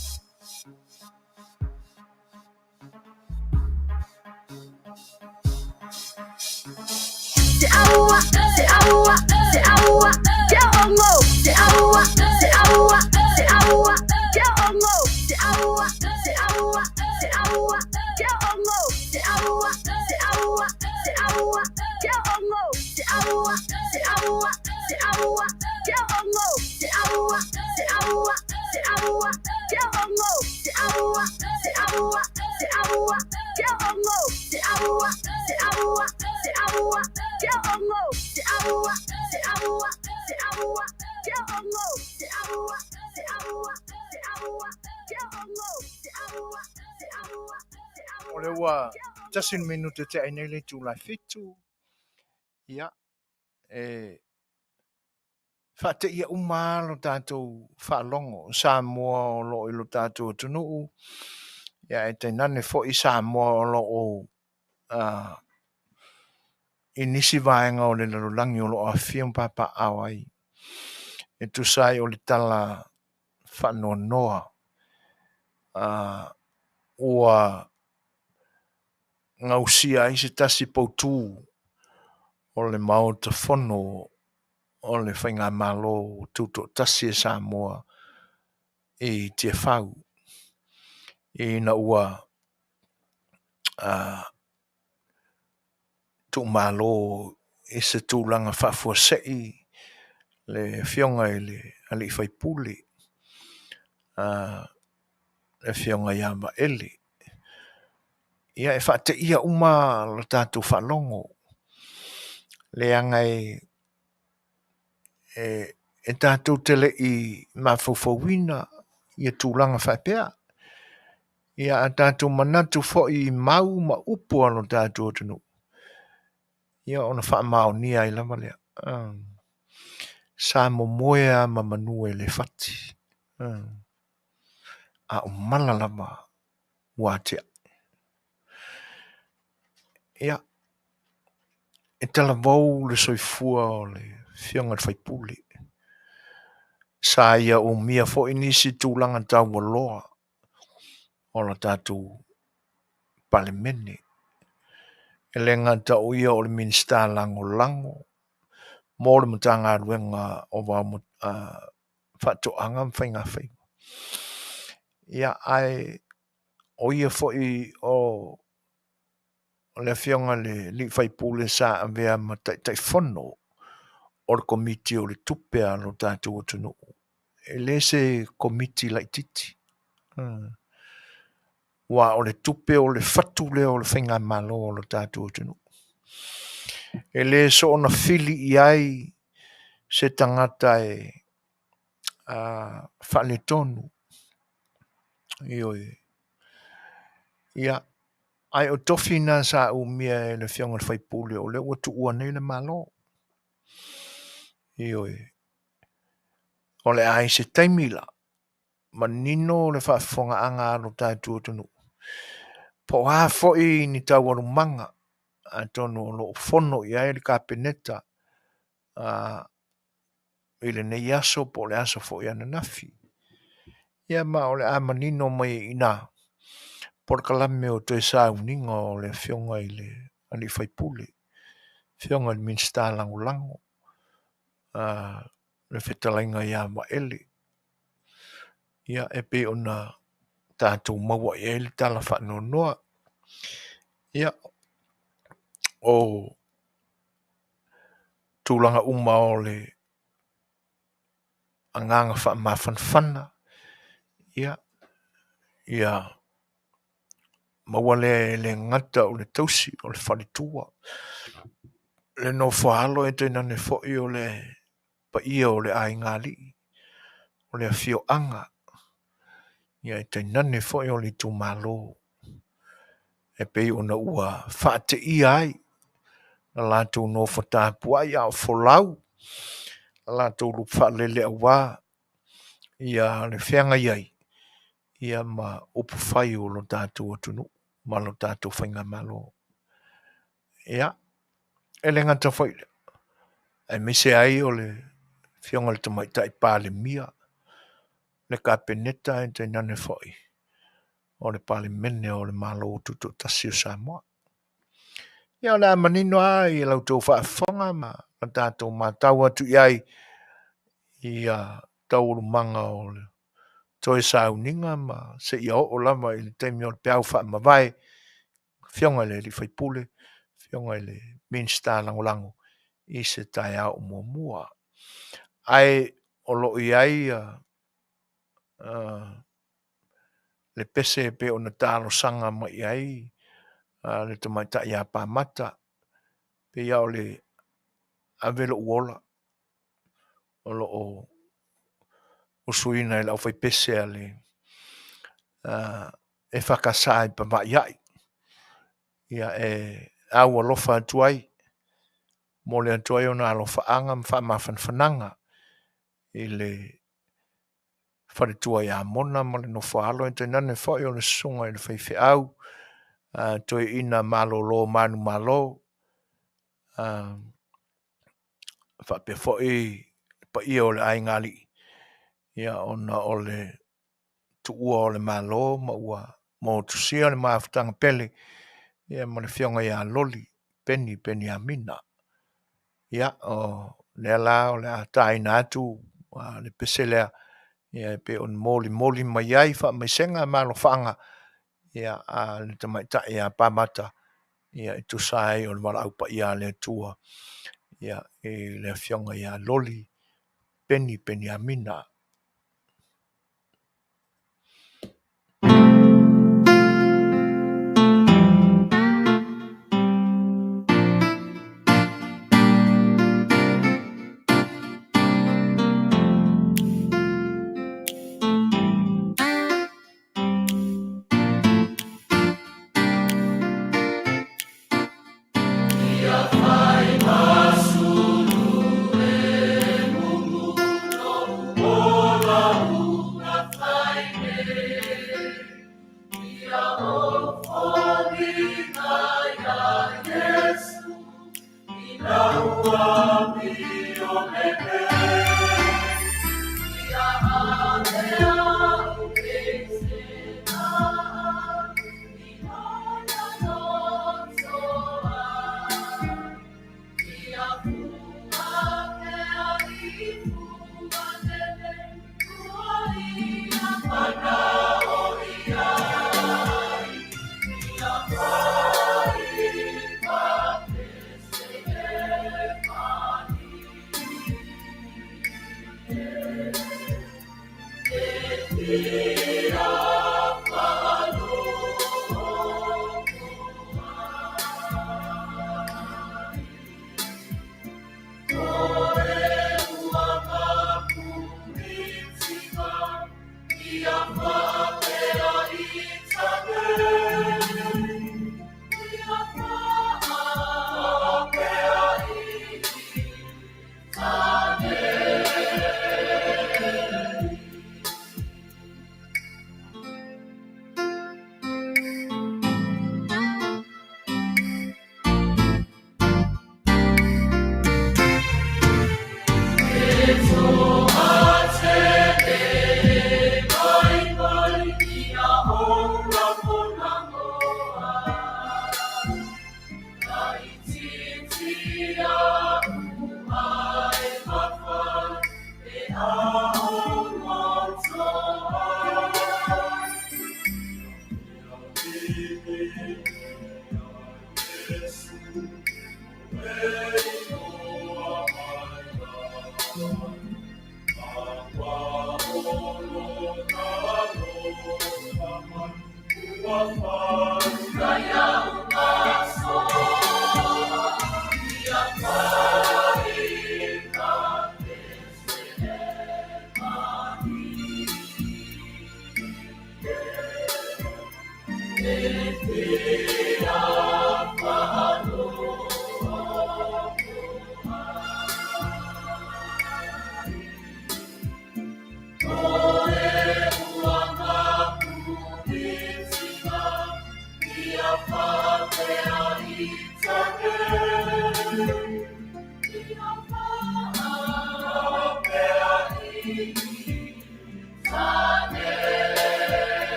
Se aua, se aua, se aua, ke ongo, se aua, se aua, se aua, ke ongo, se aua, se aua, se aua, ke ongo, se aua, se aua, se aua, ke ongo, se aua, se aua, se aua, ke ongo, se aua, se aua, se aua, ke ongo, se aua, se aua, se aua, ke ongo, se aua, se aua, se aua, ke ongo, se aua, se aua, se aua, ke ongo, se aua, se aua, se aua, ke ongo, se aua, se aua, se aua. O le ua tasi le minute te ai nei le itula e 7. Ia, e faateia uma lava lo tatou faalogo o Samoa o loo i lo tatou atunuu, ia e tainane foi Samoa o loo i nisi vaega o le lalolagi o loo afifio ma papaaao ai e tusa ai o le tala faanoanoa ua gausia ai se tasi poutu o le Maota Fono o le Faigamalo Tutoatasi e Samoa i Tiafau ina ua tuumalo i se tulaga faafuasei le afioga i le alii faipule, le afioga ia Vaele. Ia e faateia uma lo tatou faalogo leaga e tatou te lei mafaufauina ia tulaga faapea. Ia a tatou manatu foi i mau ma upu a lo tatou atunuu, ia ona faamaonia ai lava lea. Sa momoe lava ma manu e le fati. A o mala lava ua atiae. Ia, e talavou le soifua o le afioga i le faipule. Sa ia umia foi nisi tulaga taualoa o la tatou Palemene. E le gata o ia o le Minisita Lagolago mo le Matagaluega o Faatoaga ma Faigafaiva. Ia, ae o ia foi o le afioga i le alii faipule sa avea ma Taitaifono o le Komiti o le Tupe a lo tatou atunuu. E le se komiti laitiiti. Ua o le tupe o le fatu lea o le faigamalo o lo tatou atunuu. E le soona fili i ai se tagata e faaletonu. Ioe. Ia, ae o tofi na sa umia e le afioga i le faipule o lea ua tuua nei le Malo. Ioe. O le a i se taimi la. manino le faafofogaaga a lo tatou atunuu, po o a foi ni taualumaga atonu o lo o fono i ai le Kapeneta i lenei aso po o le aso foi ananafi. Ia ma o le a manino mai ai i ina polokalame o toe sauniga o le Afioga i le Alii Faipule, Afioga i le Minisita Lagolago, le fetalaiga ia Vaele. Ia, e pei ona tatou maua i ai le tala faanoanoa. Ia, o tulaga uma o le agaga faamafanafana, ia, ia maua lea e le gata o le tausi, o le faletua, le nofo a alo ae tainane foi o le paia o le aigaalii, o le afioaga, ia e tainane foi o le itumalo e pei ona ua faateia ai la latou nofo tapuai a o folau la latou lupe faalele aua ia le feagai ai ia ma upufai o lo tatou atunuu ma lo tatou faigamalo. Ia, e le gata foi i lea, aemaise ai o le Afioga i le Tamaitai Palemia, le Kapeneta ae tainane foi o le Palemene o le Malo Tutoatasi o Samoa. Ia o le a manino lava i la outou faafofoga ma la tatou matau atu i ai i taualumaga o le toe sauniga ma seia oo lava i le taimi o le peau faamavae, Afioga i le Alii Faipule, Afioga i le Minisita Lagolago i se taeao o muamua. Ae o lo o i ai le pese e pei ona talosaga mai i ai le tamaitai ia Pamata, pei lava o le ave lou ola o lo o usuina e le aufaipese a le EFKS i Pavaaiai, ia e au alofa atu ai, momoli atu ai ona alofaaga ma faamafanafanaga i le faletua ia Mona ma le nofo a alo, ae tainane foi o le susuga i le faifeau toeaina malolo manumalo, faapea foi le paia o le aigaalii, ia ona o le tuua o le Malo ma ua motusia le mafutaga pele ia ma le afioga ia Loli Peni Peniamina. Ia, o lea la o le a taina atu le pese lea ia e pei ona molimoli mai ai faamaisega ma alofaaga ia a le tamaitai ia Pamata ia e tusa ai o le valaau paia a le Atua ia i le afioga ia Loli Peni Peniamina.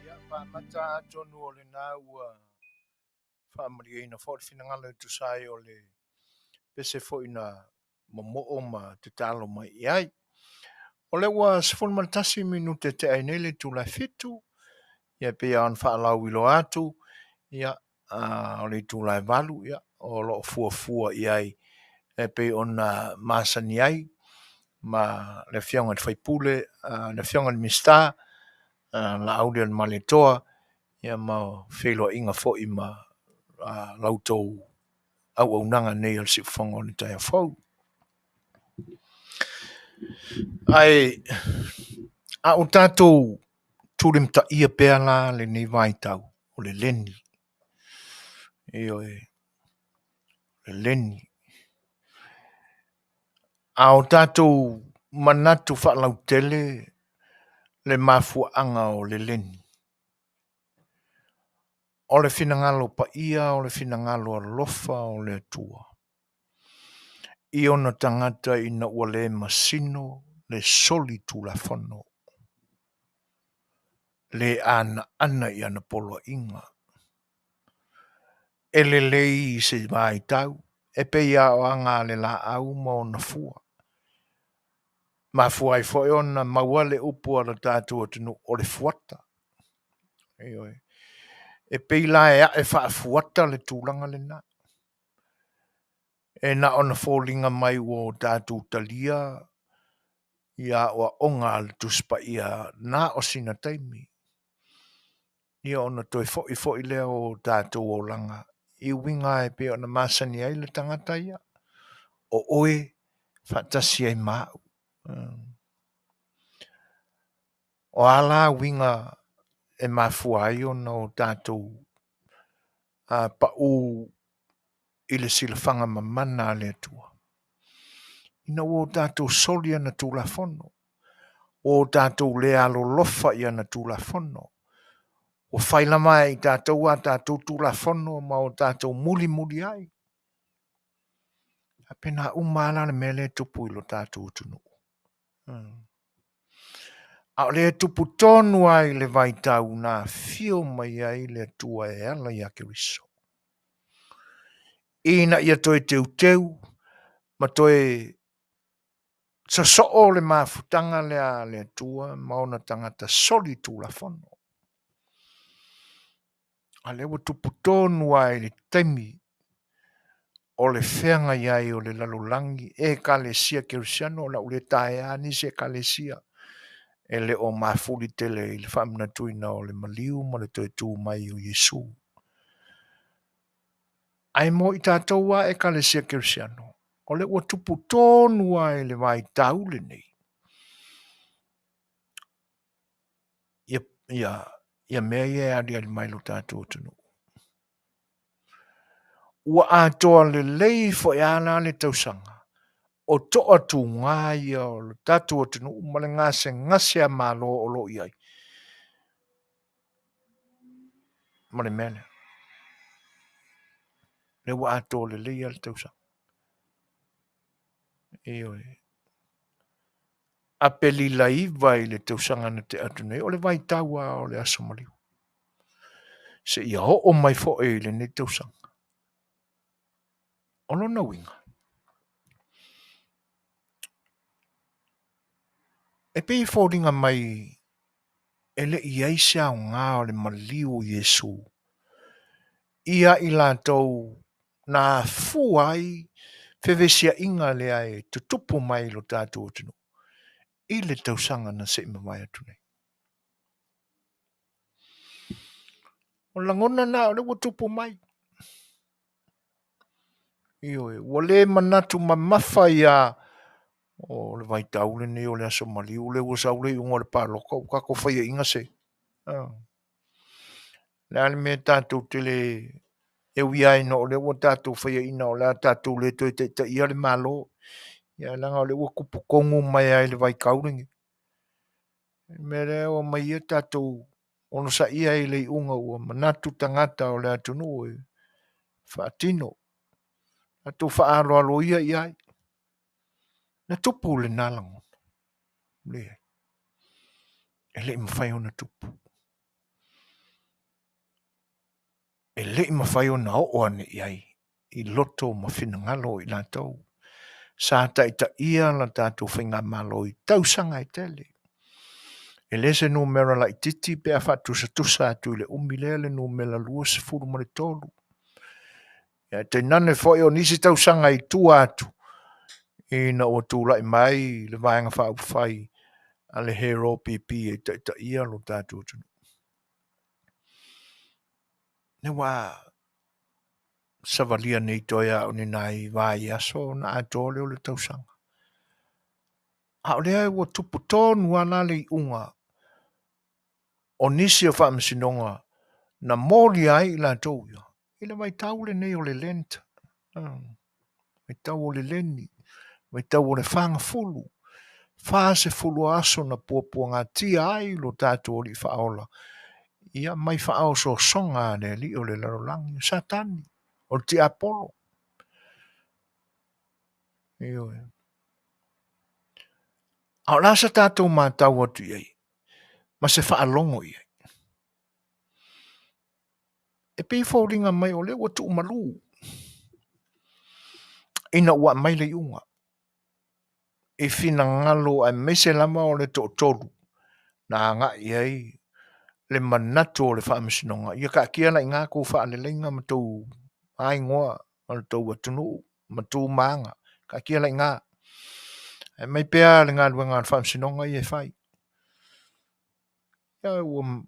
Ia, faamata atonu o lena ua faamalieina foi le finagalo e tusa ai o le pese foi na momoo ma tatalo mai i ai. O lea ua 11 minute tea ai nei le itula e 7, ia e pei lava ona faalauiloa atu, ia, o le itula e 8, ia, o lo o fuafua i ai e pei ona masani ai ma le afioga i le sui usufono, le afioga i le Minisita, Laaulialemalietoa, ia ma feiloaiga foi ma la outou auaunaga nei o le siufofoga o le taeao fou. Ae a o tatou tulimataia pea la lenei vaitau o le leni. Ioe, o le leni. A o tatou manatu faalautele le mafuaaga o le leni. O le finagalo paia, o le finagalo alofa o le Atua i ona tagata ina ua le masino le soli tulafono, le anaana i ana poloaiga. E lelei i se vaitau, e pei lava o aga a le laau ma ona fua. Mafua ai foi ona maua le upu a lo tatou atunuu o le fuata. Ioe. E pei la e ae faafuata le tulaga lena. E na ona foliga mai ua o tatou talia ia aoaoga a le Tusi Paia na o sina taimi. Ia ona toe foi foi lea o tatou olaga i uiga e pei ona masani ai le tagata ia, o oe faatasi ai ma au. O a la uiga e mafua ai ona o tatou pau i le silafaga mamana a le Atua? Ina ua o tatou soli ana Tulafono, ua o tatou le alolofa i ana Tulafono, ua fai lava e i tatou a tatou Tulafono ma o tatou mulimuli ai. E faapena uma lava la le mea lea e tupu i lo tatou atunuu. A o lea e tupu tonu lava i le vaitau na afio mai ai le Atua e ala ia Keriso, ina ia toe teuteu ma toe sosoo le mafutaga lea a le Atua ma ona tagata soli tulafono. A lea ua tupu tonu lava i le taimi o le feagai ai o le lalolagi, Ekalesia Kerisiano, o le a ou le taea lava nisi Ekalesia e le o mafuli tele i le faamanatuina o le maliu ma le toe tu mai o Iesu. Ae mo i tatou lava Ekalesia Kerisiano, O lea ua tupu tonu lava i le vaitau lenei ia mea ia e aliali mai i lo tatou atunuu. Ua atoa lelei foi lava la le tausaga o toatuga ia o le tatou atunuu ma le gasegase a Malo o lo o i ai ma le mea lea. Lea ua atoa lelei lava le tausaga. Ioe. Aperila 9 i le tausaga na tea atu nei, o le vaitau lava o le Aso Maliu, seia oo mai foi i lenei tausaga. O lona uiga, e pei e foliga mai e le i i ai se aoga o le maliu o Iesu ia i latou na afua ai fevesiaiga lea e tutupu mai i lo tatou atunuu i le tausaga na se i mavae atu nei. O lagona na o lea ua tupu mai. Ioe, ua le manatu mamafa ia o le vaitau lenei o le Aso Maliu, lea ua sau le iuga o le palota, ua tatou faiaina se. Le a le mea tatou te le e ui ai ina o lea ua tatou faiaina o le a tatou le toe taitaia le Malo, ia leaga o lea ua tupu tonu mai lava i le vaitau lenei. O le mea lea e omai ia tatou onosaia i le iuga ua manatu tagata o le atunuu e faatino. Tatou faaaloalo ia i ai. Na tupu lena lagona. Leai. E le i mafai ona tupu. E le i mafai ona oo ane i ai i loto ma finagalo o i latou sa taitaia la tatou faigamalo i tausaga e tele. E le se numera laitiiti pe a faatusatusa atu i le umi lea le numera 23. Ae tainane foi o nisi tausaga i tua atu ina ua tulai mai le Vaega Faaupufai a le Hero PP e taitaia lo tatou atunuu. Lea ua savalia nei toe a o ni nai vaiaso ona atoa lea o le tausaga. A o lea ua tupu tonu lava la le iuga o nisi o faamasinoga na molia ai i latou ia i le vaitau lenei o le Lent, vaitau o le leni, vaitau o le fagafulu, 40 aso na puapuagatia ai lo tatou Alii Faaola, ia mai faaosoosoga a le alii o le lalolagi, o Satani, o le tiapolo. Ioe. A o le a sa tatou matau atu i ai ma se faalogo i ai? E pei e foliga mai o lea ua tuumalu ina ua aumai le iuga i finagalo aemaise lava o le toatolu na agai i ai le manatu o le faamasinoga. Ia taatia la i ina tou faaleleiga ma tou aigoa o le tou atunuu ma tu ma aga. Taatia la i ina. Ae aumai pea le galuega a le faamasinoga ia e fai. Ia ua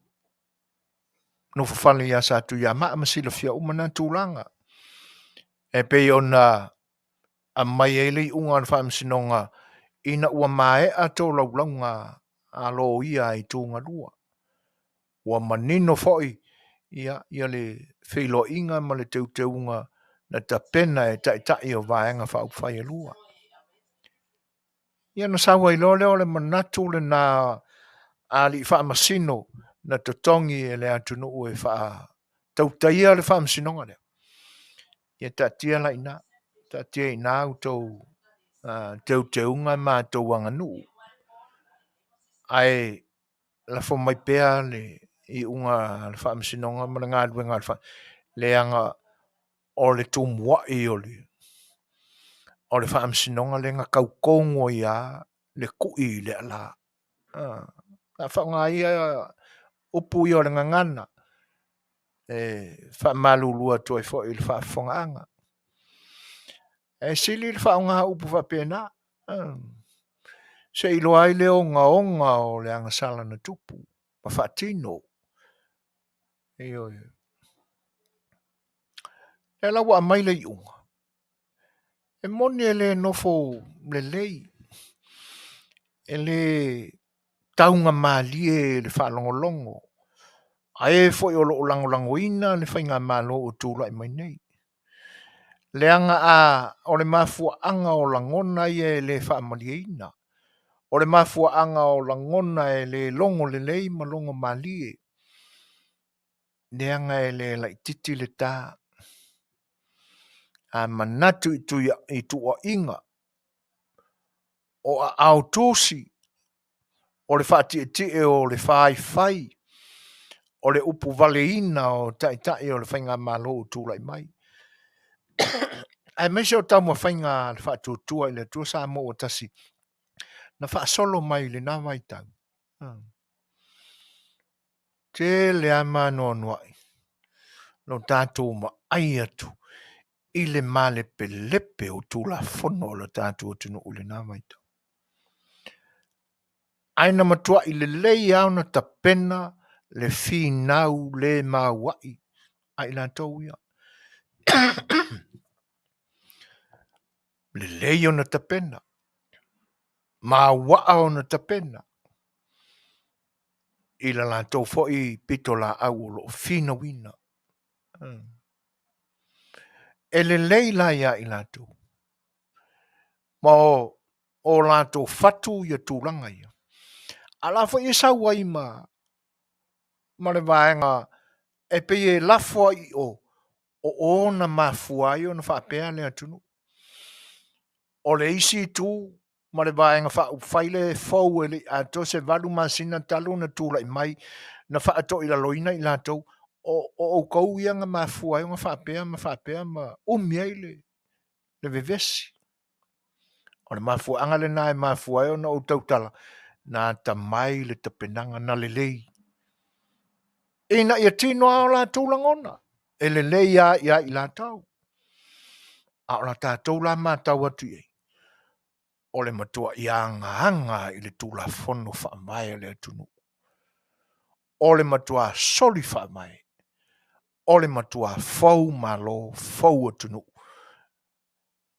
nofofale ia Satuiamaa ma silafia uma na tulaga. E pei ona aumai ai le iuga a le faamasinoga ina ua maea tolaulauga a loia a itu galua. Ua manino foi ia, ia le feiloaiga ma le teuteuga na tapena e taitai o Vaega Faaupufai e lua. Ia ona sau ai loa lea o le manatu lena a alii faamasino na totogi e le atunuu e faatautaia le faamasinoga lea. Ia taatia la i ina, taatia i ina outou teuteuga ma a outou aganuu. Ae lafo mai pea le iuga a le faamasinoga ma le galuega a le leaga o le tumuai o le o le faamasinoga lea na tau tonu ai lava le tui i le ala. A faaaoga ia upu ia o le gagana e faamalulu atu ai foi i le faafofogaaga. E sili le faaaoga o upu faapena, se i iloa ai le ogaoga o le agasala na tupu ma faatino. Ioe. Lea la ua aumai le iuga. E moni e le nofo lelei, e le taugamalie le faalogologo a e foi o lo o lagolagoina le faigamalo o tulai mai nei. Leaga a o le mafuaaga o lagona ia e le faamalieina, o le mafuaaga o lagona e le logo lelei ma logo malie, leaga e le laitiiti le ta. A manatu i tuuaiga o aao tusi, o le faatietie o le faifai, o le upuvaleina o taitai o le faigamalo o tulai mai, aemaise o taumafaiga a le Faatuatua i le Atua Samoa ua Tasi na faasolo mai i lena vaitau. Tele lava maanoanoai lo tatou vaai atu i le malepelepe o Tulafono a lo tatou atunuu i lena vaitau. Ae na matuai lelei lava ona tapena le finau le mauai a i latou ia. Lelei ona tapena, mauaa ona tapena i la latou foi pitolaau o lo o finauina. E lelei la ia i latou ma o latou fatu ia tulaga ia. A o la foi e sau ai ma le vaega e pei e lafo ai i o, o o na mafua ai ona faapea le atunuu. O le isi itu ma le Vaega Faaupufai lea e fou e le i atoa se 8 masina talu ona tulai mai na faatoilaloina i latou, o outou ia na mafua ai ona faapea ma faapea ma umi ai le vevesi. O le mafuaaga lena e mafua ai ona ou tautala, na atamai le tapenaga, na lelei ina ia tino lava o latou lagona, e lelei lava ia i latou. A o la tatou la matau atu i ai, o le matuai agaaga i le Tulafono Faavae a le atunuu, o le matua soli faavae, o le matua fou malo, fou atunuu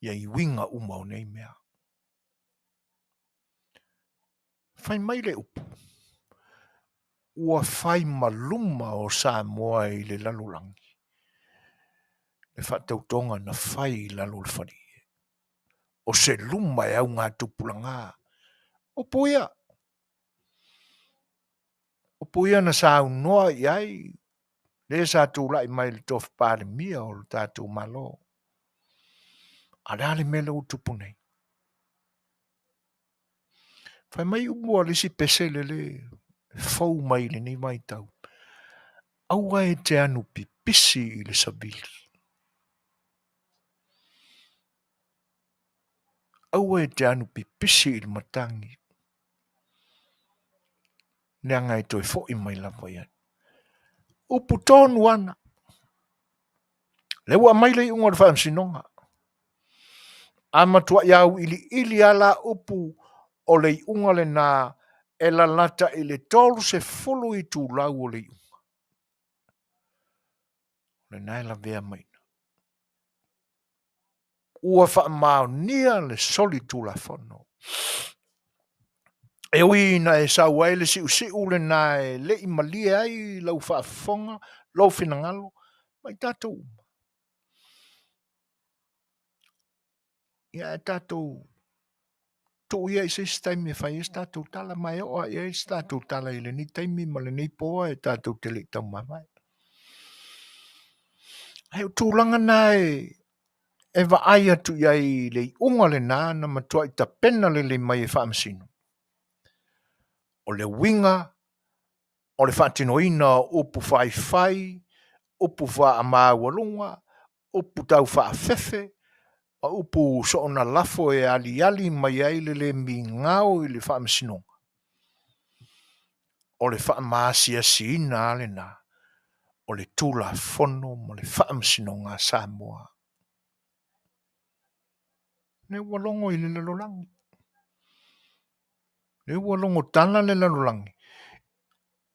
ia i uiga uma o nei mea. Fai mai le upu, ua fai ma luma o Samoa i le lalolagi le faatautoga na fai i lalo o le falie. O se luma e augatupulaga. Upu ia. Upu ia na saunoa i ai le sa tulai mai i le tofi Palemia o le tatou Malo. A o le a le mea lea ua tupu nei? Fai mai upu a le isi pese lele fou mai i lenei vaitau, aua e te anu pipisi i le savili. Aua e te anu pipisi i le matagi, leaga e toe foi mai lava ia. Upu tonu ana. Lea ua aumai le iuga o le faamasinoga. A matuai auiliili lava la upu o le iuga lena e lalata i le 30 itulau o le iuga. O lena e lavea mai. Ua faamaonia le solitulafono. E ui ina e sau ai le siusiu lena e le i malie ai lau faafofoga, lou finagalo, ma i tatou uma. Ia ae tatou tuu ia i se isi taimi e fai ai se tatou tala, ma e oo lava i ai se tatou tala i lenei taimi ma lenei po e tatou te le i taumavae. Ae o tulaga na e vaai atu i ai i le iuga lena na matuai tapena lelei mai e Faamasino. O le uiga o le faatinoina o upu faifai, upu faamaualuga, upu taufaafefe, ma upu soona lafo e aliali mai ai le le migao i le Faamasinoga. O le faamaasiasiina lava lena o le Tulafono ma le Faamasinoga a Samoa. Lea ua logo i le lalolagi. Lea ua logo tala le lalolagi.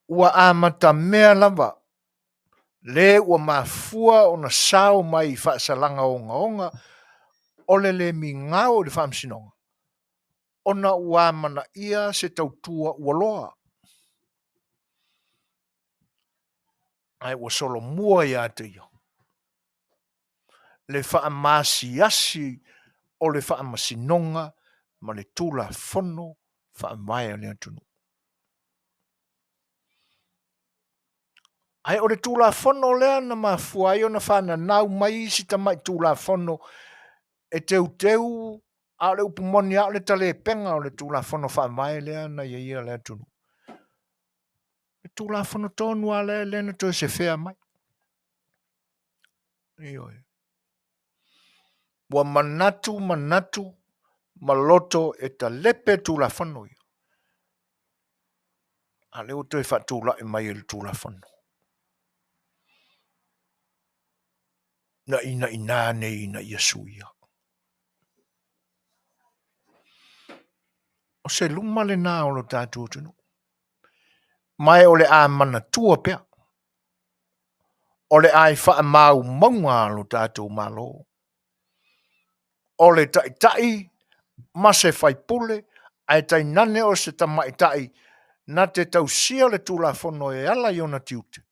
Ua amatamea lava le ua mafua ona sao mai i faasalaga ogaoga. O le le migao i le Faamasinoga ona ua amanaia se tautua ua loa, ae ua solomua ia te ia le faamaasiasi o le Faamasinoga ma le Tulafono Faavae a le atunuu. Ae o le Tulafono lea na mafua ai ona fananau mai isi tamai Tulafono e teuteu, a o le upu moni lava o le talepega o le Tulafono Faavae lea na i ai le atunuu. Le Tulafono tonu lava lea lea na toe sefea mai. Ioe. Ua manatu manatu ma loto e talepe Tulafono ia. A lea ua toe faatulai mai e le Tulafono. Na inaina nei ina ia suia. O se luma lena o lo tatou atunuu. Ma e o le a manatua pea. O le a i faamaumauga a lo tatou Malo. O le taitai ma se faipule ae tainane o se tamaitai na te tausia le Tulafono e ala i ona tiute,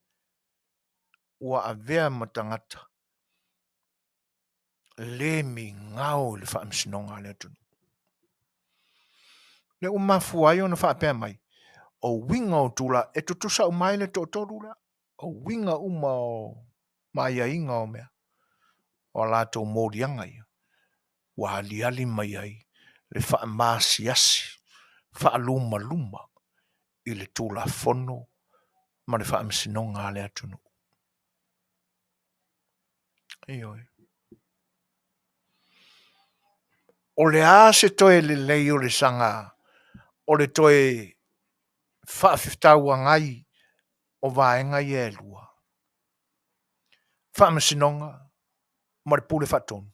ua avea ma tagata le migao i le faamasinoga a le atunuu. Lea ua mafua ai ona faapea mai, o uiga o tula, e tutusa uma ai le toatolu lea, o uiga uma o ma aiaiga o mea, o a latou moliaga ia, ua aliali mai ai le faamaasiasi faalumaluma i le Tulafono ma le faamasinoga a le atunuu. Ioe. O le a se toe lelei o le saga o le toe faafetauagai o vaega ia e lua? Faamasinoga ma le Pule Faatonu.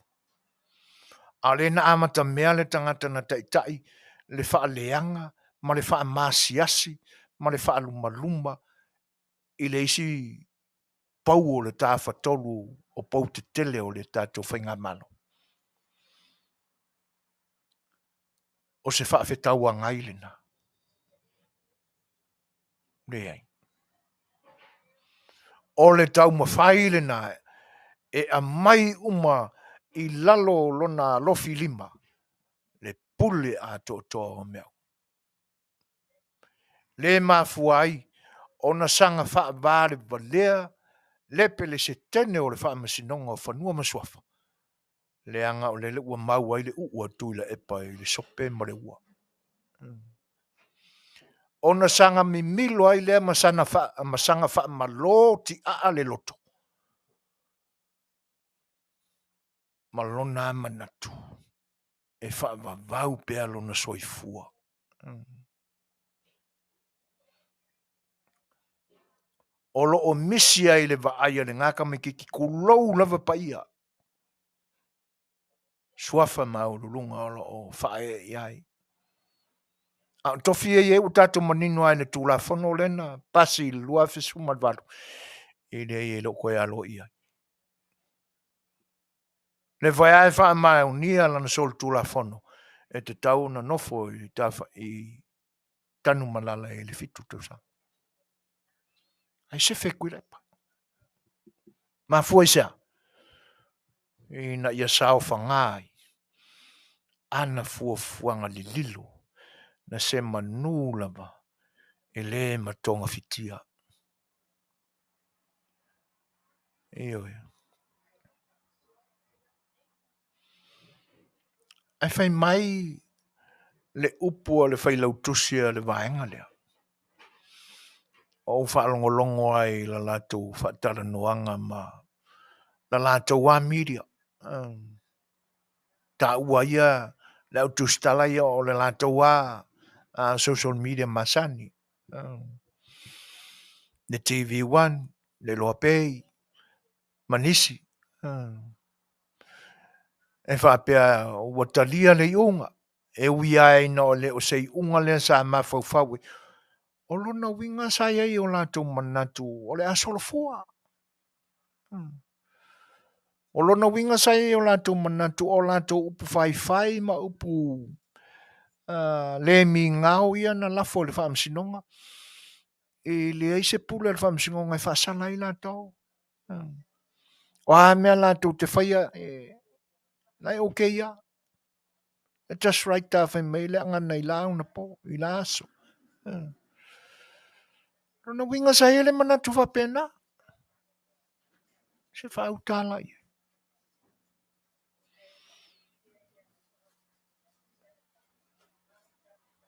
A o lea na amatamea le tagata na taitai le faaleaga ma le faamaasiasi ma le faalumaluma i le isi pou o le tafatolu o pou tetele o le tatou faigamalo. O se faafetauagai lena? Leai. O le taumafai lena e aumai uma i lalo o lona alofi lima le pule atoatoa o mea uma. Le mafua ai ona saga faavalevalea le Peresetene o le Faamasinoga o Fanua ma Suafa, leaga o lele ua mau ai le uu a Tuilaepa i le sope ma le ua. Ona saga mimilo ai lea ma saga faamalo tiaa le loto ma lona manatu e faavavau pea lona soifua. O lo o misi ai le vaai a lena tamaitiiti, tulou lava paia, suafa maualuluga o lo o faaee i ai. A o tofi ia ua tatou manino lava i le Tulafono lea na pasi i le 2018, e leai e le o toe aloaia. Le fai lava e faamaonia lana solitulafono, e tatau ona nofo i Tanumalala i le 7 tausaga. Ae sefe Tuilaepa. Mafua i se a? Ina ia saofaga ai ana fuafuaga lililo na se manu lava e le ma togafitia. Ioe. Ae fai mai le upu a le failautusi a le vaega lea, o ou faalogologo ai i la latou faatalanoaga ma la latou lava media. Taua ia le au tusitala ia o le latou lava social media masani. Le TV1, le Iloa Pei ma nisi. E faapea ua talia le iuga, e ui lava ina e le o se iuga lea sa mafaufau ai. O lona uiga sa i ai i o latou manatu o le a solofua. O lona uiga sa i ai o latou manatu o latou upu faifai ma upu le migao ia na lafo i le Faamasinoga, e leai se pule a le Faamasinoga e faasala ai latou. O a mea latou te faia, e, la e okay lava. Just right a fai mai le agana i la onapo, i la aso. Lona uiga sa i ai le manatu faapena. Se faauta la i ai.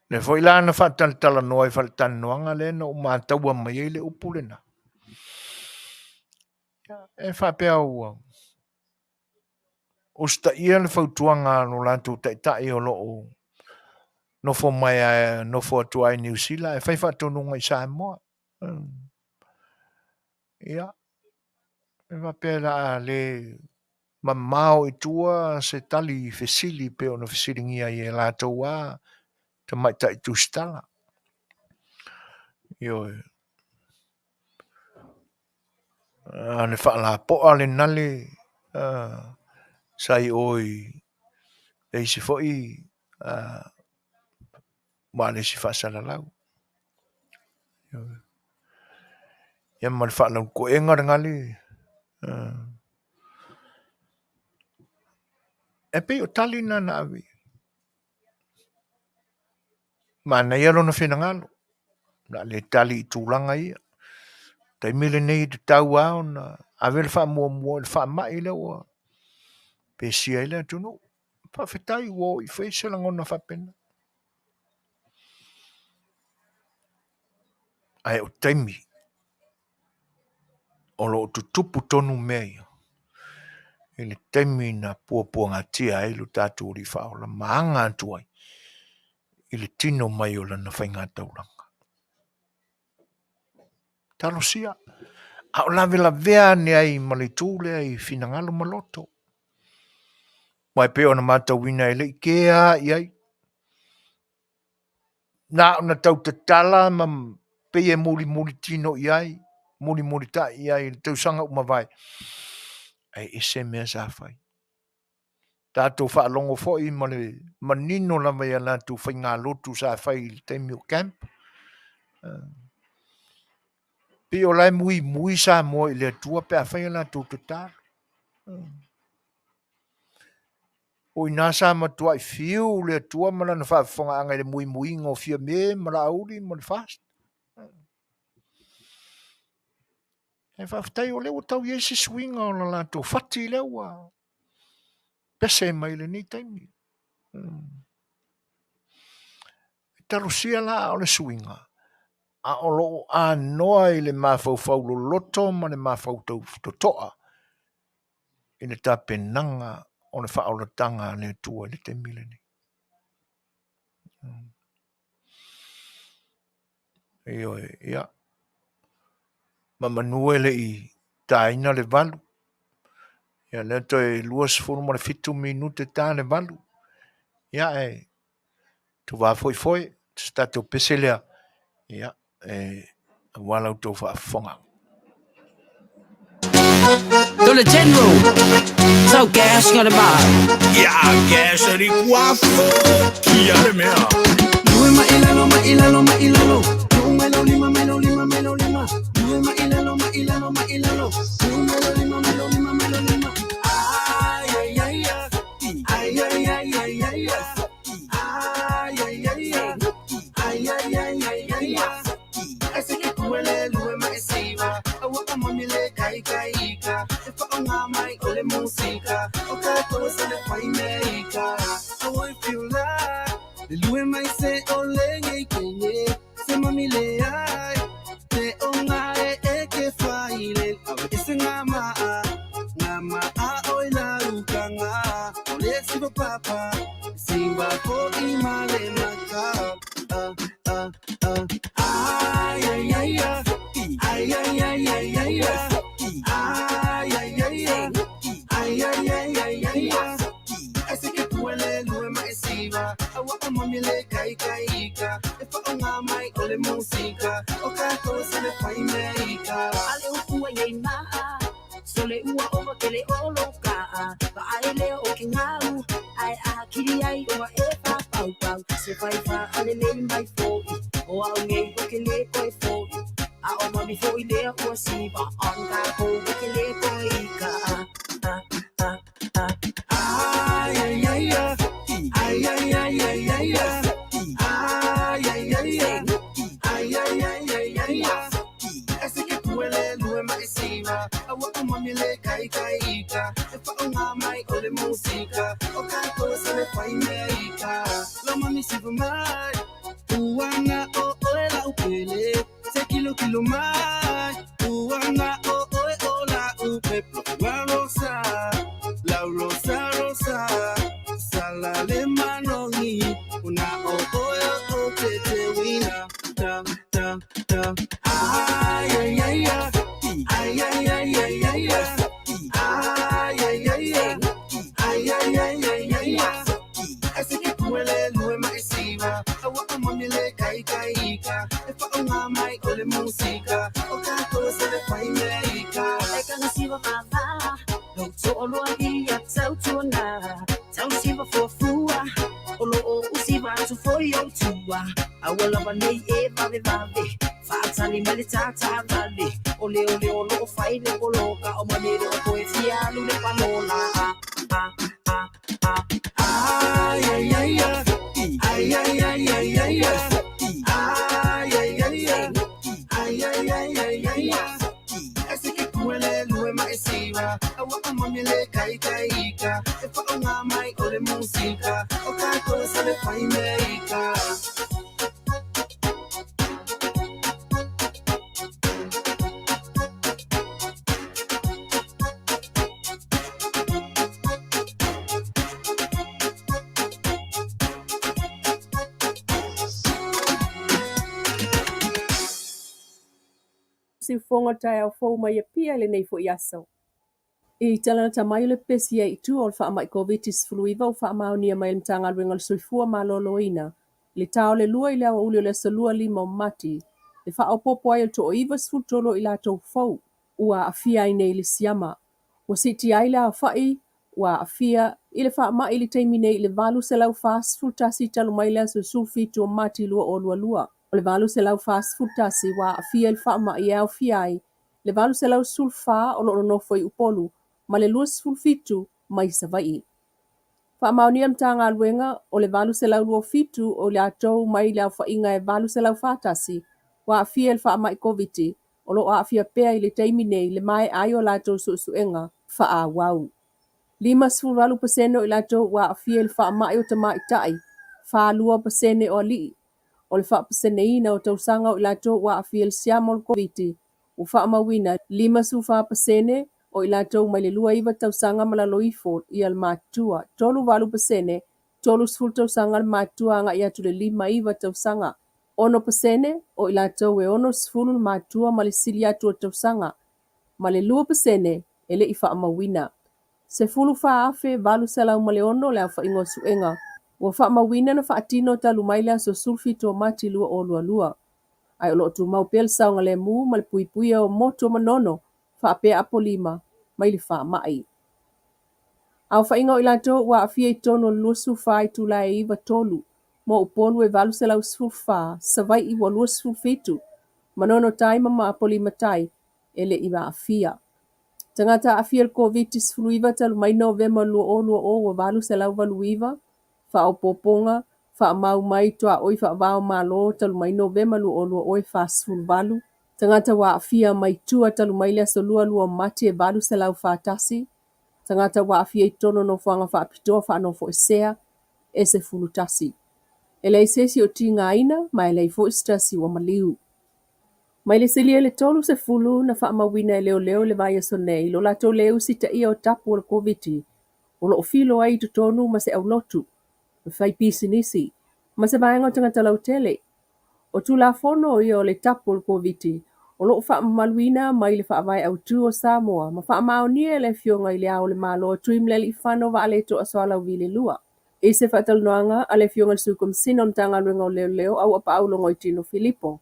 Lea foi la na faatalatalanoa i faletalanoaga lea na ou mataua mai ai le upu lena. E faapea ua usitaia le fautuaga a lo latou taitai o lo o nofo mai nofo atu lava i Niu Sila ae fai faatonuga i Samoa. Ia, e faapea o le a le mamao i tua se tali fesili pei ona fesiligia ai e latou lava tamaitai tusitala. Ioe. A le faalapoa le nale sa i o i le isi foi vaalesi faasalalau. Ia ma le faalautoega le gale. E pei o tali na na ave i ai. Manaia lona finagalo, o le a le tali i tulaga ia. Taimi lenei e tatau lava ona ave le faamuamua i le faamai lea ua pesia ai le atunuu. Faafetai ua oo ifo i ai se lagona faapena. Ae o taimi o lo o tutupu tonu mea ia i le taimi na puapuagatia ai lo tatou Alii Faaola ma aga atu ai i le tino mai o lana faigataulaga. Talosia, a o lavelavea ane ai ma le itu lea i finagalo ma loto. Aua e pei ona matauina e le i kea i ai. Na ona tau tatala ma pei e mulimuli tino i ai, mulimulitai i ai i le tausaga ua mavae, ae ese mea sa fai. Tatou faalogo foi ma le manino lava i a latou faigalotu sa fai i le taimi o camp. Pei o la e muimui Samoa i le Atua pe a fai a latou tatalo. O i ina sa matuai fiu le Atua ma lana faafofogaaga i le muimuiga o Fiame ma Laauli ma le FAST. Ae faafetai o lea ua tau i ai se suiga o le latou fati lea ua pese mai i lenei taimi. E talosia la a o le suiga, a o lo o anoa i le mafaufau loloto ma le mafaufau totoa i le tapenaga o le faaolataga a le Atua i le taimi lenei. Ioe, ia. Ma manu e le i taina le 8. Ia lea toe 27 minute ta le 8. Ia ae tuvafoifoe se tatou pese lea. Ia, e aua la outou faafofoga. To the general, so gas ngā le mā. Ia gas ri kua kia le mea. Lue ma ilalo ma ilalo ma ilalo. Lue mai lo lima mai lo lima mai lo lima. Lue ma ilalo ma ilalo ma ilalo. Lue mai lo lima mai lo lima mai lo lima. Ay ay ay ay. Ay ay ay ay ay ay. Ay ay ay ay. Ay ay ay ay ay ay. Ese ke kuele lue ma esiva. Awa ka mami le kai kai ika. E fa o ngā mai o le musika. O ka koe se le whai me ika. Awa i feel like. Le lue mai se o le ngei kenye. Se mami le ai. Te o ngā e e ke whai le. Awa ese ngā maa. Ngā maa oi la uka ngā. O le siwa papa. Siwa ko i male maka. Ah, ah, ah. Ay, ay, ay, ay. Ay, ay, ay, ay, ay, ay. Ay, ay, ay, ay. Ay, ay, ay, ay, ay, ay. Ese ke puele lue ma esiva. Awa o mami le kai kai ika. E fa o ngā mai o le musika. O ka koe se le whai me ika. Ale upu ai ai maa. Sole ua ova kele o lou kaʻa Vaai lea o ke gau Ae a kili ai ua e papaupau Se fai faalelei mai foʻi O a'u nei o ke lē koe foʻi A o mami foʻi lea ua siva On kākou o ke lē koe i ka a a a a. Ai ai ai ai ai ai ai ai ai ai ai ai ai ai ai ai ai se ke puele lue mai siva aua o mami le kai kai ika e whaonga mai o le musika o kākou se le whai mea ika lo mami siva mai uana o oe lau pele se kilo kilo mai uana o oe o lau peplo wa rosa la rosa rosa sala le manongi una o oe o te te wina ta ta ta ai ai ai ai ai ai ai ai ai ai ai ai ai ai ai ai ai se ke puele lue mai siva aua o mami le kai kai ika e whaonga mai o le musika o kākou se le whai mea ika. E kanga siva vava Lou toʻalua ia tautuana Tau siva fuafua O loo usiva atu foi o tua Aua lava nei e vave vave Faatali mai le tātāvale O le o le o loo fai le poloka O mami le o koe fia alu le palola A a a a. Ai ai ai ai ai ai ai ai ai ai ai ai ai ai ai ai ai se ke puele lue mai siva aua o mami le kai kai ika e whaonga mai o le musika o kākou se le whai mea ika. Siufogo o le taeao fou mai Apia i lenei foi aso. I talata mai o le pesi ai i tua o le faamai Koviti-19 ua faamaonia mai e le Matagaluega o le Soifua Maloloina i le ta o le 2 i le aoauli o le aso 25 o Mati le faaopoopo ai o le toa-93 o i latou fou ua aafia ai nei i le siama. Ua siitia ai le aofai ua aafia i le faamai i le taimi nei i le 841 talu mai le aso 17 o Mati 2022. O le 841 ua aafia i le faamai e aofia ai le 814 o loo nonofo i Upolu ma le 27 mai Savaii. Faamaonia le Matagaluega o le 827 o i latou mai le aofaiga e 841 ua aafia i le faamai Koviti o loo aafia pea i le taimi nei le maea ai o latou suesuega faaauau. 58% o i latou ua aafia i le faamai o tamaitai, 42% o alii. O le faapaseneina o tausaga o i latou ua aafia i le siama o le Koviti ua faamauina 54% o i latou mai le 29 tausaga ma lalo ifo ia le matutua, 38% 30 tausaga le matutua agai atu i le 59 tausaga, 6% o i latou e 60 le matutua ma le sili atu o tausaga, ma le 2% e le i faamauina. 14,806 le aofaiga o suega ua faamauina na faatino talu mai le aso 17 o Mati 2022. Ae o loo tumau pea le saogalemu ma le puipuia o motu o Manono faapea Apolima mai le faamai. Aofaiga o i latou ua aafia i totonu o le 24 itula e 93 mo Upolu e 814, Savaii ua 27, Manono Tai ma Apolima Tai e le i aafia. Tagata aafia i le Koviti-19 talu mai Novema 2020 ua 889, faaopoopoga faamau mai tuaoi faavao Malo talu mai Novema 2020 e 48, tagata ua aafia mai tua talu mai le aso 22 o Mati e 841, tagata ua aafia i totonu o nofoaga faapitoa faanofoesea e 11. E leai se isi o tigaina ma e leai foi se tasi ua maliu. Mai le silia i le 30 na faamauina e leoleo i le vaiaso nei lo latou le usitaia o tapu o le Koviti o loo filo ai i totonu ma se aulotu, ma faipisinisi, ma se vaega o tagata lautele. O Tulafono ia o le tapu o le Koviti o loo faamamaluina mai le Faavae Autu o Samoa ma faamaonia e le Afioga i Le Ao o le Malo Tuimalealiifano Vaaletoa Sualauvi II. I se faatalanoaga a le Afioga i le Sui Komesina o le Matagaluega o Leoleo Auapaau Logoitino Filipo.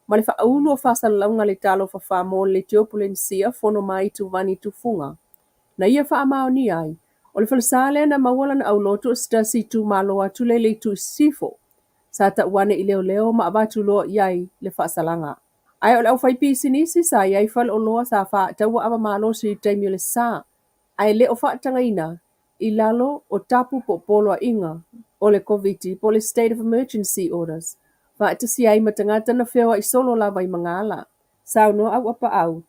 ma le faaulu o faasalalauga a le Talofa Fa mo le Leitio Polenisia Fono ma Itu Vani Tufuga. Na ia faamaonia ai, o le falesa lea na maua lana aulotu o se tasi itumalo atu lea i le itu i sisifo. Sa tau ane i leoleo ma avatu loa i ai le faasalaga. Ae o le aufaipisinisi sa i ai faleoloa sa faataua ava malosi i le taimi o le sa, ae le o faatagaina i lalo o tapu po o poloaiga o le Koviti po o le State of Emergency Orders, faatasi ai ma tagata na feoai solo lava i magaala. Saunoa Auapaau,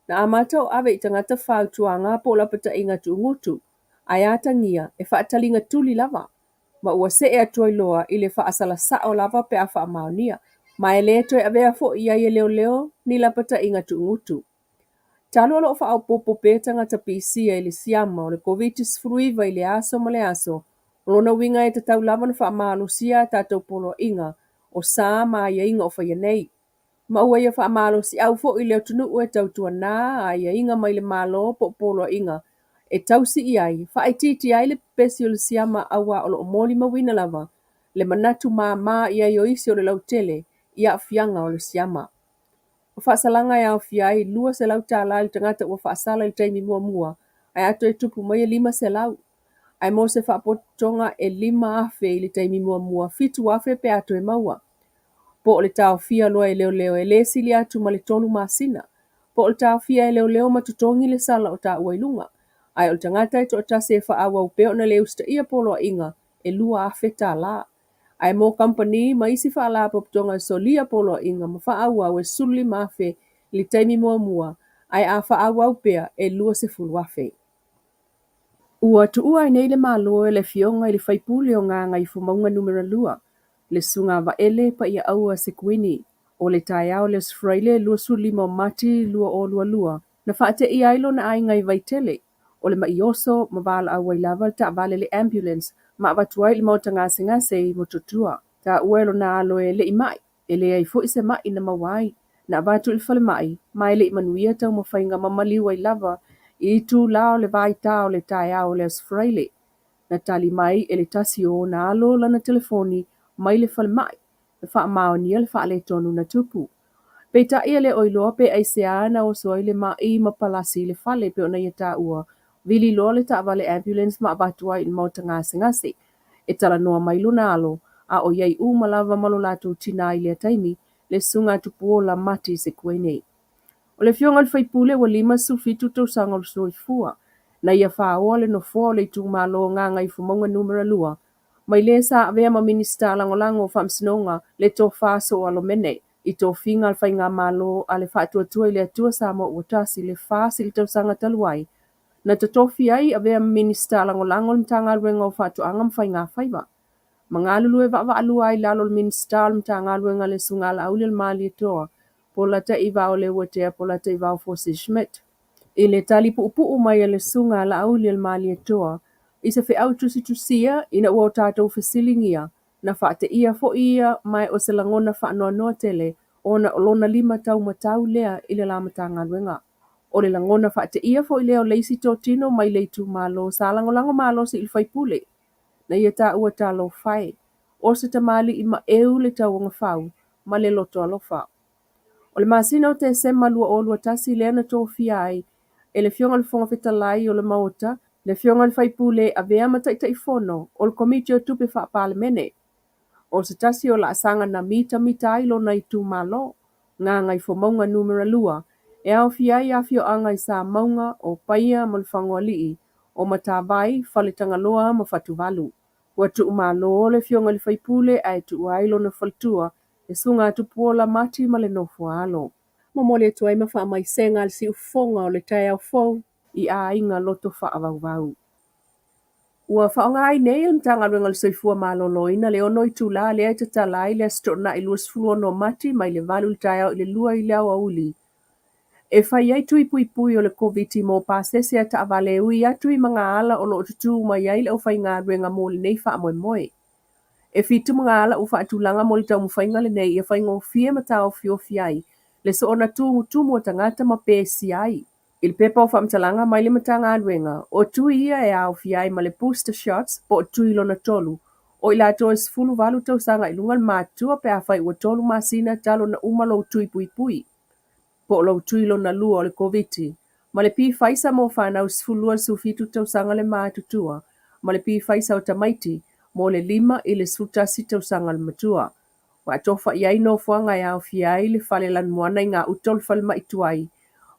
na amata o ave i tagata fautuaga po o lapataiga tuugutu, ae atagia e faataliga tuli lava, ma ua see atu ai loa i le faasala sao lava pe a faamaonia, ma e le toe avea foi i ai e leoleo ni lapataiga tuugutu. Talu o lo o faaopoopo pea tagata pisia i le siama o le Koviti-19 i le aso ma le aso, o lona uiga e tatau lava ona faamalosia a tatou poloaiga o sa ma aiaiga o faia nei. Ma ua ia faamalosiau foi le atunuu e tautuana aiaiga mai le Malo po o poloaiga e tausi i ai, faaitiitia ai le pepesi o le siama auā o lo o molimauina lava le manatu māmā i ai o isi o le lautele i aafiaga o le siama. O faasalaga e aofia ai $200 i le tagata ua faasala i le taimi muamua, ae a toe tupu mai e $500. Ae mo se faapotopotoga e $5,000 i le taimi muamua, $7,000 pe a toe maua. Po o le taofia loa e leoleo e le sili atu ma le 3 masina. Po o le taofia e leoleo ma totogi le sala o taua i luga. Ae o le tagata e toatasi e faaauau pea ona le usitaia poloaiga e $2,000. Ae mo kamupani ma isi faalapotopotoga e solia poloaiga ma faaauau e $15,000 i le taimi muamua, ae a faaauau pea e $20,000. Ua tuua ai nei le Malo e le Afioga i le Faipule o Gagaifomauga Numera 2, le Susuga Vaele Paiaaua Sekuini. O le taeao o le Aso Faraile 25 o Mati 2022, na faateia ai lona aiga i Vaitele. O le ma'i oso ma valaau ai lava le taavale a le ambulance ma avatu ai i le maota gasegase i Motootua. Taua e lona alo e le i ma'i, e leai foi se ma'i na maua ai. Na avatu i le falemai, ma e le i manuia taumafaiga ma maliu ai lava i itulā o le vaitā o le taeao o le Aso Faraile. Na tali mai e le tasi o ona alo lana telefoni mai le falemai e faamaonia le faaletonu na tupu. Peitai e le o iloa pe aisea na oso ai le ma'i ma palasi i le fale pei ona ia taua, vili loa le taavale ambulance ma avatu ai i le maota gasegase. E talanoa mai lona alo, a o i ai uma lava ma lo latou tinā i lea taimi, le Susuga Tupuola Mati Sekuene. O le Afioga i le sui usufono ua 57 tausaga o le soifua. Na ia faoa le nofoa o le itumalo o Gagaifomauga Numera 2, mai le sa avea ma Minisita Lagolago o Faamasinoga le Tofa Sooalo Mene i tofiga a le Faigamalo a le Faatuatua i le Atua Samoa ua Tasi le FAST i le tausaga talu ai, na totofi ai avea ma Minisita Lagolago o le Matagaluega o Faatoaga ma Faigafaiva. Ma galulue vaavaalua ai i lalo o le Minisita o le Matagaluega le Susuga Laaulialemalietoa Polataivao Leuatea Polataivao Fosi Schmidt. I le tali puupuu mai a le Susuga Laaulialemalietoa i se feau tusitusia ina ua o tatou fesiligia, na faateia foi ia ma o se lagona faanoanoa tele ona o lona lima taumatau lea i le la Matagaluega. O le lagona faateia foi lea o le isi totino mai le itumalo sa lagolago malosi i le faipule. Na ia taua talofa e, o se tamalii maeu le tauagafau ma le loto alofa. O le masina o Tesema 2021 lea na tofia ai e le Afioga i le Fofoga Fetalai o le Maota, le Afioga i le Faipule e avea ma Taitaifono o le Komiti o Tupe Faa-Palemene. O se tasi o laasaga na mitamita ai lona itumalo, Gagaifomauga Numera 2, e aofia ai afioaga i Samauga, o Paia ma Lefagoalii, o Matavai, Faletagaloa ma Fatuvalu. Ua tuumalo le Afioga i le Faipule ae tuua ai lona faletua, le Susuga Tupuola Mati ma le nofo a alo. Momoli atu ai ma faamaisega a le siufofoga o le taeao fou i aiga loto faavauvau. Ua faaaoga ai nei e le Matagaluega o le Soifua Maloloina le 6 itulā lea e tatala ai le Aso Toonai 26 o Mati mai le 8 i le taeao i le 2 i le aoauli. E fai ai tui puipui o le Koviti mo pasese a taavale e ui atu i magaala o lo o tutū mai ai le aufaigaluega mo lenei faamoemoe. E 7 magaala ua faatulaga mo le taumafaiga lenei ia faigofie ma taofiofi ai le soona tumutumu o tagata ma pesia ai. I le pepa o faamatalaga mai le Matagaluega, o tui ia e aofia ai ma le booster shots po o tui lona tolu, O i latou e 18 tausaga i luga le matutua pe afai ua 3 masina talu ona uma lou tui puipui po o lou tui lona lua o le Koviti, ma le pifaisa mo fanau 12 i le 17 tausaga le matutua, ma le pifaisa o tamaiti mo le 5 i le 11 tausaga le matua. Ua atofa i ai nofoaga e aofia ai le fale lanumoana i gauta o le falemai tuai,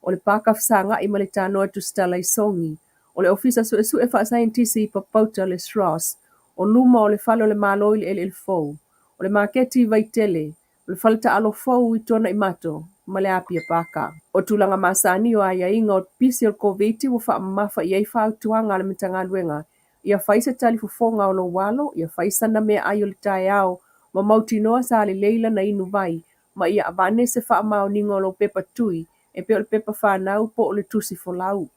o le paka fesagai ma le Tanoa Tusitala i Sogi, o le Ofisa Suesue Faasaienitisi i Papauta le SROS, o luma o le Fale o le Malo i le Eleele Fou, o le Maketi i Vaitele, o le fale taalo fou i Tuanaimato, ma le Apia Paka. O tulaga masani o aiaiga o le pipisi o le Koviti ua faamamafa i ai fautuaga a le Matagaluega ia fai se talifofoga o lou alo, ia fai sana meaai o le taeao ma mautinoa sa lelei lana inu vai, ma ia avane se faamaoniga o lou pepa tui e pei o le pepa fanau po o le tusi folau.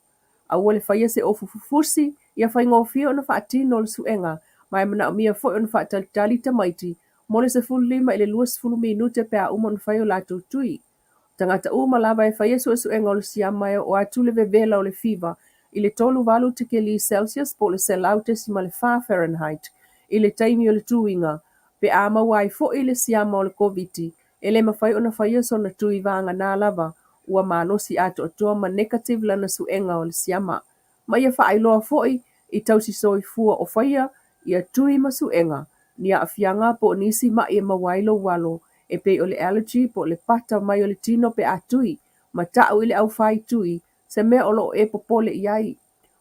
Aua le faia se ofu fufusi, ia faigofie ona faatino le suega, ma e manaomia foi ona faatalitali tamaiti mo le 15 i le 20 minute pe a uma ona fai o latou tui. O tagata uma lava e faia suesuega o le siama e oo atu le vevela o le fiva i le 38 tikeli Celsius po o le 100.4 Fahrenheit i le taimi o le tuiga, pe a maua ai foi le siama o le Koviti, e le mafai ona faia sona tui vagana lava ua malosi atoatoa ma negative lana suega o le siama. Ma ia faailoa foi i tausisoifua o faia ia tui ma suega, ni aafiaga po o nisi mai e maua ai lou alo e pei o le allergy po o le pata mai o le tino pe a tui, ma tau i le aufai tui se mea o lo o e popole i ai.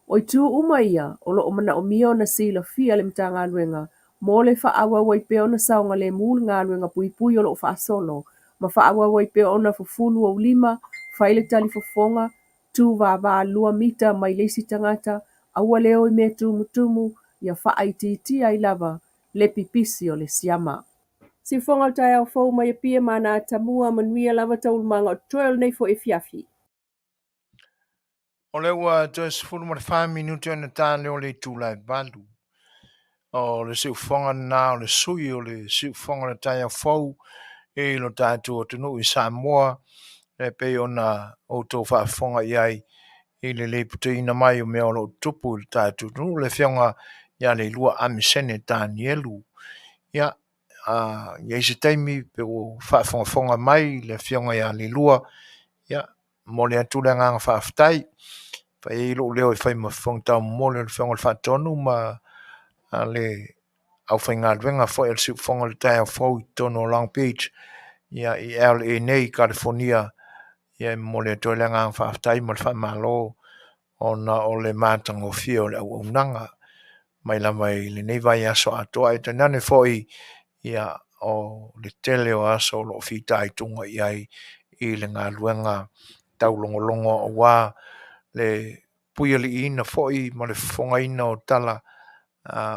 O itu uma ia o lo o manaomia ona silafia e le Matagaluega mo le faaauau ai pea ona saogalemu le galuega puipui o lo o faasolo, ma faaauau ai pea ona fufulu ou lima, fai le talifofoga, tu vava 2 mita mai le isi tagata, aua le o i mea tumutumu, ia faaitiitia ai lava le pipisi o le siama. Siufofoga o le taeao fou mai Apia ma ana atamua, manuia lava taualumaga o totoe o lenei foi afiafi. O lea ua toe 14 minute ona ta lea o le itula e 8. O le siufofoga lena o le sui o le siufofoga o le taeao fou i lo tatou atunuu i Samoa, e pei ona outou faafofoga i ai i le lipotiina mai o mea o lo o tutupu i le tatou atunuu, le afioga ia Leilua Amisene Tanielu. Ia, i ai se taimi pe ua faafogafoga mai le afioga ia Leilua, ia, momoli atu le agaga faafetai. Fai ai lou leo e fai ma fofoga taumomoli o le afioga i le Faatonu ma le aufaigaluega foi a le Siufofoga o le Taeao Fou i totonu o Long Beach, ia, i LA nei i Kalifonia, ia, e momoli atu ai le agaga faafetai ma le faamalo ona o le matagofie o le auaunaga mai lava i lenei vaiaso atoa, ae tainane foi ia o le tele o aso o lo o fitaituga i ai i le galuega taulogologo aua le puialiiina foi ma le fofogaina o tala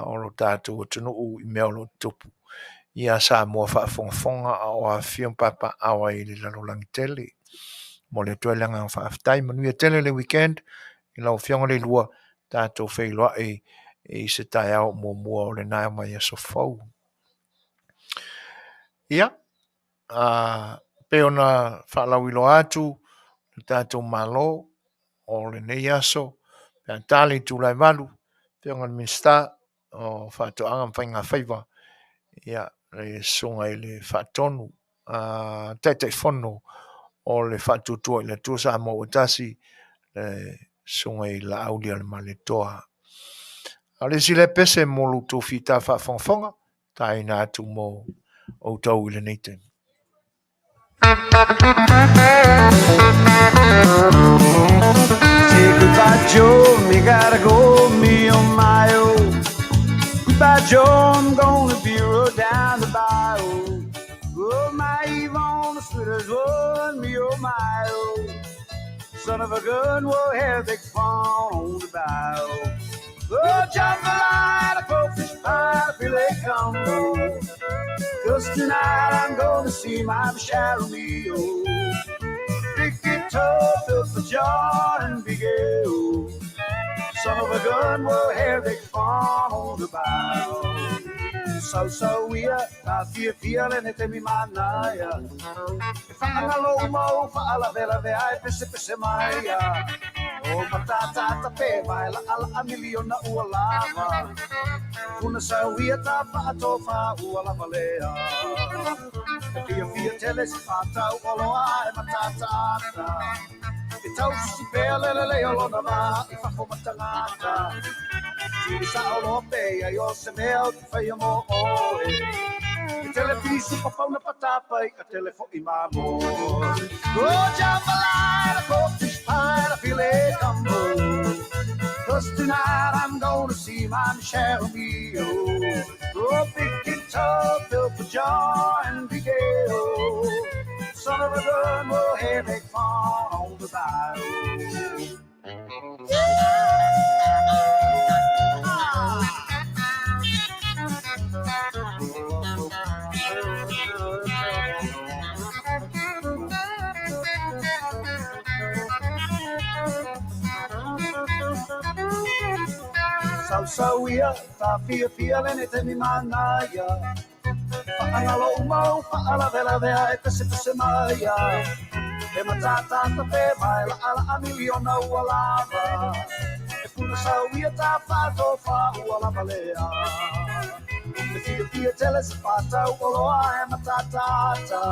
o lo tatou atunuu i mea o lo o tutupu ia Samoa faafogafoga a o afifio ma papaaao ai i le lalolagi tele. Momoli atu ai le agaga faafetai. Manuia tele le weekend i lau Afioga Leilua, tatou feiloai i se taeao muamua o lena vaiaso fou. Ia, pei ona faalauiloa atu le tatou Malo o lenei aso, pe a ta le itula e 8, Afioga i le Minisita o Faatoaga ma Faigafaiva, ia, le susuga i le Faatonu, Taitaifono o le Faatuatua i le Atua Samoa ua tasi, le susuga i Laaulialemalietoa. A o le isi lea pese mo lo outou fita faafogafoga, taina atu mo outou i lenei taimi. Say goodbye, Joe, me gotta go, me oh my oh. Goodbye, Joe, I'm gonna be rode down the bayou. Oh, my Yvonne, the sweetest one, me oh my oh. Son of a gun, we'll have big fun on the bayou. Oh, jambalaya, crawfish pie, filet combo. 'Cause tonight I'm gonna see my Michelle me oh. Ricky Toad up for John and Big O. Son of a gun, we'll have big fun on the bayou. So, so we are, fia fia le ne te mi manaia. E whaangalo mau, whaalavela ve ai pese pese mai. O matatata pe vae laʻalaʻa miliona ua lava Puna sau ia ta faatofa ua lava lea E fiafia tele se fatau oloa e matatata E tausisi pea le lelei o lona va i fafo ma tagata Sili sao loa pe i ai o se mea ou te faia mo oe E tele pisu papauna patapa i'a tele fo'i mamoe Oh jambalaya, pork fish pie and a filet gumbo Cause tonight I'm gonna see my Michelle mio Oh big guitar filled for joy and big ale Son of a gun, we'll have big fun on the bayou. Sausau ia, taafiafia lenei taimi manaia. E faagalo uma ou faalavelave ae pesepese mai a He matatata pe vae laʻalaʻa miliona ua lava E puna sau ia ta faatofa ua lava lea E fiafia tele se fatau oloa e matatata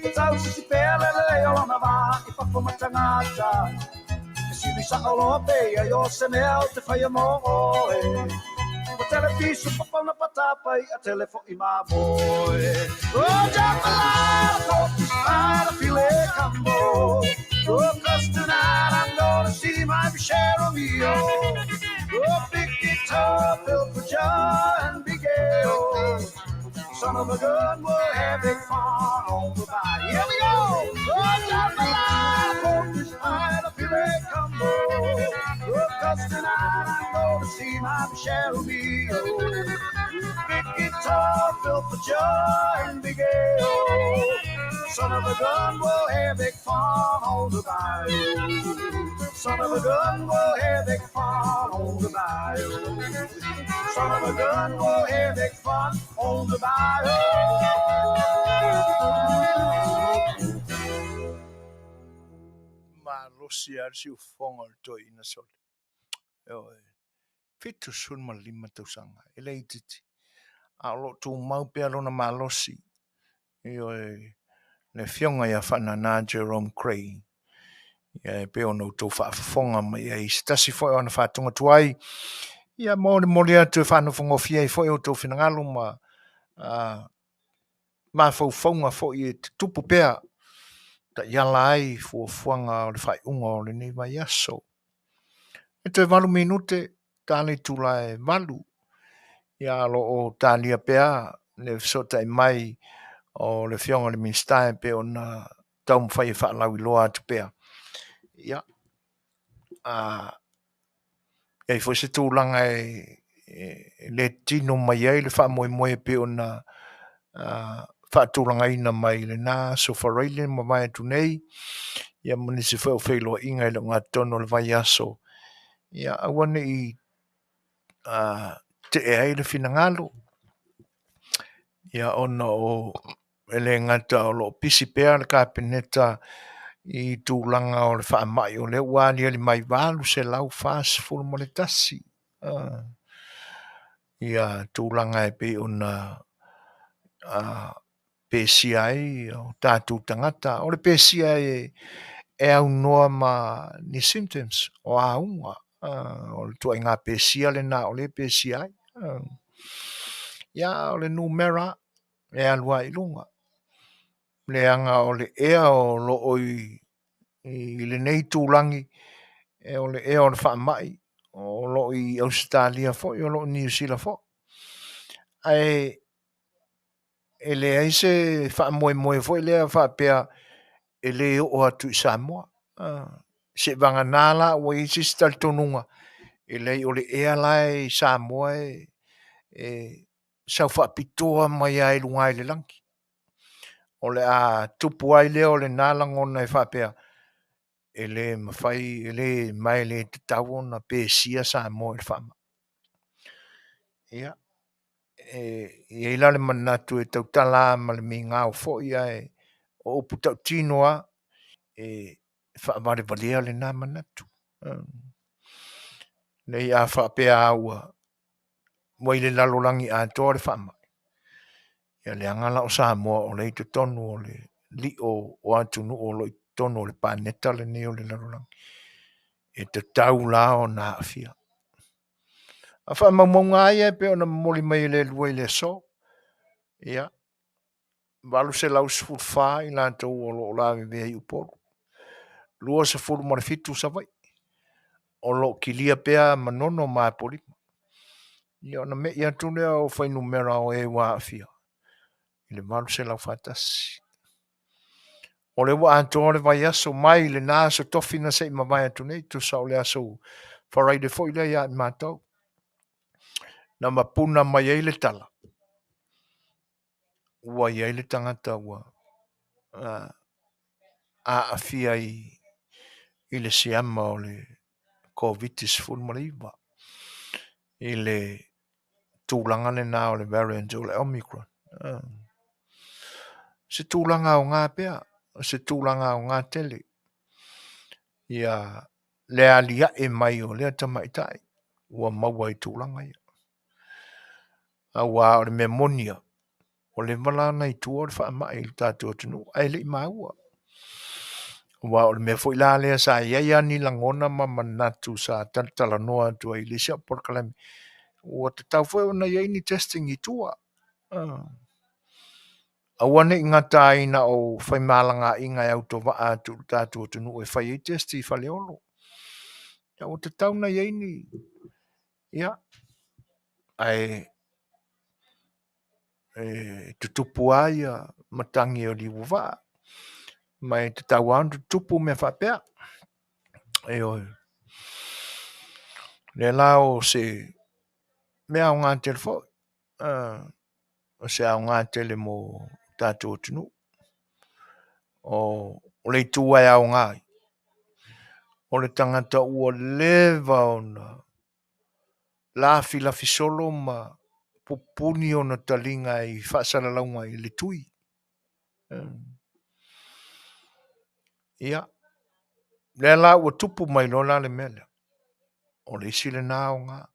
E tausisi pea le lelei o lona va i fafo ma tagata E sili sao loa pe i ai o se mea ou te faia mo oe Ua tele pisu papauna patapa i'a tele fo'i mamoe Oh jambalaya, pork fish pie and a filet gumbo Oh cause tonight I'm gonna see my Michelle Romeo Oh big guitar filled for joy and big ale Son of a gun, we'll have big fun on the bayou. Here we go! Oh, jambalaya, pork fish pie and a filet gumbo. Oh, cause tonight I'm gonna see my Michelle Romeo. Big guitar filled for joy and big ale. Son of a gun, we'll have big fun on the bayou. Son of a gun, we'll have big fun on the bayou. Son of a gun, we'll have big fun on the bayou. Malosi lava le siufofoga o le toeaina sole. Ioe. 75 tausaga, e le itiiti. A o lo o tumau pea lona malosi. Ioe, le Afioga ia Faanana Jerome Cray. Ia e pei ona outou faafofoga mai ai i se tasi foi o ana faatoga tuai, ia molimoli atu e faanofogofie ai foi outou finagalo ma mafaufauga foi e tutupu pea taiala ai fuafuaga o le faaiuga o lenei vaiaso. E toe 8 minute ta le itula e 8, ia o lo o talia pea le fesootai mai o le Afioga i le Minisita e pei ona taumafai e faalauiloa atu pea. Ia, a i ai foi se tulaga e le tino mai ai le faamoemoe e pei ona faatulagaina mai i lena aso Faraile na mavae atu nei, ia ma nisi foi o feiloaiga i le ogatotonu o le vaiaso, ia aua ne i tee ai le finagalo, ia ona o e le gata o lo o pisi pea le Kapeneta i tulaga o le faamai o lea ua aliali mai 841 ia tulaga e pei ona pesia ai o tatou tagata. O le pesia e aunoa ma ni symptoms o auga, o le ituaiga pesia lena o lea e pesia ai. Ia, o le numera e alu lava i luga, leaga o le ea o lo o i lenei itulagi, o le ea o le faamai, o lo o i Ausetalia foi, o lo o i Niu Sila foi. Ae e leai se faamoemoe foi lea faapea e le oo atu i Samoa. Seivagana la ua i ai se isi talitonuga, e leai o le ea la e i Samoa e sau faapitoa mai lava i luga i le lagi. O le a tupu ai lea o lena lagona e faapea, e le mafai, e le, ma e le tatau ona pesia Samoa i le faamai. Ia, e i ai la le manatu e tautala lava ma le migao foi, ae o upu tautino lava, e faavalevalea lena manatu. Nei a faapea a ua ua i le lalolagi atoa le faamai, ia leaga la o Samoa o lea i totonu o le lio o atunuu o lo o i totonu o le paneta lenei o le lalolagi, e tatau la ona aafia. A o faamaumauga lava ia e pei ona momoli mai e le Atua i le aso, ia, 814 i latou o lo o lavevea i Upolu, 27 Savaii, o lo o kilia pea Manono ma Apolima. Ia ona me'i atu lea o fuainumera o e ua aafia i le 801. O lea ua atoa le vaiaso mai lena aso tofi na se i mavae atu nei, tusa o le aso Faraile foi lea ia i matou, na mapuna mai ai le tala, ua i ai le tagata ua aafia i le siama o le Koviti-19 i le tulaga lena o le variant o le Omicron. Se tulaga aoga pea, o se tulaga aoga tele ia le aliae mai o lea tamaitai ua maua i tulaga ia. Aua o le mea moni lava, ua leva la ona i tua le faamai i le tatou atunuu ae le i maua. Aua o le mea foi la lea sa i ai lava ni lagona ma manatu sa talatalanoa atu ai i le isi au polokalame, ua tatau foi ona i ai ni testing i tua. Aua ne i gata ai na o faimalagaaiga e autovaa atu i le tatou atunuu e fai ai test i Faleolo. Ia ua tatau ona i ai ni, ia, ae e tutupu lava ia matagi o liuovaa, ma e tatau lava ona tutupu mea faapea. Ioe. O lea la o se mea aoga tele foi, o se aoga tele mo tatou atunuu. O le itu lava e aoga ai, o le tagata ua leva ona lafilafi solo ma pupuni ona taliga i faasalalauga i le tui. Ia, lea la ua tupu mai loa la le mea lea, o le isi lena aoga.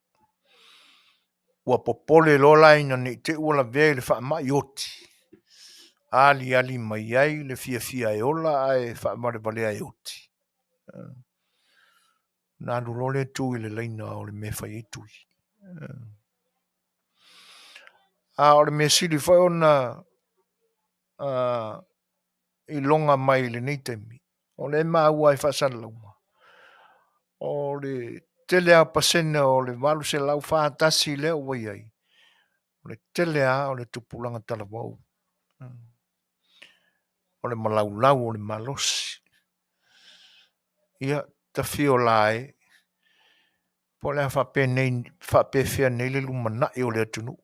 Ua popole loa la ina ne i te i ua lavea i le faamai oti, aliali mai ai le fiafia e ola ae faavalevalea e oti. Ona alu loa lea tu i le laina o le mea e fai ai tui. A o le mea sili foi ona iloga mai i lenei taimi, o lea e maua i faasalalauga, o le tele lava o pasene o le 841 lea ua i ai, o le tele lava o le tupulaga talavou, o le malaulau o le malosi. Ia, tafio la e, po o le a faapenei, faapefea nei le lumanai o le atunuu,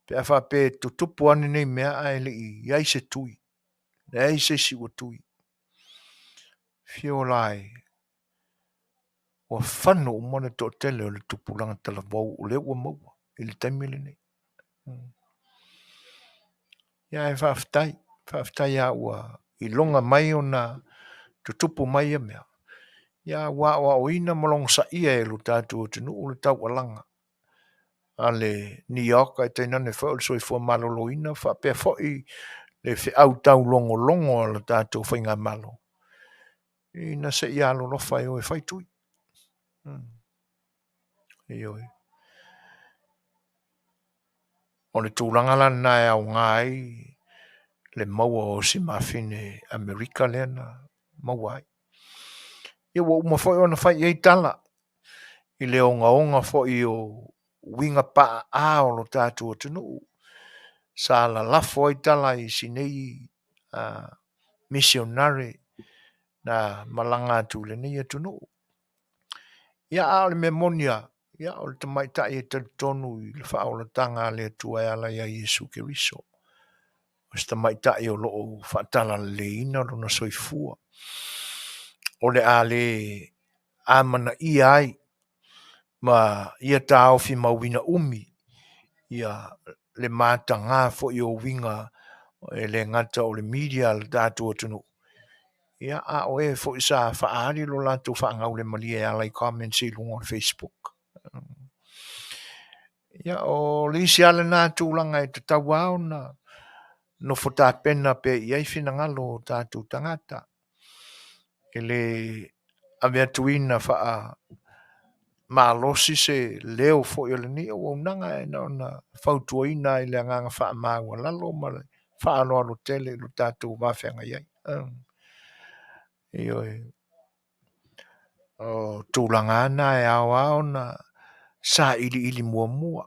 pe a faapea e tutupu ane nei mea ae le i i ai se tui, leai se isi ua tui. Fio la e, ua fano uma le toatele o le tupulaga talavou o lea ua maua i le taimi lenei. Ia ae faafetai, faafetai lava ua iloga mai ona tutupu mai ia mea, ia ua aoaoina ma logosaia e lo tatou atunuu le taualaga a le NEOC ae tainane foi o le soifua maloloina faapea foi le feau taulogologo a le tatou faigamalo ina se i alolofa e o e fai tui. Ioe. O le tulaga la lena e aoga ai le maua o si mafine Amerika lea na maua ai. Ia ua uma foi ona fai i ai tala i le ogaoga foi o uiga paaa o lo tatou atunuu sa lalafo ai tala i si nei misionare na malaga atu i lenei atunuu. Ia, a o le mea moni lava, ia, o le tamaitai e talitonu i le faaolataga a le Atua e ala ia Iesu Keriso. O se tamaitai o lo o faatalaleiina lona soifua, o le a le amanaia ai ma ia taofi mauina umi ia le mataga foi o uiga e le gata o le media a le tatou atunuu. Ia, a o e foi sa faaali lo latou faagaulemalie e ala i comments i luga o le Facebook. Ia, o le isi lava lena tulaga e tatau lava ona nofo tapena pea i ai finagalo o tatou tagata e le ave atuina faa malosi se leo foi o lenei auaunaga ae na ona fautuaina i le agaga faamaualalo ma le faaaloalo tele i lo tatou va feagai ai. Ioe. O tulaga lava na e ao lava ona sailiili muamua.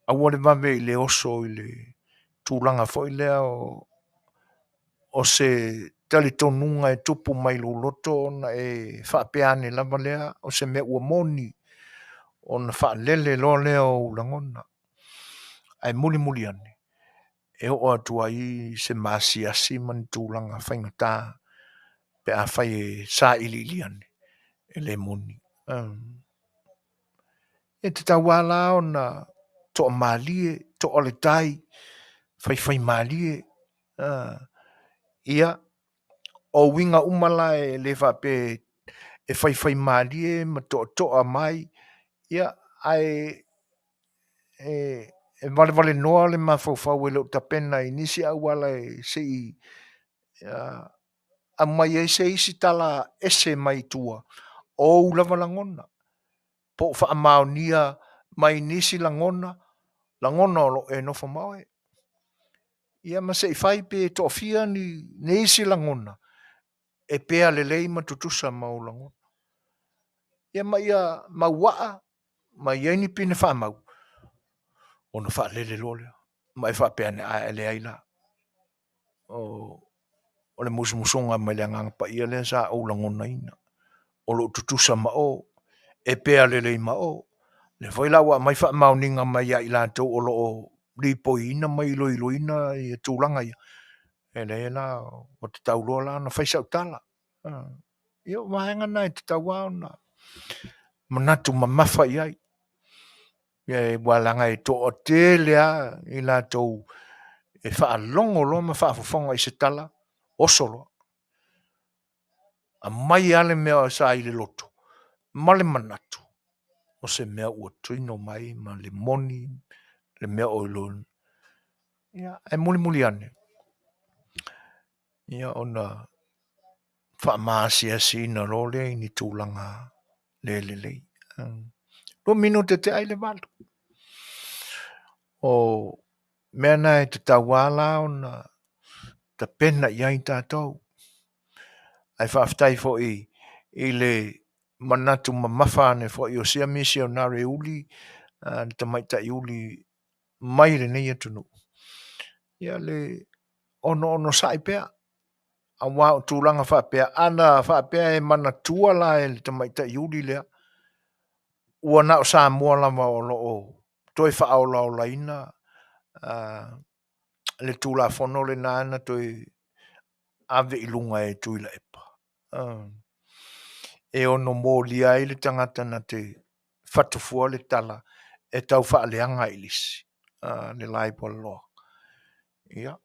Aua le vave i le oso i le tulaga foi lea o se talitonuga e tupu mai lou loto ona e faapea ane lava lea o se mea ua moni ona faalele loa lea o ou lagona. Ae mulimuli ane, e oo atu ai se maasiasi ma ni tulaga faigata pe afai e sailiili ane, e le moni. E tatau lava la ona toamalie, toa le tai, faifaimalie. Ia, o uiga uma la e le faapea e faifaimalie ma toatoa mai, ia, ae e valevalenoa le mafaufau e le o tapena i nisi auala e se i aumai ai se isi tala ese mai tua o ou lava lagona, po o faamaonia mai nisi lagona, lagona o lo o e nofo ma oe. Ia ma se i fai pe toafia ni nisi lagona e pea lelei ma tutusa ma ou lagona. Ia ma ia mauaa ma i ai ni pine faamau ona faalele loa lea ma e faapea ane, ae leai la, o le musumusuga mai le Agaga Paia lea sa ou lagonaina, o lo o tutusa ma o, e pea lelei ma o. Lea foi la ua aumai faamaoniga mai ia i latou o lo o lipoiina ma iloiloina ia tulaga ia, e leai la, ua tatau loa la ona fai sau tala. Ia o vaega na e tatau lava ona manatu mamafa i ai. Aua leaga e toatele lava i latou e faalogo loa ma faafofoga i se tala, oso loa. Aumai lava le mea sa i le loto ma le manatu o se mea ua tino mai ma le moni le mea o lo... Ia, ae mulimuli ane, ia ona faamaasiasiina loa lea i ni tulaga le lelei. 2 minute te ai le 8. O mea na e tatau lava la ona tapena i ai tatou. Ae faafetai foi i le manatu mamafa ane foi o sia misionare uli, le tamaitai uli mai lenei atunuu, ia le onoonosai pea, aua o tulaga faapea, ana faapea e manatua la e le tamaitai uli lea, ua na o Samoa lava o lo o toe faaolaolaina le Tulafono lena na toe ave i luga e Tuilaepa, e ono molia ai le tagata na te fatufua le tala e tau faaleaga i le isi, le libel law. Ia,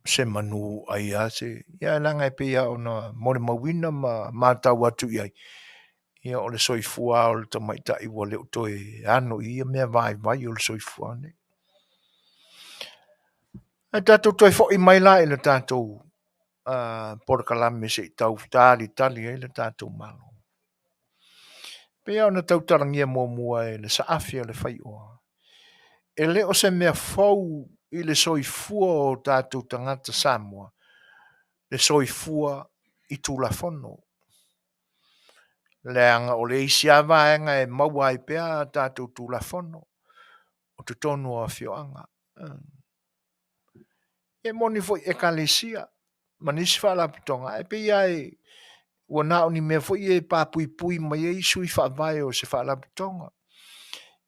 se manu ai lava se... Ia leaga e pei lava ona molimauina ma matau atu i ai, ia o le soifua lava o le tamaitai ua le o toe ano i ia mea vaivai o le soifua nei. Ae tatou toe foi mai la i le tatou polokalame se i tau talitali ai le tatou Malo. Pei lava ona tautalagia muamua e le saafi a le faioa, e le o se mea fou i le soifua o tatou tagata Samoa, le soifua i Tulafono. Leaga o le isi lava vaega e maua ai pea a tatou Tulafono o totonu o afioaga. E moni foi i Ekalesia ma nisi faalapotopotoga, ae pei lava e ua na o ni mea foi ia e papuipui mai ai sui faavae o se faalapotopotoga,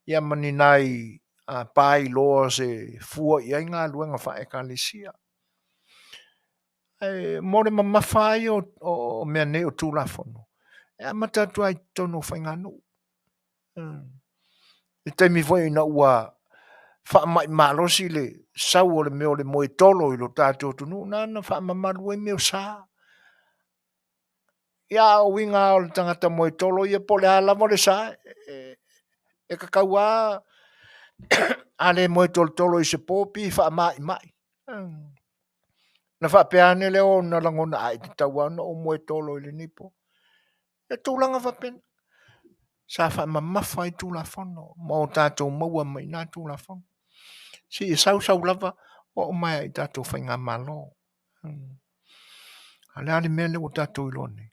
ia ma ni nai bylaws e fua i ai galuega faale-Ekalesia. Ae mo le mamafa lava ia o mea nei o Tulafono, e amata atu lava i totonu o faiganuu. I le taimi foi ina ua faamai malosi le sau o le mea o le moe tolo i lo tatou atunuu, na ona faamamalu ai mea o sa. Ia, a o uiga lava o le tagata moe tolo ia po o le a lava le sa, e tatau lava a le moe tolotolo i se po pei e faamaimai. Na faapea ane lea ona lagona, ai e tatau lava ona ou moe tolo i lenei po. E tulaga faapena. Sa faamamafa ai Tulafono ma o tatou maua mai i ina Tulafono. Seia sau sau lava oo mai lava i tatou faigamalo. A o le a le mea lea ua tatou iloa nei?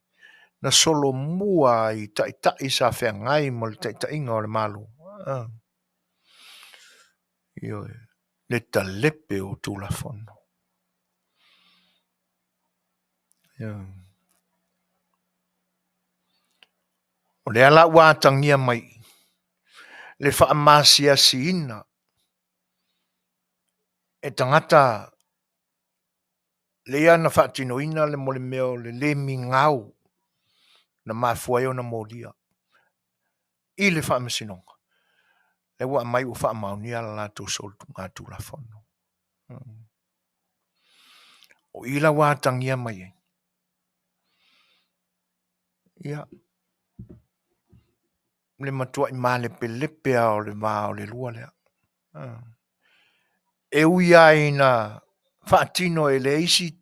Na solomua i taitai sa feagai ma le taitaiga o le Malo, ioe, le talepe o Tulafono. Ioe. O lea la ua atagia mai le faamasiasiina e tagata lea na faatinoina le mo le mea o le le migao na mafua ai ona molia i le Faamasinoga, lea ua aumai ua faamaonia le latou soligatulafono. O i la ua atagia mai ai, ia, le matuai malepelepe lava o le va o le lua lea. E ui lava ina faatino e le isi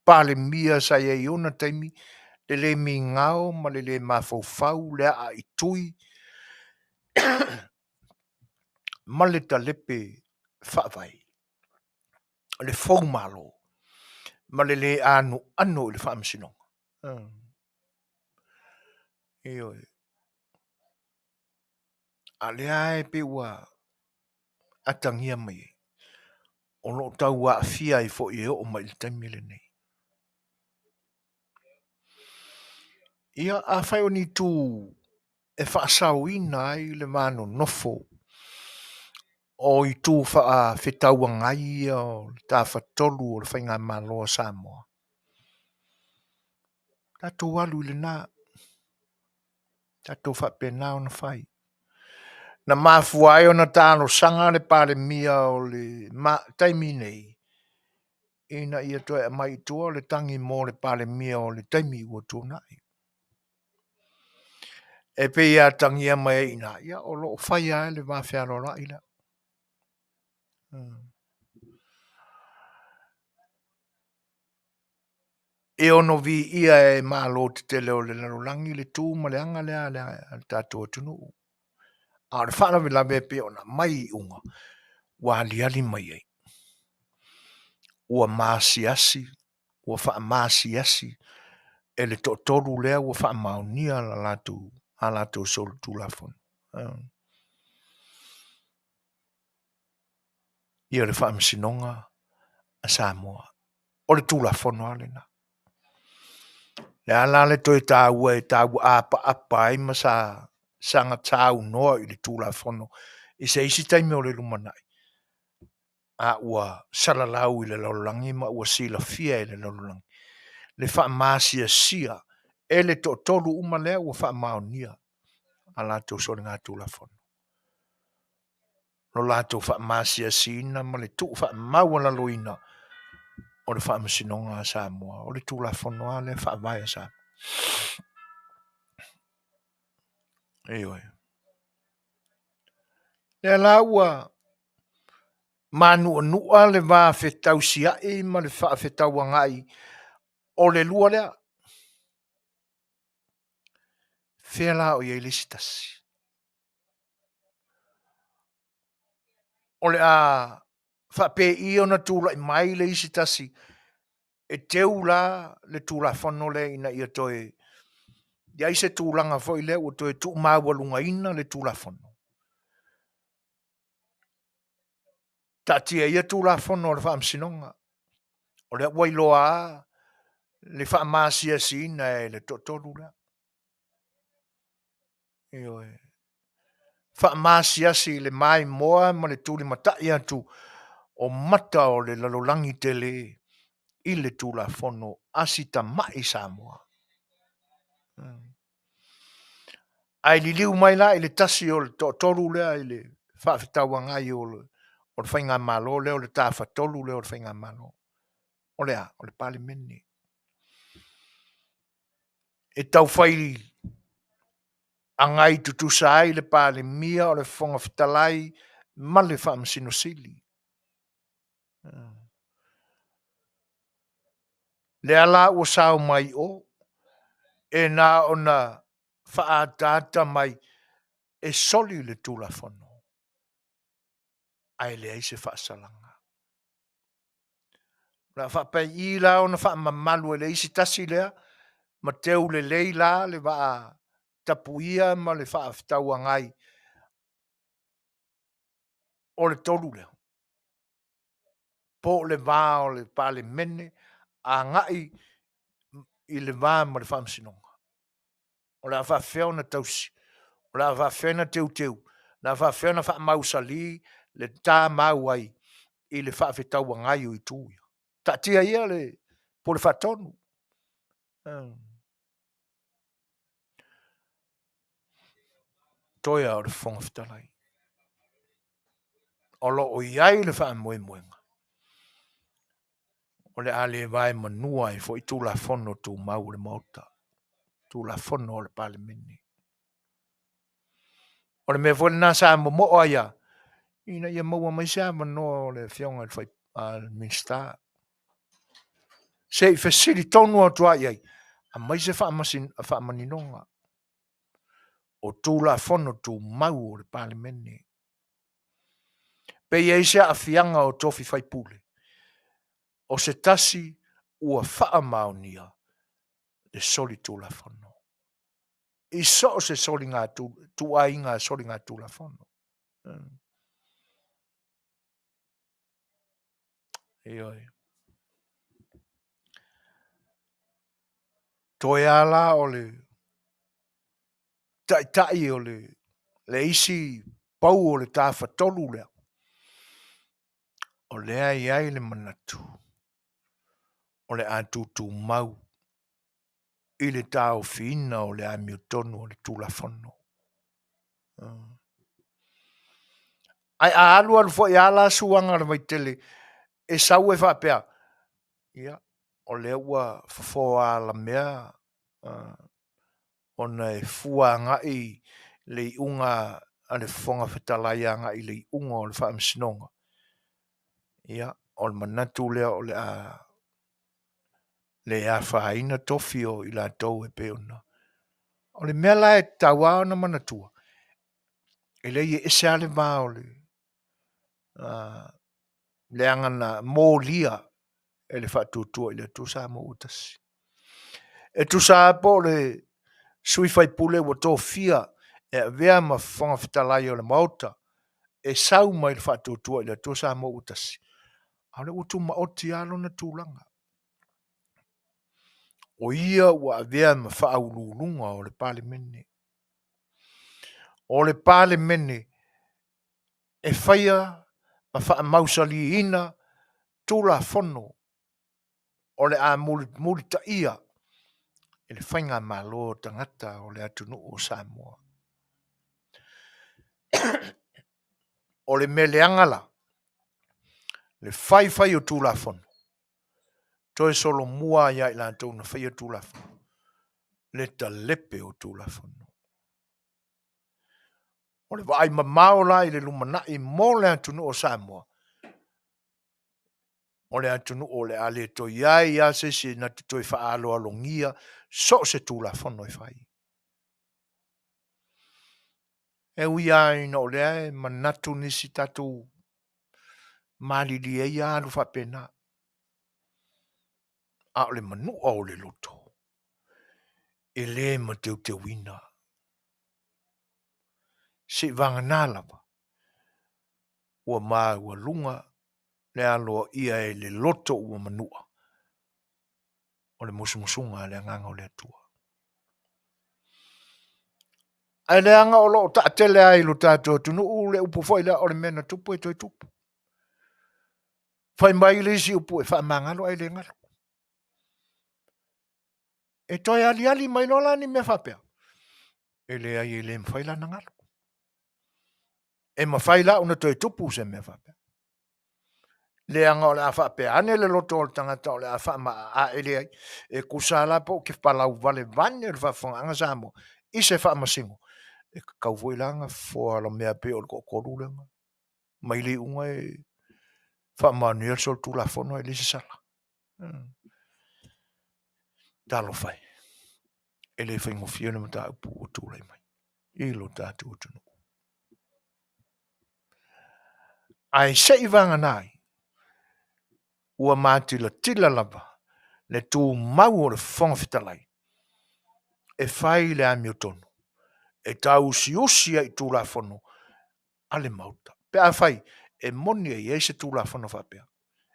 Palemia sa i ai i ona taimi le le migao ma le le mafaufau, le aaitui ma le talepe faavae, le foumalo ma le le anoano i le Faamasinoga. Ioe. A o lea e pei ua atagia mai ai, o lo o tau aafia ai foi e oo mai i le taimi lenei. Ia, afai o ni itu e faasaoina ai le va nonofo o itu faafetauagai ia o le Tafatolu o le Faigamalo a Samoa, tatou alu i lena, tatou faapena ona fai. Na mafua ai ona talosaga le Palemia o le taimi nei ina ia toe aumai i tua le tagi mo le Palemia o le taimi ua tuanai. E pei e atagia mai ai i ina, ia o lo o fai lava le va fealoaloai lea. E ono viia e malo tetele o le lalolagi le tu ma le aga lea a le tatou atunuu. A o le faalavelave e pei ona aumai i iuga, ua aliali mai ai, ua maasiasi, ua faamaasiasi e le toatolu lea ua faamaonia la latou, a latou solitulafono. Ia le Faamasinoga a Samoa. O le Tulafono lava lena. Le a la le toe taua e tau apaapa ai ma sa saga saunoa i le Tulafono i se isi taimi o le lumanai, a ua salalau i le lalolagi ma ua silafia e le lalolagi le faamaasiasia e le toatolu uma lea ua faamaonia a latou soligatulafono. Lo latou faamaasiasiina ma le tuufaamaualaloina o le Faamasinoga a Samoa, o le Tulafono lava lea faavae a Samoa. Ioe. Lea la ua manuanua le va fetausiai ma le faafetauagai o le lua lea. Fea la o i ai le isi tasi? O le a faapei ona tulai mai le isi tasi e teu la le Tulafono lea ina ia toe i ai se tulaga foi lea ua toe tuumaualugaina le Tulafono. Taatia ia Tulafono a le Faamasinoga, o lea ua iloa lava le faamaasiasiina e le toatolu lea. Ioe. Faamaasiasi i le maimoa ma le tulimatai atu o mata o le lalolagi tele i le Tulafono a si tamai Samoa. Ae liliu mai la i le tasi o le toatolu lea i le faafetauagai o le faigamalo lea o le tafatolu lea o le faigamalo. O le a? O le Palemene. E taufai agai tutusa ai le Palemia o le Fofoga Fetalai ma le Faamasino Sili. Lea la ua sao mai o, e na ona faaataata mai e soli le Tulafono, ae leai se faasalaga. O le a faapei la ona faamamalu e le isi tasi lea ma teu lelei la le vaa tapuia ma le faafetauagai o le tolu lea, po o le va o le Palemene agai i le va ma le Faamasinoga. O le a faafefea ona tausi, o le a faafefea ona teuteu, o le a faafefea ona faamausali le ta mau ai i le faafetauagai o itu ia. Taatia ia le Pule Faatonu. Toe lava o le Fofoga Fetalai. O lo o i ai le faamoemoega o le a le vaemanua ai foi Tulafono Tumau o le Maota, Tulafono o le Palemene. O le mea foi lena sa momoo ai lava ina ia maua mai se avanoa o le Afioga i le Minisita se i fesili tonu atu lava i ai, aumai se faamaninoga o Tulafono Tumau o le Palemene. Pe i ai se aafiaga o tofi faipule o se tasi ua faamaonia le solitulafono i so o se ituaiga soligatulafono. Ioe. Toe lava la o le taitai o le isi pou o le tafatolu lea, o lea e i ai le manatu o le a tutumau i le taofiina o le amiotonu o le Tulafono. Ae a alu alu foi lava la suaga a le Vaitele e sau e faapea, ia, o lea ua fofo alamea ona e fua agai le iuga a le Fofoga Fetalai agai i le iuga o le Faamasinoga, ia, o le manatu lea o le a le afaina tofi o i latou e pei ona... O le mea la e tatau lava ona manatua, e leai e ese lava le va o le leaga na molia e le Faatuatua i le Atua Samoa ua Tasi. E tusa lava po o le sui faipule ua tofia e avea ma Fofoga Fetalai o le Maota e sau mai le Faatuatua i le Atua Samoa ua Tasi, a o lea ua tumaoti lava lona tulaga. O ia ua avea ma faauluuluga o le Palemene. O le Palemene e faia ma faamausaliina Tulafono o le a mulimulitaia e le faigamalo a tagata o le atunuu o Samoa. O le mea leaga la, le fai fai o Tulafono, toe solomua ia i latou na faia Tulafono le talepe o Tulafono. O le vaai mamao la i le lumanai mo le atunuu o Samoa, o le atunuu o le a le toe i ai lava se isi na te toe faaaloalogia so o se Tulafono e fai. E ui lava ina o lea e manatu nisi tatou malilie ia alu faapena, a o le manua o le loto e le mateuteuina. Seivagana lava ua maualuga le aloaia e le loto ua manua o le musumusuga a le Agaga o le Atua. Ae leaga o lo o taatele lava i lo tatou atunuu le upu foi lea o le mea na tupu e toe tupu. Fai mai le isi upu e faamagalo ae le galo. E toe aliali mai loa la ni mea faapea, e leai e le mafai la ona galo. E mafai la ona toe tupu se mea faapea. Leaga o le a faapea ane le loto o le tagata o le a faamaaaele ai, e tusa la po o ke palau valevane le faafofogaaga Samoa i se faamasino, e tatau foi la ona fofoa alamea pei o le toatolu lea na mai le iuga e faamaonia le solitulafono ae leai se sala. Talofa e, e le faigofie le mataupu ua tulai mai i lo tatou atunuu. Ae se i vagana ai, ua matilatila lava le tumau o le Fofoga Fetalai e fai le amiotonu e tauusiusi ai i Tulafono a le Maota, pe afai e moni e i ai se Tulafono faapea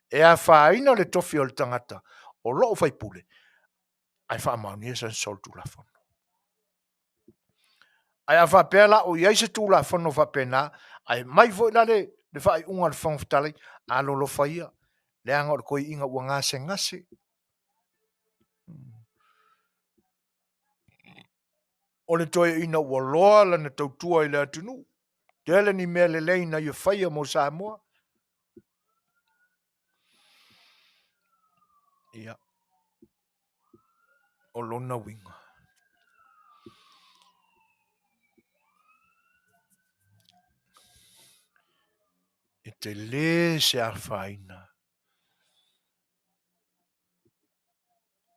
e afaina le tofi o le tagata o lo o faipule ae faamaonia sana solitulafono. Ae a faapea la o i ai se Tulafono faapena, ae aumai foi la le faaiuga a le Fofoga Fetalai, alolofa ia, leaga o le toeaina ua gasegase. O le toeaina ua loa lana tautua i le atunuu, tele ni mea lelei na ia faia mo Samoa. Ia, o lona uiga, e tele se afaina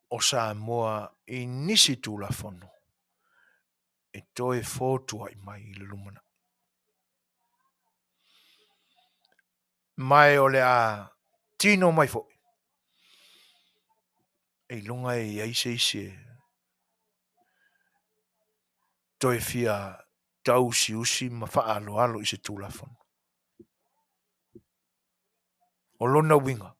o Samoa i nisi Tulafono e toe fotuai mai i le lumanai. Ma o le a tino mai foi eiloga e i ai se isi e toe fia tauusiusi ma faaaloalo i se Tulafono. O lona uiga,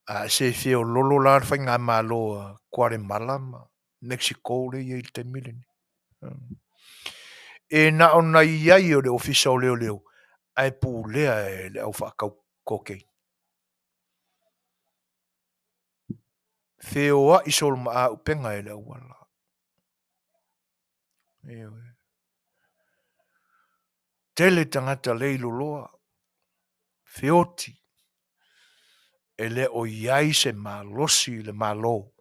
a se feololo la le faigamalo a Kualemala ma Mexico lea e i ai i le taimi lenei. E na ona i ai o le Ofisa o Leoleo ae pulea e le au faatau kokeini. Feoai solomaa upega i le auala. Ioe. Tele tagata leiloloa, feoti, e le o i ai se malosi i le Malo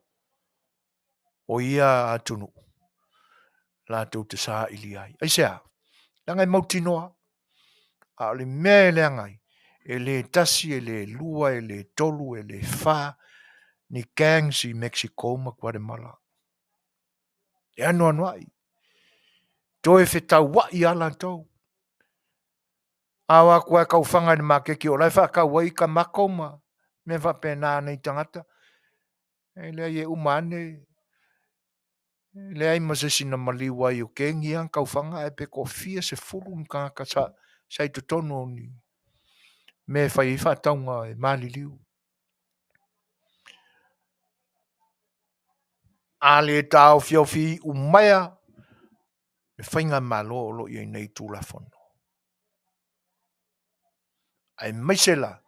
o ia atunuu latou te sailia ai. Aisea? Leaga e mautinoa, a o le mea e leaga ai, e le tasi, e le lua, e le tolu, e le fa ni gangs i Mexico ma Guatemala. E anoanoai. Toe fetauai lava latou. A o atu lava e taufaga i le maketi o la e faatau ai tamato ma mea faapena a nai tagata, e leai e uma ane e leai ma se isi na maliu ai o kegi ia na taufaga ae pe toafia sefulu ni tagata sa, sa i totonu o ni mea e fai ai faatauga e maliliu. A le taofiofi iumaea le faigamalo o lo o i ai nei Tulafono. Aemaise la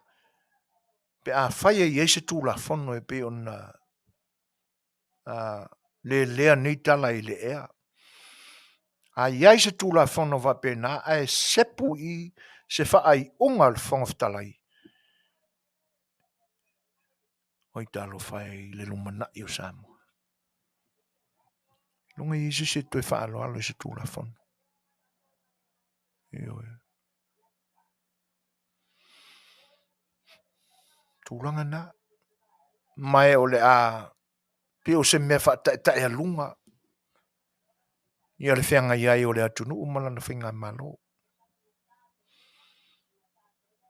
pe afai e i ai se Tulafono e pei ona lelea nei tala i le ea. A i ai se Tulafono faapena ae sepu i se faaiuga a le Fofoga Fetalai, oi talofa e i le lumanai o Samoa. Ailoga e i ai se isi e toe faaaloalo i se Tulafono. Ioe. Tulaga na. Ma e o le a pei o se mea faataetaealuga ia le feagai ai o le atunuu ma lana faigamalo.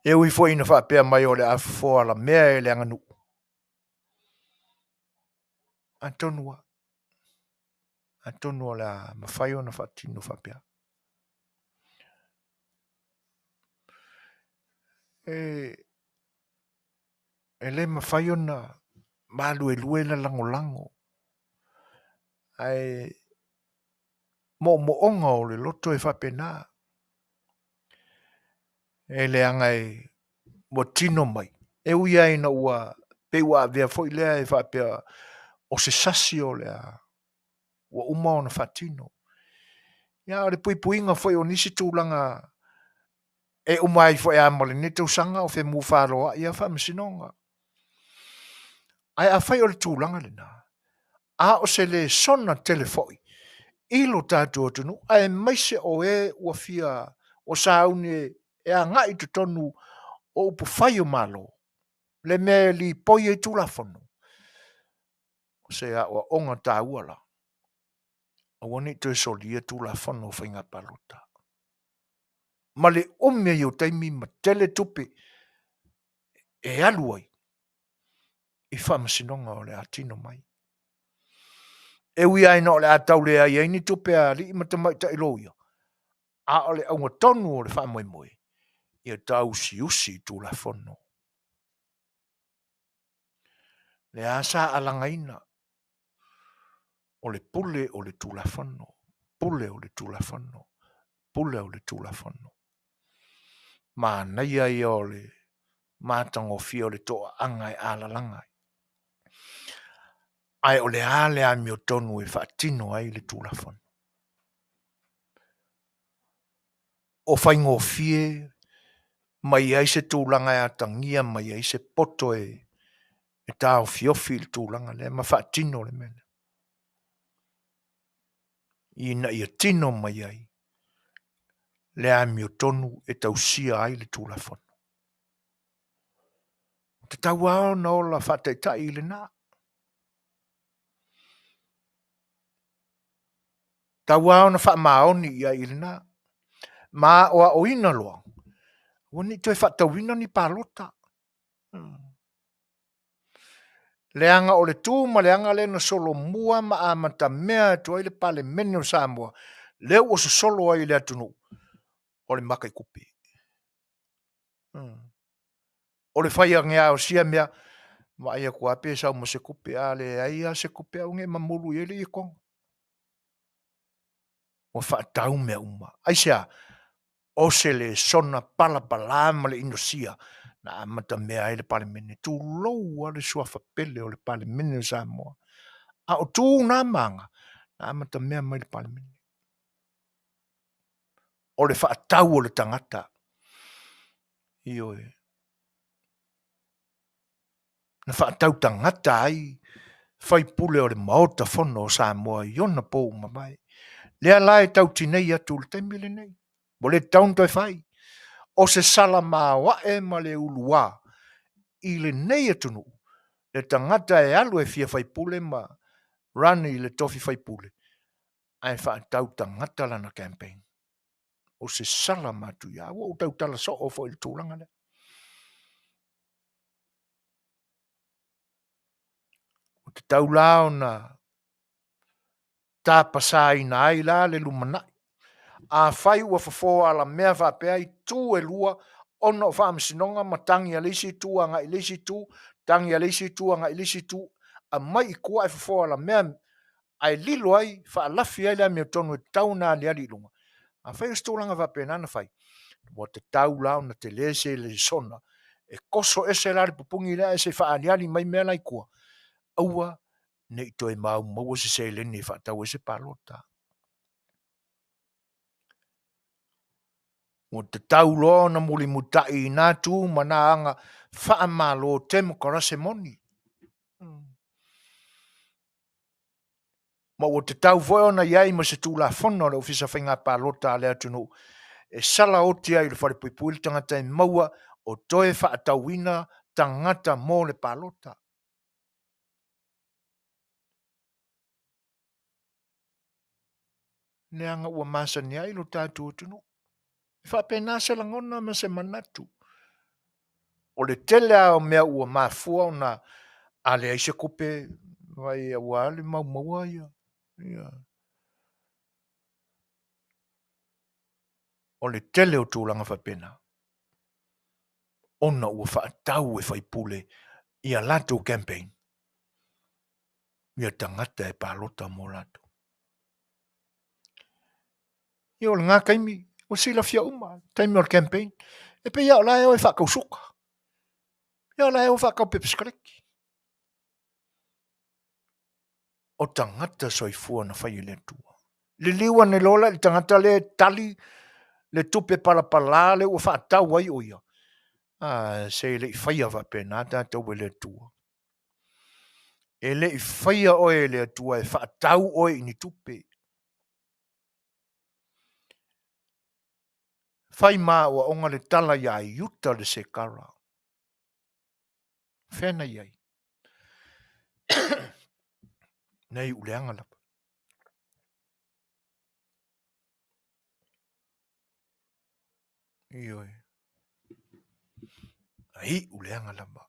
E ui foi ina faapea mai o le a fofoa alamea e le aganuu, atonu lava, atonu o le a mafai ona faatino faapea. E, e le mafai ona maluelue le lagolago, ae moomooga o le loto e faapena. E leaga e ua tino mai, e ui lava ina ua pei ua avea foi lea e faapea o se sasi o le a ua uma ona faatino. Ia a o le puipuiga foi o nisi tulaga. E uma ai foi lava ma lenei tausaga o femufaloai lava faamasinoga. Ae afai o le tulaga lena, a o se lesona tele foi i lo tatou atunuu aemaise o e ua fia ua sauni e agai i totonu o upufai o Malo, le mea e lipoi ai Tulafono, o se aoaoga taua la, aua ne i toe solia Tulafono o Faiga Palota. Ma le umi ai o taimi ma tele tupe e alu ai i faamasinoga o le a tino mai. E ui lava ina o le a tau leai ai ni tupe a alii ma tamaitai loia, a o le auga tonu o le faamoemoe, ia tausiusi i Tulafono. Lea sa alagaina o le pule o le Tulafono, pule o le Tulafono, pule o le Tulafono. Manaia ia o le matagofie o le toaaga e alalaga ai. Ae o le a le amiotonu e faatino ai le Tulafono? O faigofie mai ai se tulaga e atagia mai ai se poto e taofiofi i le tulaga lea ma faatino le mea lea. Ina ia tino mai ai le amiotonu e tausia ai le Tulafono. Ua tatau lava ona ola faataitai i lena. Tatau lava ona faamaoni i ai i lena. Ma aoaoina loa, aua ne i toe faatauina ni palota. Leaga o le tu ma le aga lea na solomua ma amatamea atu ai le Palemene o Samoa, lea ua sosolo ai i le atunuu, o le maka i tupe. O le fai ane lava o sia mea, vaai atu lava pe sau ma se tupe, a leai lava se tupe, aua ne i mamulu i ai le ietoga. Ua faatau mea uma. Aisea? O se lesona palapala ma le inosia na amatamea ai le Palemene. Tulou lava le suafa pele o le Palemene o Samoa. A o tu na ma aga, na amatamea mai le Palemene. O le faatau o le tagata. Ioe. Na faatau tagata ai faipule o le Maota Fono o Samoa i ona po ua mavae. Lea la e tau tinei atu i le taimi lenei, ua le tatau ona toe fai. O se sala maoae ma le uluā i lenei atunuu, le tagata e alu e fia faipule ma run i le tofi faipule, ae faatau tagata lana campaign. O se sala matuia. Ua ou tautala soo foi i le tulaga lea. Ua tatau la ona tapasaina ai la le lumanai. Afai ua fofo alamea faapea itu e lua ona o faamasinoga ma tagi a le isi itu agai i le isi itu, tagi a le isi itu agai i le isi itu, aumai i tua ae fofo alamea ae lilo ai, faalafi ai le amiotonu e tatau ona aliali i luga. Afai o se tulaga faapena na fai, ua tatau la ona tele se lesona e toso ese la le pupuni lea ae se i faaaliali mai mea la i tua, aua ne i toe maumauaua se seleni e faatau ai se palota. Ua tatau loa ona mulimulitai i na tu ma na aga faamalo temokarase moni. Ma ua tatau foi ona i ai ma se Tulafono a le Ofisa o Faiga Palota a le atunuu e salaoti ai i le falepuipui le tagata e maua o toe faatauina tagata mo le palota. Leaga ua masani ai lo tatou atunuu. E faapena se lagona ma se manatu. O le tele lava o mea ua mafua ona a leai se tupe, vaai aua le maumaua ia. Ia. O le tele o tulaga faapena ona ua faatau e faipule ia latou campaign ia tagata e palota mo latou. Ia o lena taimi, ua silafia uma, taimi o le campaign, e pei lava o la e o e faatau suka. Ia o la e o e faatau pepa sikareti. O tagata soifua na fai e le Atua. Liliu ane loa la i le tagata lea e tali le tupe palapalā lea ua faatau ai o ia. A, se e le i faia faapena tatou e le Atua. E le i faia oe e le Atua e faatau oe i ni tupe. Fai ma aoaoga le tala iā Iuta le Sekara. Fea na i ai? Na iu leaga lava. Ioe. Na iu leaga lava.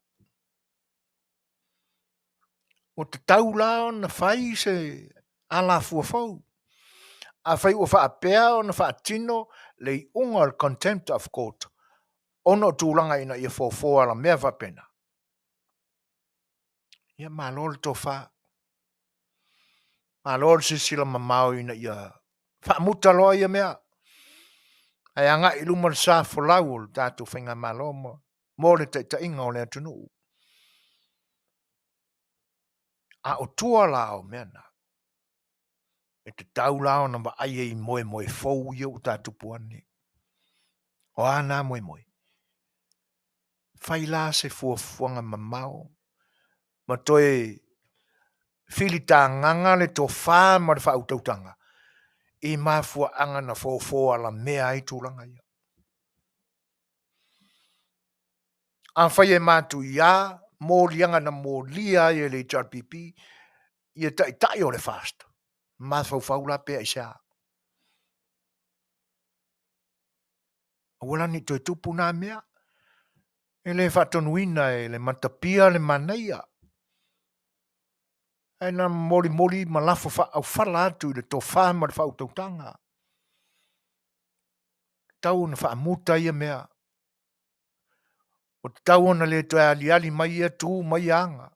Ua tatau la ona fai se alafua fou. Afai ua faapea ona faatino le iuga o le contempt of court ona o tulaga ina ia fofo alamea faapena, ia malo le tofa. Malo le silasila mamao ina ia faamuta loa ia mea. Ae agai i luma le sa folau o le tatou faigamalo mo le taitaiga o le atunuu. A o tua la o mea na, e tatau la ona vaai ai i moemoe fou ia ua tatupu ane. O a na moemoe? Fai la se fuafuaga mamao ma toe filitagaga le tofa ma le faautautaga i mafuaaga na fofo alamea ai tulaga ia. Afai e matuia moliaga na molia ai e le HRPP ia taitai o le FAST, mafaufau la pe aisea. Aua la ne i toe tupu na mea. E le faatonuina e le matapia le manaia. Ae na molimoli ma lafo faaaufala atu i le tofa ma le faautautaga. Tatau ona faamuta ia mea. Ua tatau ona le toe aliali mai ia tu ma ia aga.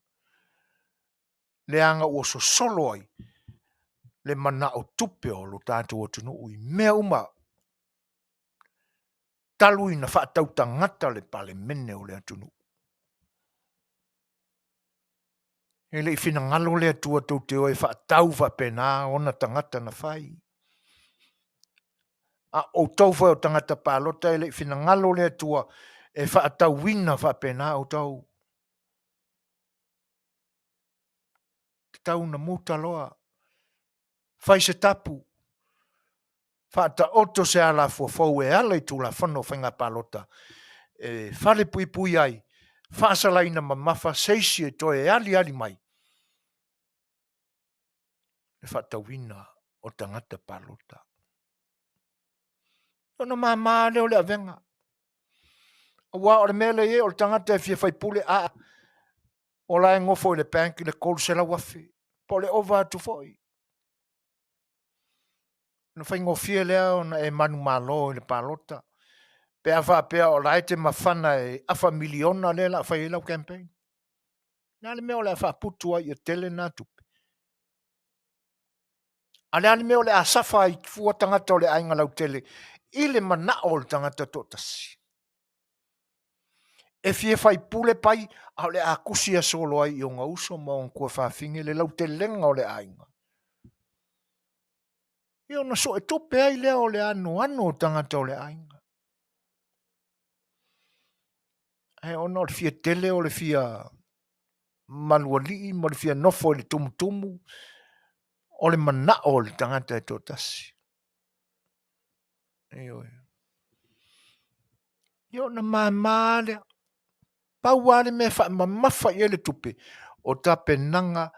Leaga ua sosolo ai le manao tupe o lo tatou atunuu i mea uma talu ina faatautagata le Palemene o le atunuu. E le i finagalo le Atua tou te o e faatau faapena ona tagata na fai. A outou foi o tagata palota e le i finagalo le Atua e faatauina faapena outou. Tatau ona muta loa. Fai se tapu. Faataoto se alafua fou e ala i Tulafono o Faiga Palota e falepuipui ai, faasalaina mamafa se isi e toe aliali mai le faatauina o tagata palota. Ona mama lea o le avega. Aua o le mea lea e i ai o le tagata e fia faipule, a o la e nofo i le bank i le 300,000 po o le ova atu foi. Ona faigofie lea ona e manumalo i le palota pe a faapea o la e te mafana e afa miliona lea o le a fai ai lau campaign. O le a le mea o le a faaputu ai ia tele na tupe? A o le a le mea o le a safa ai fua tagata o le aiga lautele i le manao o le tagata toatasi? E fia faipule pai, a o le a tusi solo ai i ona uso ma ona tuafafine le lautelega o le aiga. Ia ona sue tupe ai lea o le anoano o tagata o le aiga. Ae ona o le fia tele o le fia malualii ma le fia nofo i le tumutumu o le manao o le tagata e toatasi. Ioe. Ia ona mama lea. Pau lava le mea e faamamafa i ai le tupe, o tapenaga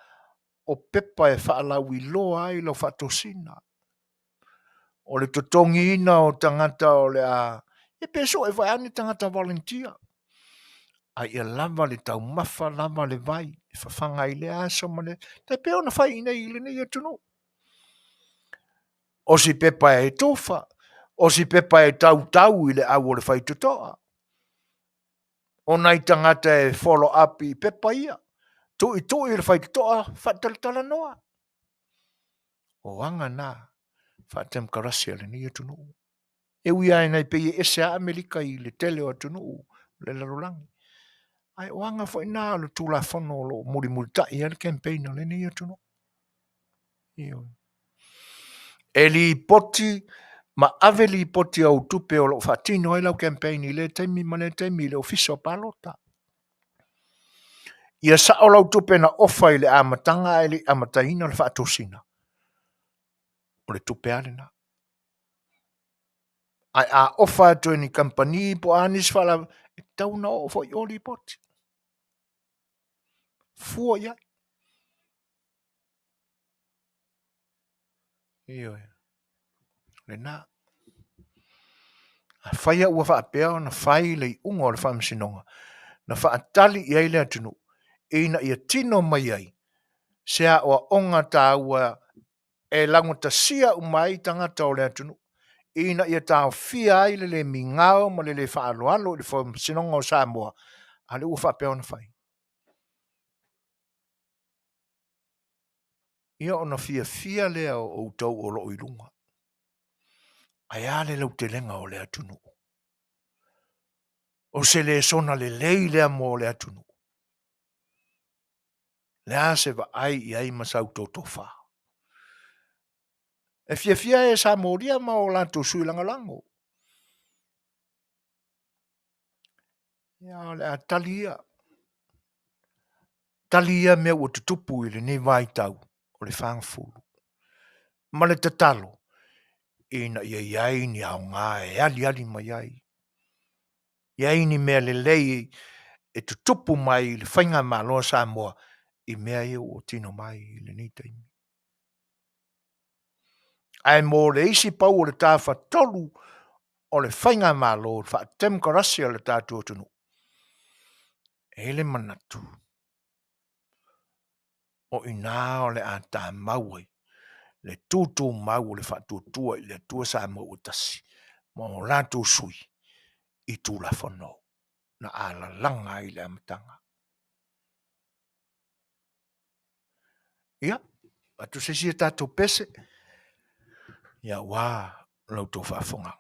o pepa e faalauiloa ai lau faatosina. O le totogiina o tagata o le a... Ia pe sue foi lava ni tagata volunteer. A ia lava le taumafa, lava le vai, e fafaga ai lea aso ma lea... Tai pei ona fai i inei i lenei atunuu. O si pepa e tufa, o si pepa e tautau i le au o le faitotoa. O nai tagata e follow up i pepa ia, tuitui i le faitotoa, faatalatalanoa. O aga na faatemokarasi a lenei atunuu. E ui lava ina e pei e ese lava Amerika i le tele o atunuu o le lalolagi. Ae o aga foi na o le Tulafono o lo o mulimulitai ai le campaign a lenei atunuu. Ioe. E lipoti Ma ave lipoti o au tupe o lo o faatino ai lau campaign i lea taimi ma lea taimi i le Ofisa o Palota. Ia sao lau tupe na ofa i le amataga ae le i amataina le faatosina. O le tupe a lena. Ae a ofa atu e ni kamupani po o a nisi faalavelave, e tatau ona oo foi i o lipoti. Fua i ai. Ioe. Lena. Afai ua faapea ona fai le iuga o le faamasinoga, na faatali i ai le atunuu, ina ia tino mai ai se aoaoga taua e laugatasia uma ai tagata o le atunuu, ina ia taofia ai le le migao ma le le faaaloalo i le Faamasinoga o Samoa, a lea ua faapea ona fai. Ia ona fiafia lea o outou o lo o i luga. Ae a le lautelega o le atunuu? O se lesona lelei lea mo le atunuu. Le a se vaai i ai ma sau totofa? E fiafia e sa molia ma o latou sui lagolago. Ia, o le a tali ia. Tali ia mea ua tutupu i lenei vaitau o le fagafulu. Ma le tatalo ina ia i ai ni aoga e aliali mai ai. I ai ni mea lelei e tutupu mai i le faigamalo a Samoa i mea ia ua tino mai i lenei taimi. Ae mo le isi pau o le tafatolu o le faigamalo faatemokarasi a le tatou atunuu, e i ai le manatu o i ina o le a tamau ai le tutumau o le faatuatua i le Atua Samoa ua tasi ma o latou sui i Tulafono na alalaga ai i le amataga. Ia, atu se isi a tatou pese, ia aua la outou faafofogaaga.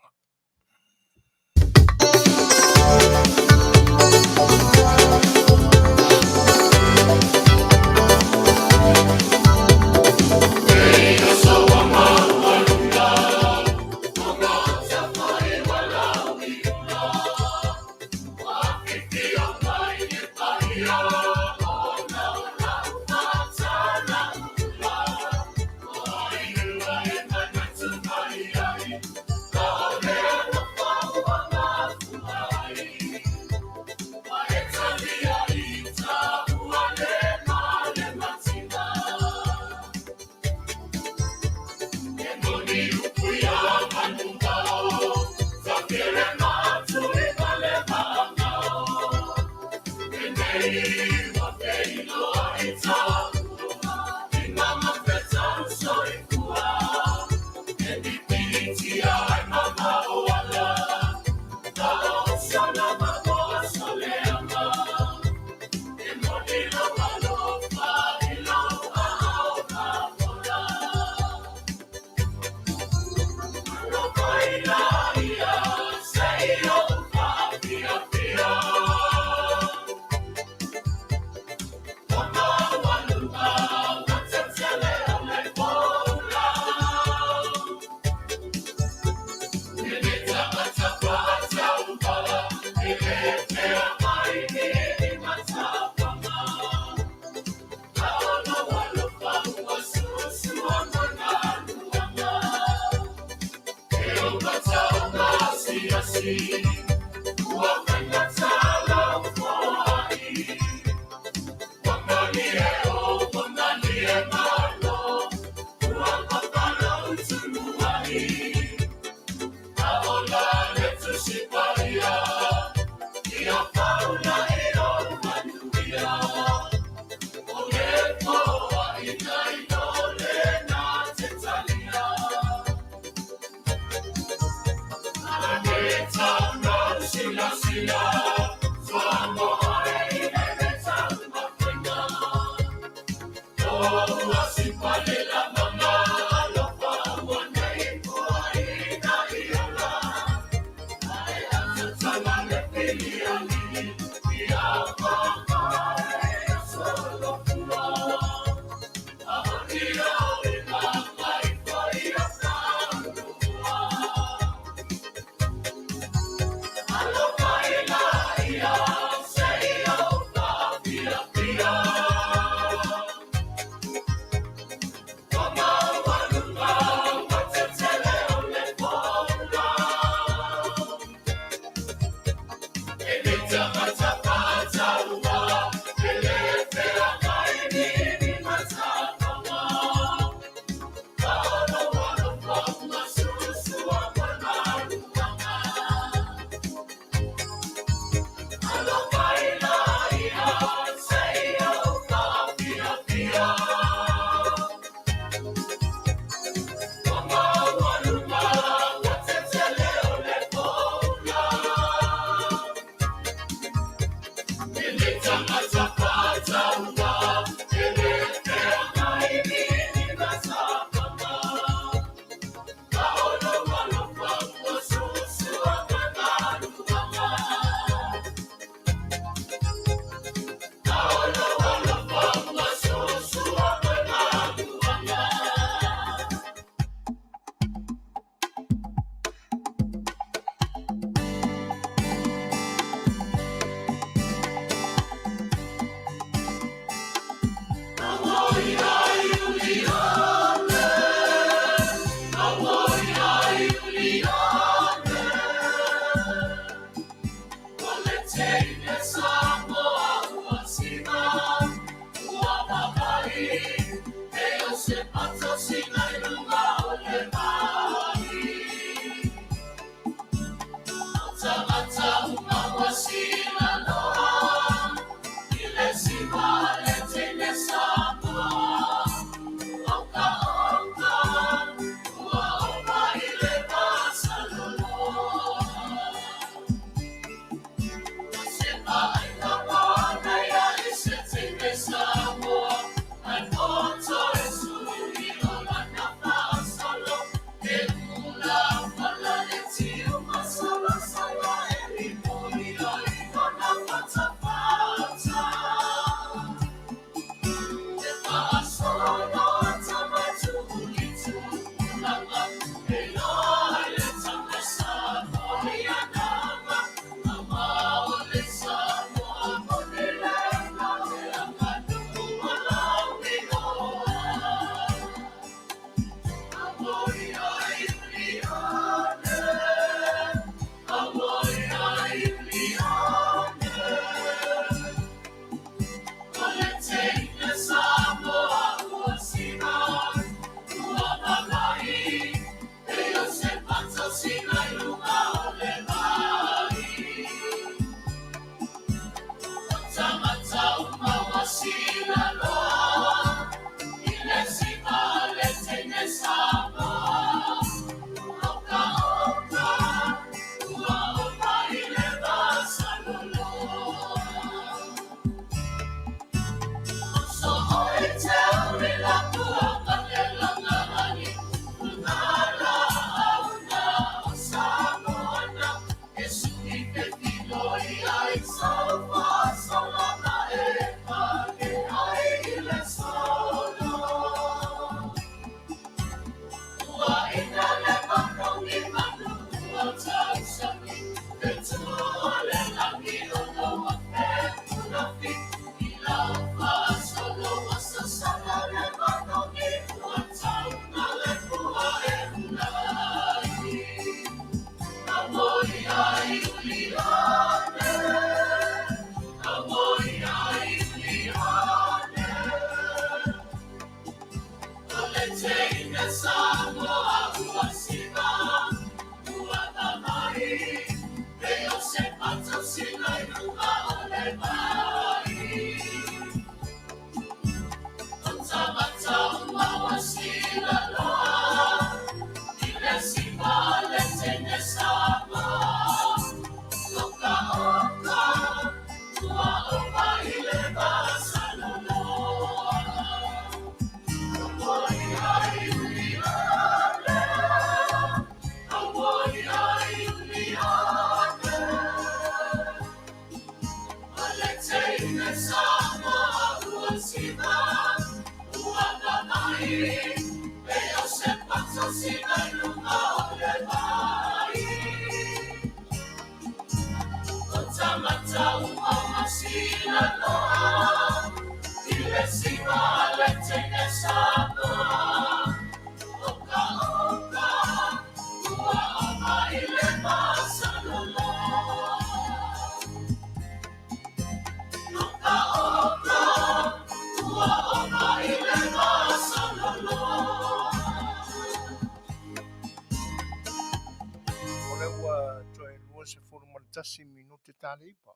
O lea ua toe 21 minute tale iva.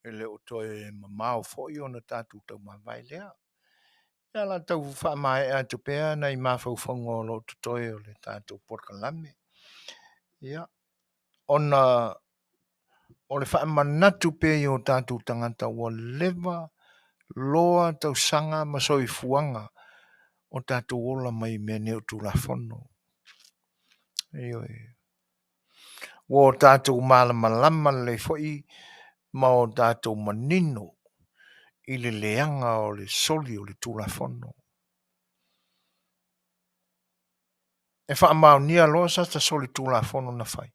E le o toe mamao foi ona tatou taumavae lea. Ia la tau faamaea atu pea nai mafaufauga o lo o totoe o le tatou polokalame. Ia, ona o le faamanatu pea i o tatou tagata ua leva loa tausaga ma soifuaga o tatou ola mai mea nei o Tulafono. Ioe. Ua o tatou malamalama lelei foi ma o tatou manino i le leaga o le soli o le Tulafono. E faamaonia loa sata soli Tulafono na fai,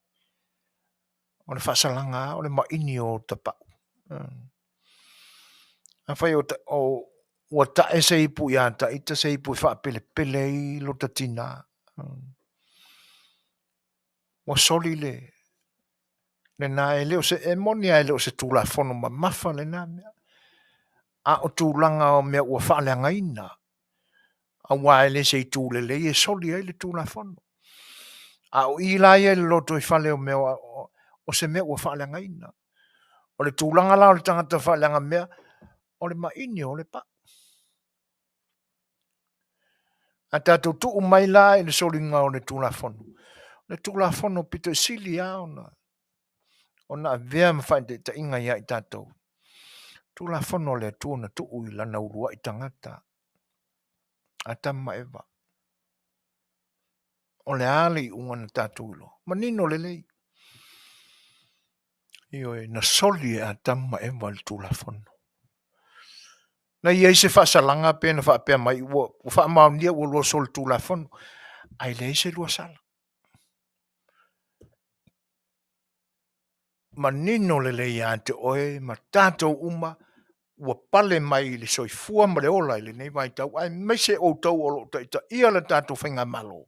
o le faasalaga lava o le maini o tapau. Afai o, o, ua ta'e se ipu iā ta ita, se ipu e faapelepele ai lota tinā, ua soli le lena, e le o se, e moni lava e le o se Tulafono mamafa lena mea, a o tulaga o mea ua faaleagaina. Auā e le se itu lelei e soli ai le Tulafono. A o i la ia i le lotoifale o mea o se mea ua faaleagaina. O le tulaga la o le tagata faaleaga mea, o le maini o le pau. A tatou tuu mai la i le soliga o le Tulafono, o le Tulafono pito i sili lava ona avea ma faaitaitaiga ia i tatou. Tulafono a le Atua na tuu i lana uluai tagata, Atamu ma Eva. O le a le iuga na tatou iloa? Manino lelei. Ioe, na soli e Atamu ma Eva le Tulafono. Na i ai se faasalaga pe na faapea mai ua faamaonia ua lua solitulafono, ae leai se lua sala. Manino lelei ia te oe ma tatou uma ua pale mai i le soifua ma le ola i lenei vaitau, aemaise outou o lo o taitaia le tatou faigamalo,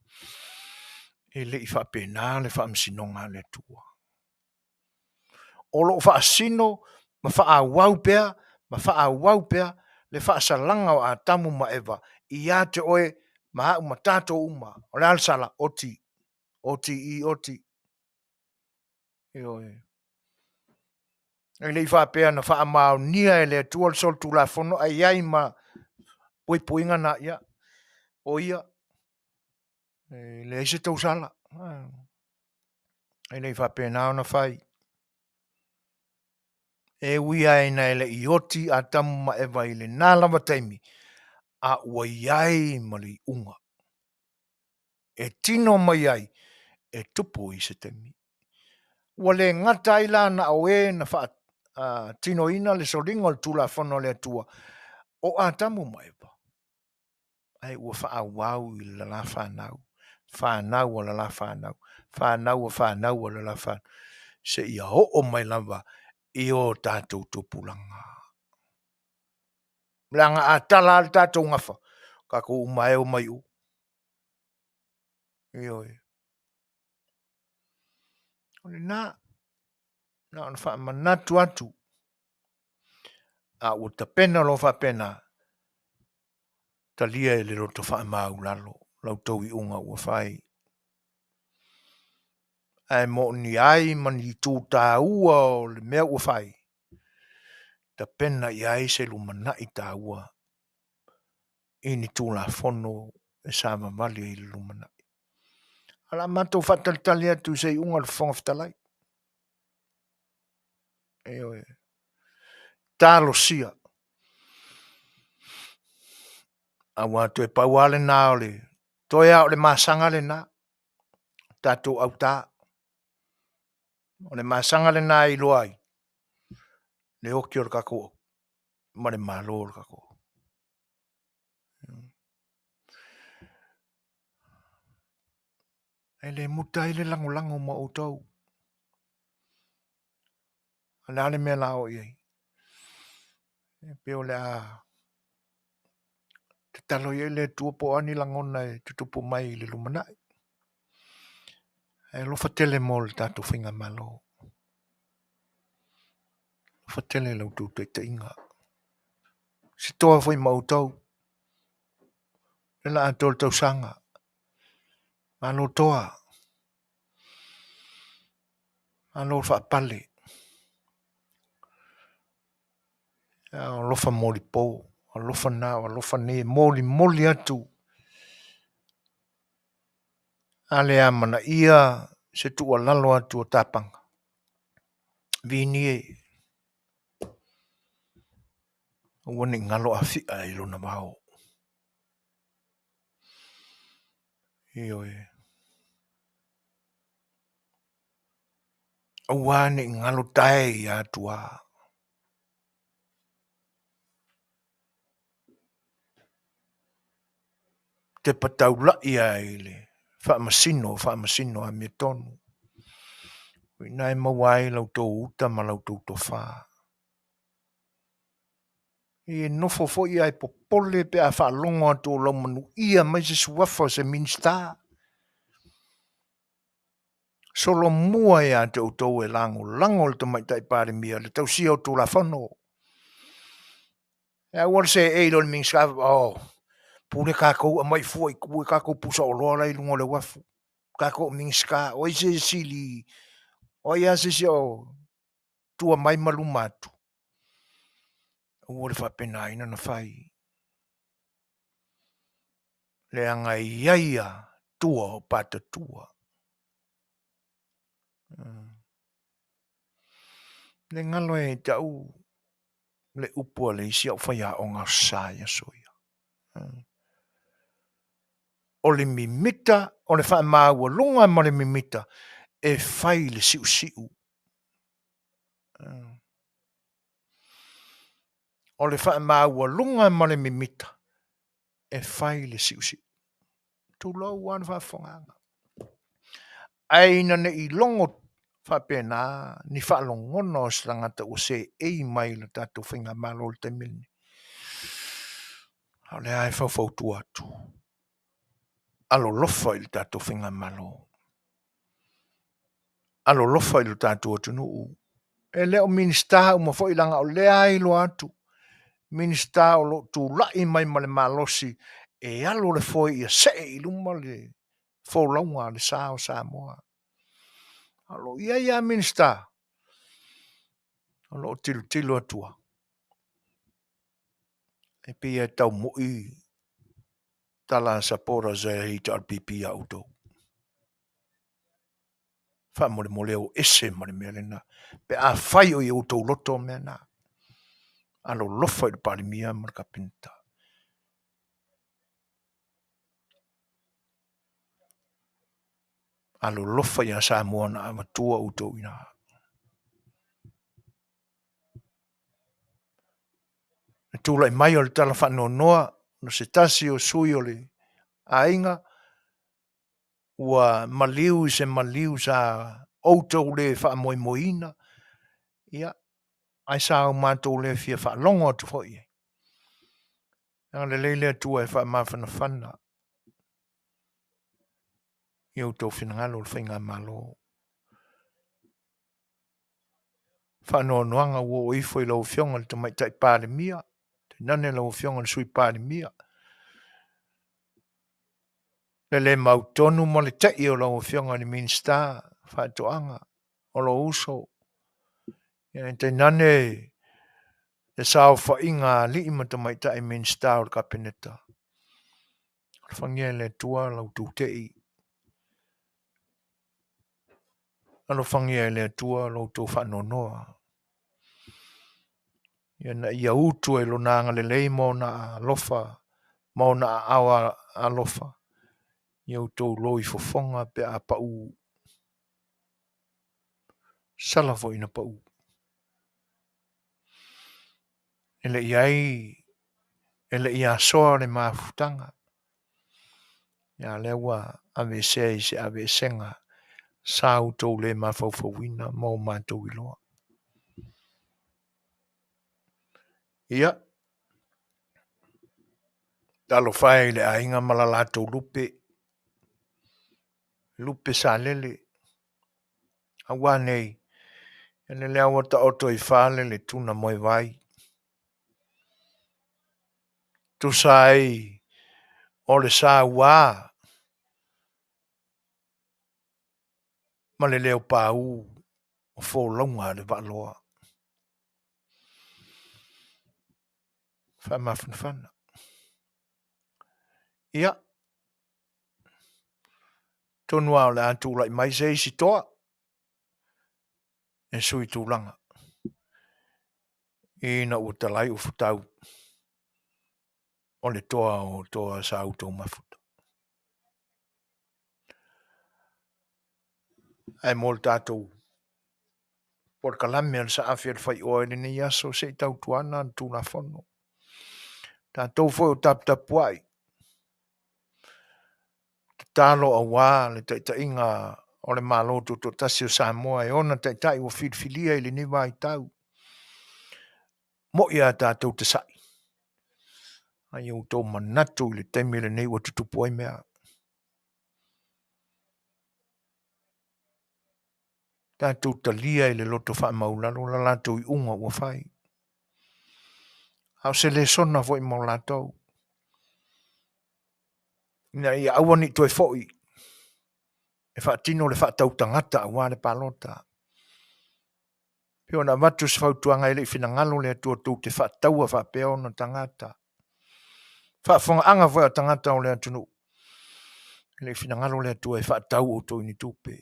e le i faapena le faamasinoga a le Atua. O lo o faasino ma faaauau pea ma faaauau pea le faasalaga o Atamu ma Eva ia te oe ma au ma tatou uma. O le a le sala? Oti, oti i, oti. Ioe. E le i faapea na faamaonia e le Atua le solitulafono ae i ai ma puipuiga na, ia, o ia, e leai se tou sala. E le i faapena ona fai. E ui lava ina e le i oti Atamu ma Eva i lena lava taimi, a ua i ai ma le iuga e tino mai ai e tupu i se taimi. Ua le gata ai la na o e na faatinoina le soliga o le Tulafono a le Atua, o Atamu ma Eva, ae ua faaauau i le la fanau, fanau a le la fanau, fanau a fanau a le la fanau, seia oo mai lava i o tatou tupulaga. Leaga a tala lava le tatou gafa, tatou uma lava e omai i u. Ioe. O lena, na ona faamanatu atu, a ua tapena loa faapena, talia e le loto faamaulalo la outou iuga ua fai. Ae mooni ai ma ni itu taua o le mea ua fai, tapena i ai se lumanai taua i ni Tulafono e savavali ai i le lumanai. Ae o le a matou faatalitali atu i se iuga a le Fofoga Fetalai. Ioe. Talosia. Aua toe pau lava lena o le, toe lava o le masaga lena, tatou autā. O le masaga lena e iloa ai le oti o le tatou au ma le malo o le tatou au. E le muta ai le lagolago ma outou. O le a le mea o le a oo i ai? E pei o le a tatalo ia i le Atua po o a ni lagona e tutupu mai i le lumanai. Ae alofa tele mo le tatou faigamalo. Alofa tele i la outou taitaiga. Se toa foi ma outou. O lea o le a atoa le tausaga. Malo toa. Malo faapale. Alofa molipo. Alofa na o alofa nei e molimoli atu. A le amanaia se tuualalo atu a Tapaga. Vinie. Aua ne i galo Afi'a i lona vao. Ioe. Aua ne i galo tae ia Atuā. Tepa taula'i lava i le faamasino o faamasino amiotonu. O i ina e maua ai la outou uta ma la outou tofa. E nofo foi ae popole pe a faalogo atu o laumanuia mai se suafa o se Minisita. Solomua ia te outou e lagolago le Tamaitai Palemia le tausia o Tulafono. E aua le seei loa i le Minisita, oh, Pule tatou aumai fua i tua i tatou pusa oloa la e i luga o le uafu, tatou o Minisita, o ai se sili, o ai lava se isi o tua mai ma luma atu? Aua le faapenaina ona fai, leaga e i ai lava tua o patatua. Le galo ia te au le upu a le isi au faiaoga Aso Sa i aso ia. O le mimita, o le faamaualuga ma le mimita e fai le siusiu. O le faamaualuga ma le mimita e fai le siusiu. Tulou lava le faafofogaaga. Ae ina ne i logo faapena ni faalogona o se tagata ua seei mai i le tatou faigamalo i le taimi lenei, a o lea lava e faufautua atu, alolofa i le tatou faigamalo, alolofa i lo tatou atunuu. E le o Minisita uma foi leaga o lea lava e iloa atu Minisita o lo o tulai mai ma le malosi e alu le foe ia see i luma le folauga a le sa o Samoa. A o lo o i ai lava Minisita o lo o tilotilo atu lava, e pei e tau moi tala a supporters a HRPP ia outou. Faamolemole o ese ma le mea lena pe afai o i outou loto mea na. Alolofa i le Palemia ma le Kapeneta. Alolofa ia Samoa na avatua outou i ina. Le tulai mai o le tala faanoanoa o se tasi o sui o le aiga ua maliu i se maliu sa outou le faamoemoeina, ia, ae sa o matou le fia faalogo atu foi i ai. Agalelei le Atua e faamafanafana i outou finagalo le Faigamalo. Faanoanoaga ua oo ifo i lau Afioga i le Tamaitai Palemia, tainane lau Afioga i le Sui Palemia, le le mautonu ma le tei o lau Afioga i le Minisita o Faatoaga, o lou uso, ia tainane le saofaiga a alii ma tamaitai Minisita o le Kapeneta. Alofagia e le Atua la outou tei. Alofagia e le Atua lo outou faanoanoa. Ina ia utu e Lona agalelei ma Ona alofa ma Ona aao alofa i outou loifofoga pe a pau. Sala foi ina pau. E le i ai, e le i asoa le mafutaga. Ia lea ua aveesea i se aveesega sa outou le mafaufauina ma o matou iloa. Ia, talofa e i le aiga ma la latou lupe, lupe salele, aua nei, e lele lava ua taoto i fale le tuna moevai. Tusa ai o le saua ma le leo paū o folauga a le Vaaloa. Faamafanafana. Ia, tonu lava o le a tulai mai se isi toa e sui tulaga ina ua talai ufutau o le toa o toa sa outou mafuta. Ae mo le tatou polokalame a le Saafi a le Faioa i lenei aso, se i tautuana le Tulafono. Tatou foi o taputapuai, tatalo aua le taitaiga o le Malo Tutoatasi o Samoa e ona taitai ua filifilia i lenei vaitau. Mo'i a tatou te sa'i, a ia outou manatu i le taimi lenei ua tutupu ai mea. Tatou talia i le loto faamaualalo la latou iuga ua fai. A o se lesona foi mo latou. Ina ia aua ne i toe foi e faatino le faatau tagata aua le palota. Pei ona avatu se fautuaga e le i finagalo le Atua tou te faataua faapea ona tagata. Faafofogaaga foi a tagata o le atunuu, e le i finagalo le Atua e faatau outou i ni tupe.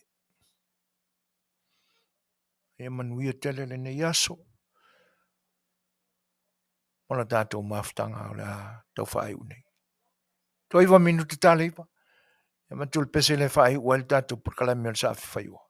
Ia manuia tele lenei aso ma la tatou mafutaga o le a tau faaiu nei. Toe 9 minuta tale iva. E avatu le pese lea e faaiu ai le tatou polokalame o le Saafi Faiua.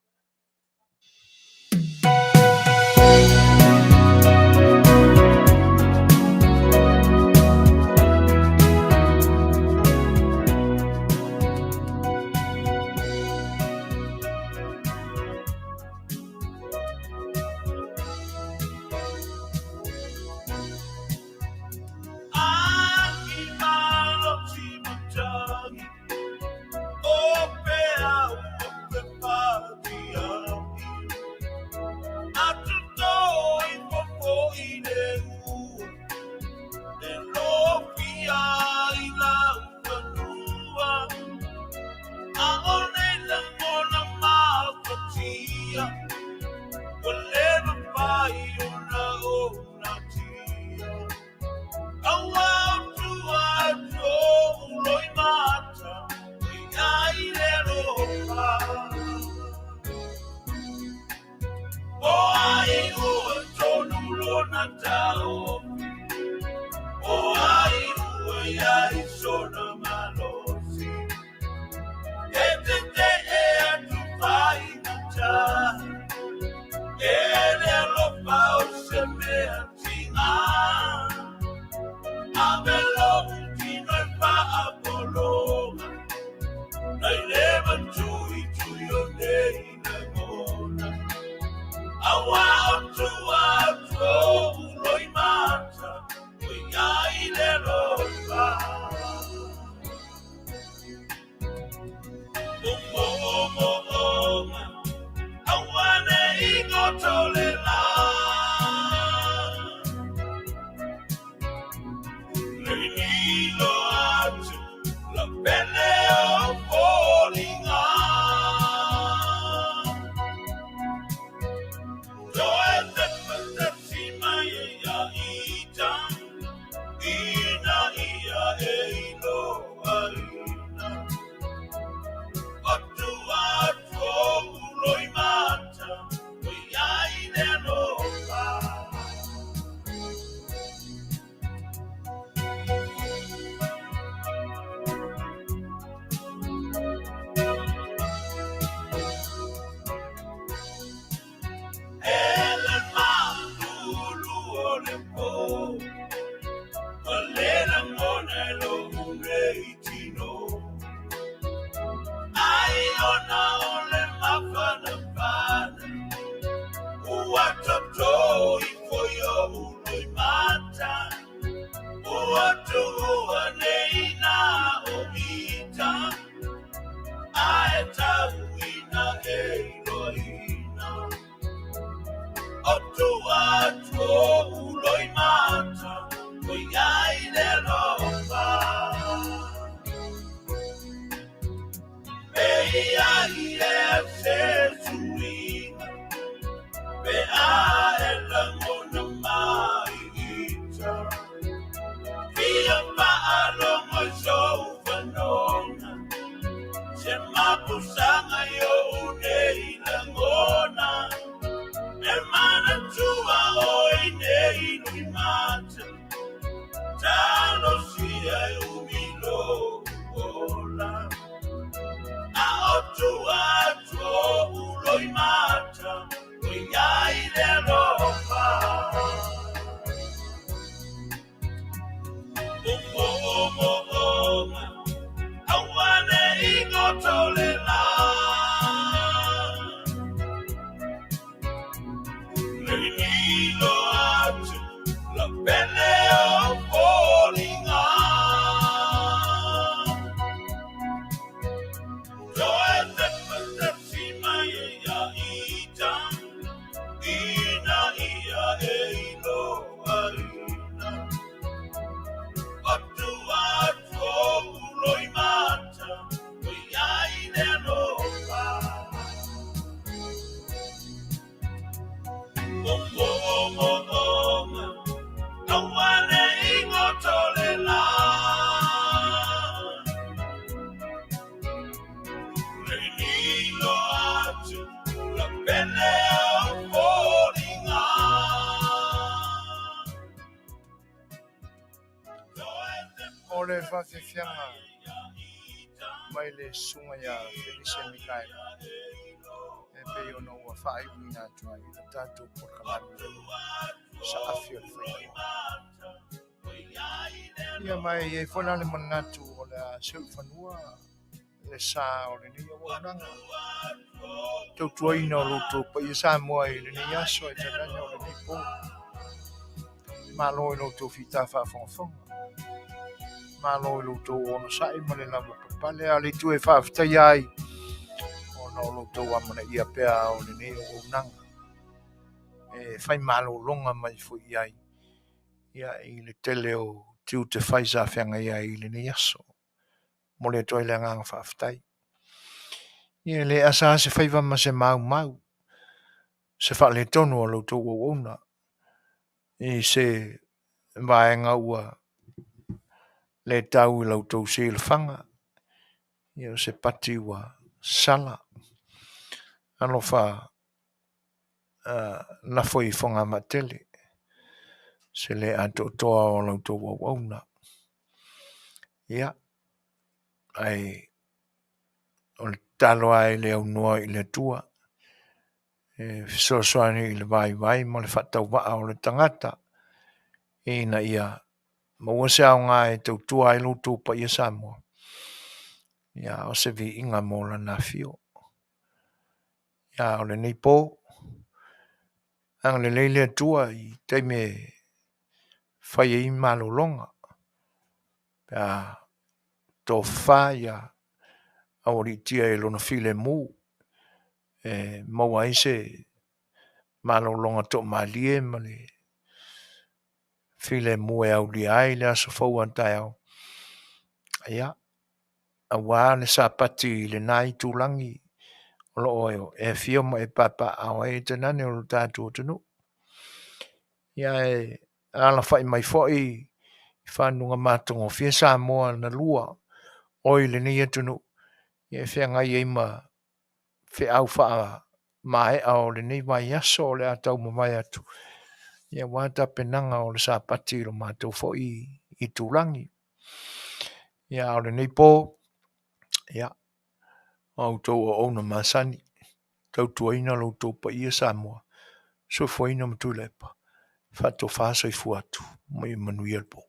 le faafiafiaga mai le susuga ia Felise Mikaela e pei ona ua faaiuina atu ai le tatou polokalame saafi o le faiva. Ia ma e i ai foi la le manatu o le a seu i fanua le sa o lenei auaunaga. Tautuaina o lo outou paia Samoa i lenei aso e tainane o lenei po. Malo i lo outou fita faafogafoga. Malo i lo outou onosai ma le lava papale a o le itu e faafetaia ai ona o lo outou amanaia pea o lenei auaunaga e fai malologa mai foi i ai ia i le tele o tiute fai sa feagai ai i lenei aso. Momoli atu ai le agaga faafetai. Ia e le asa lava se faiva ma se maumau, se faaletonu o la outou auauna i se vaega ua le tau i la outou silafaga, ia o se pati ua sala. Alofa lafo i Fogaavaatele se le atoatoa o la outou auauna. Ia, ae o le tatalo lava e le aunoa i le Atua e fesoasoani i le vaivai ma le faatauvaa o le tagata ina ia maua se aoga e tautua ai lo outou paia Samoa. Ia, o se viiga mo lana afio. Ia, o lenei po, agalelei le Atua i taimi e fai ai malologa, pe a tofafa ia aualiitia i lona filemu e maua ai se malologa toamalie ma le filemu e aulia ai le aso fou a taeao. Ia, aua le sapati i lena itulagi o lo o e afio ma e papaaao ai tainane o lo tatou atunuu. Ia e alafai mai foi i fanuga matagofie Samoa na lua o i lenei atunuu ia e feagai ai ma feau faamaea o lenei vaiaso o le a taumavae atu ia aua tapenaga o le sapati i lo matou foi itulagi. Ia a o lenei po, ia, o a outou auauna masani, tautuaina lo outou paia Samoa, soifuaina ma Tuilaepa, faatofa soifua atu, ma ia manuia le po.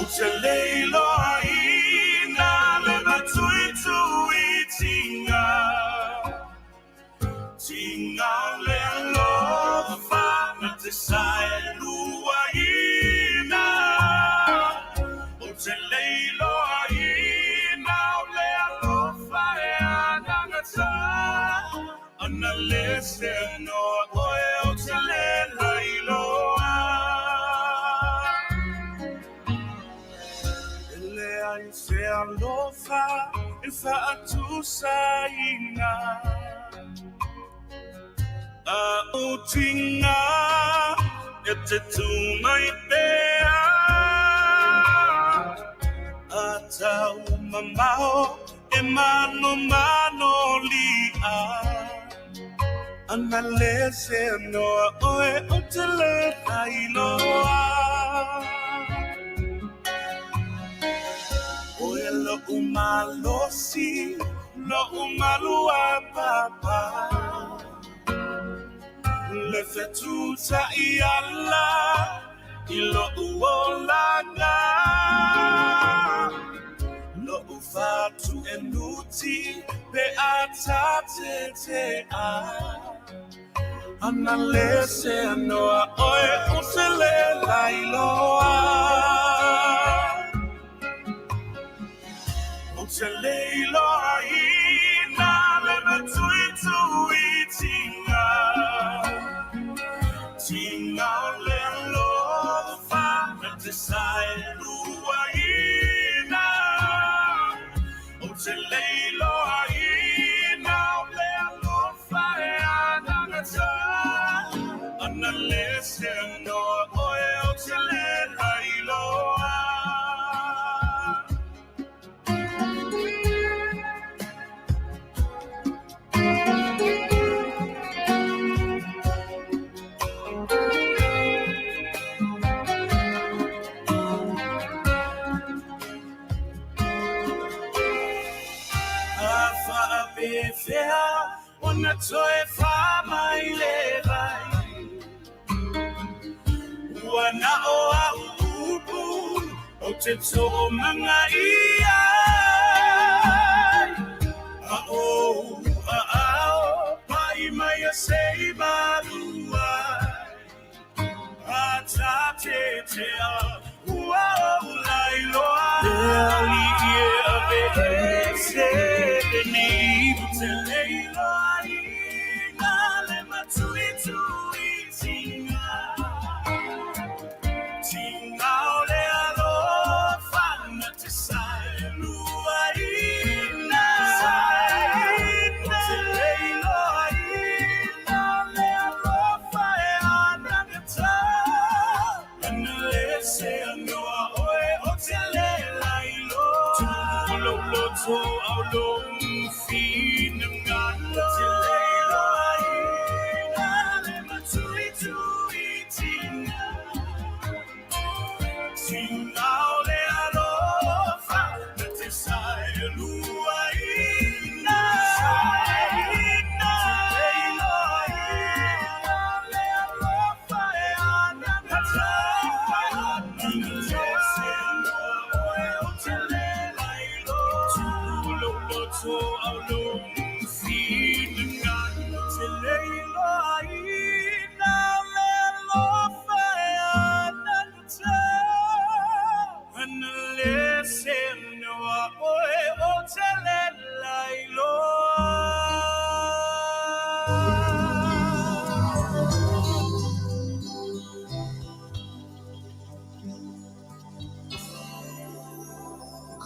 Ou te le iloaina le matuituitiga, tiga o le alofa na te saeluaina. Ou te le iloaina o le alofa e anagata, ana le se noa oe ou te le lailoa. E leai se alofa e faatusaina, a o tiga e te tū mai pea, a tau mamao e manomano li'a, ana le se noa oe o te le lailoa. Oe lo'u malosi, lo'u malua papa, le fetutai ala i lo'u olaga, lo'u fatu e nuti pe a tatetea, ana le se noa oe o te le lailoa. Ou te le iloaina le matuituitiga, tiga o le alofa. te saeluaina. O te leiloaina o le alofa e anagata. Ana le se noa oe o te le lailoa. A whaapewhea o na toe whamai le vai. Ua na o au upu o te tō manga ia. A o a ao pai mai a sei marua. A tā te te a ua o lai loa. Le ali ie a ve e se te nei te leiloa i ngā le matui tui tinga. Tinga o le alofa na te saeluaina. O te leiloaina o le alofa e anagata. Ana le se anoa oe o te le lailoa. Tulo loto au long fina ngalo. Te leiloaina le matui tui tinga. Tinga o le alofa na te saeluaina. Te leiloaina le alofa e anagata. Ana le se anoa oe o te le lailoa. Tulo loto au long fina ngalo. Te leiloaina le alofa e anagata. Ana le se anoa oe o te le lailoa.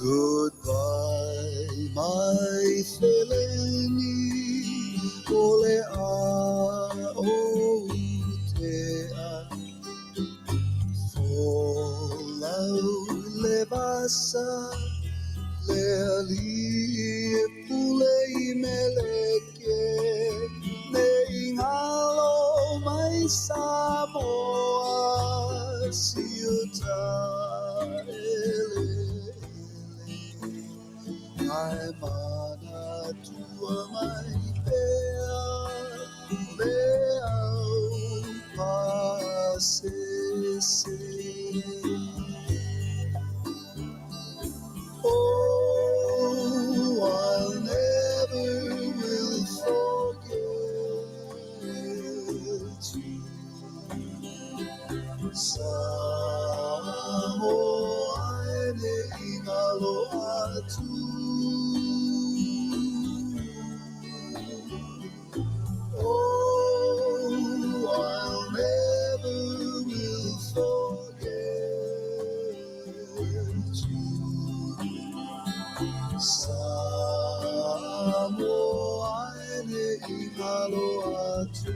Goodbye, my feleni, o le a o te a. Folau le vasa, le ali e pule i meleke, me ingalo mai Samoa, siuta ele. Ai mana tua mai pea, le au pasese. Oh, I'll never will forget you. Samoa e ingalo atu. Oh, I'll never will forget you. Samoa e ingalo atu.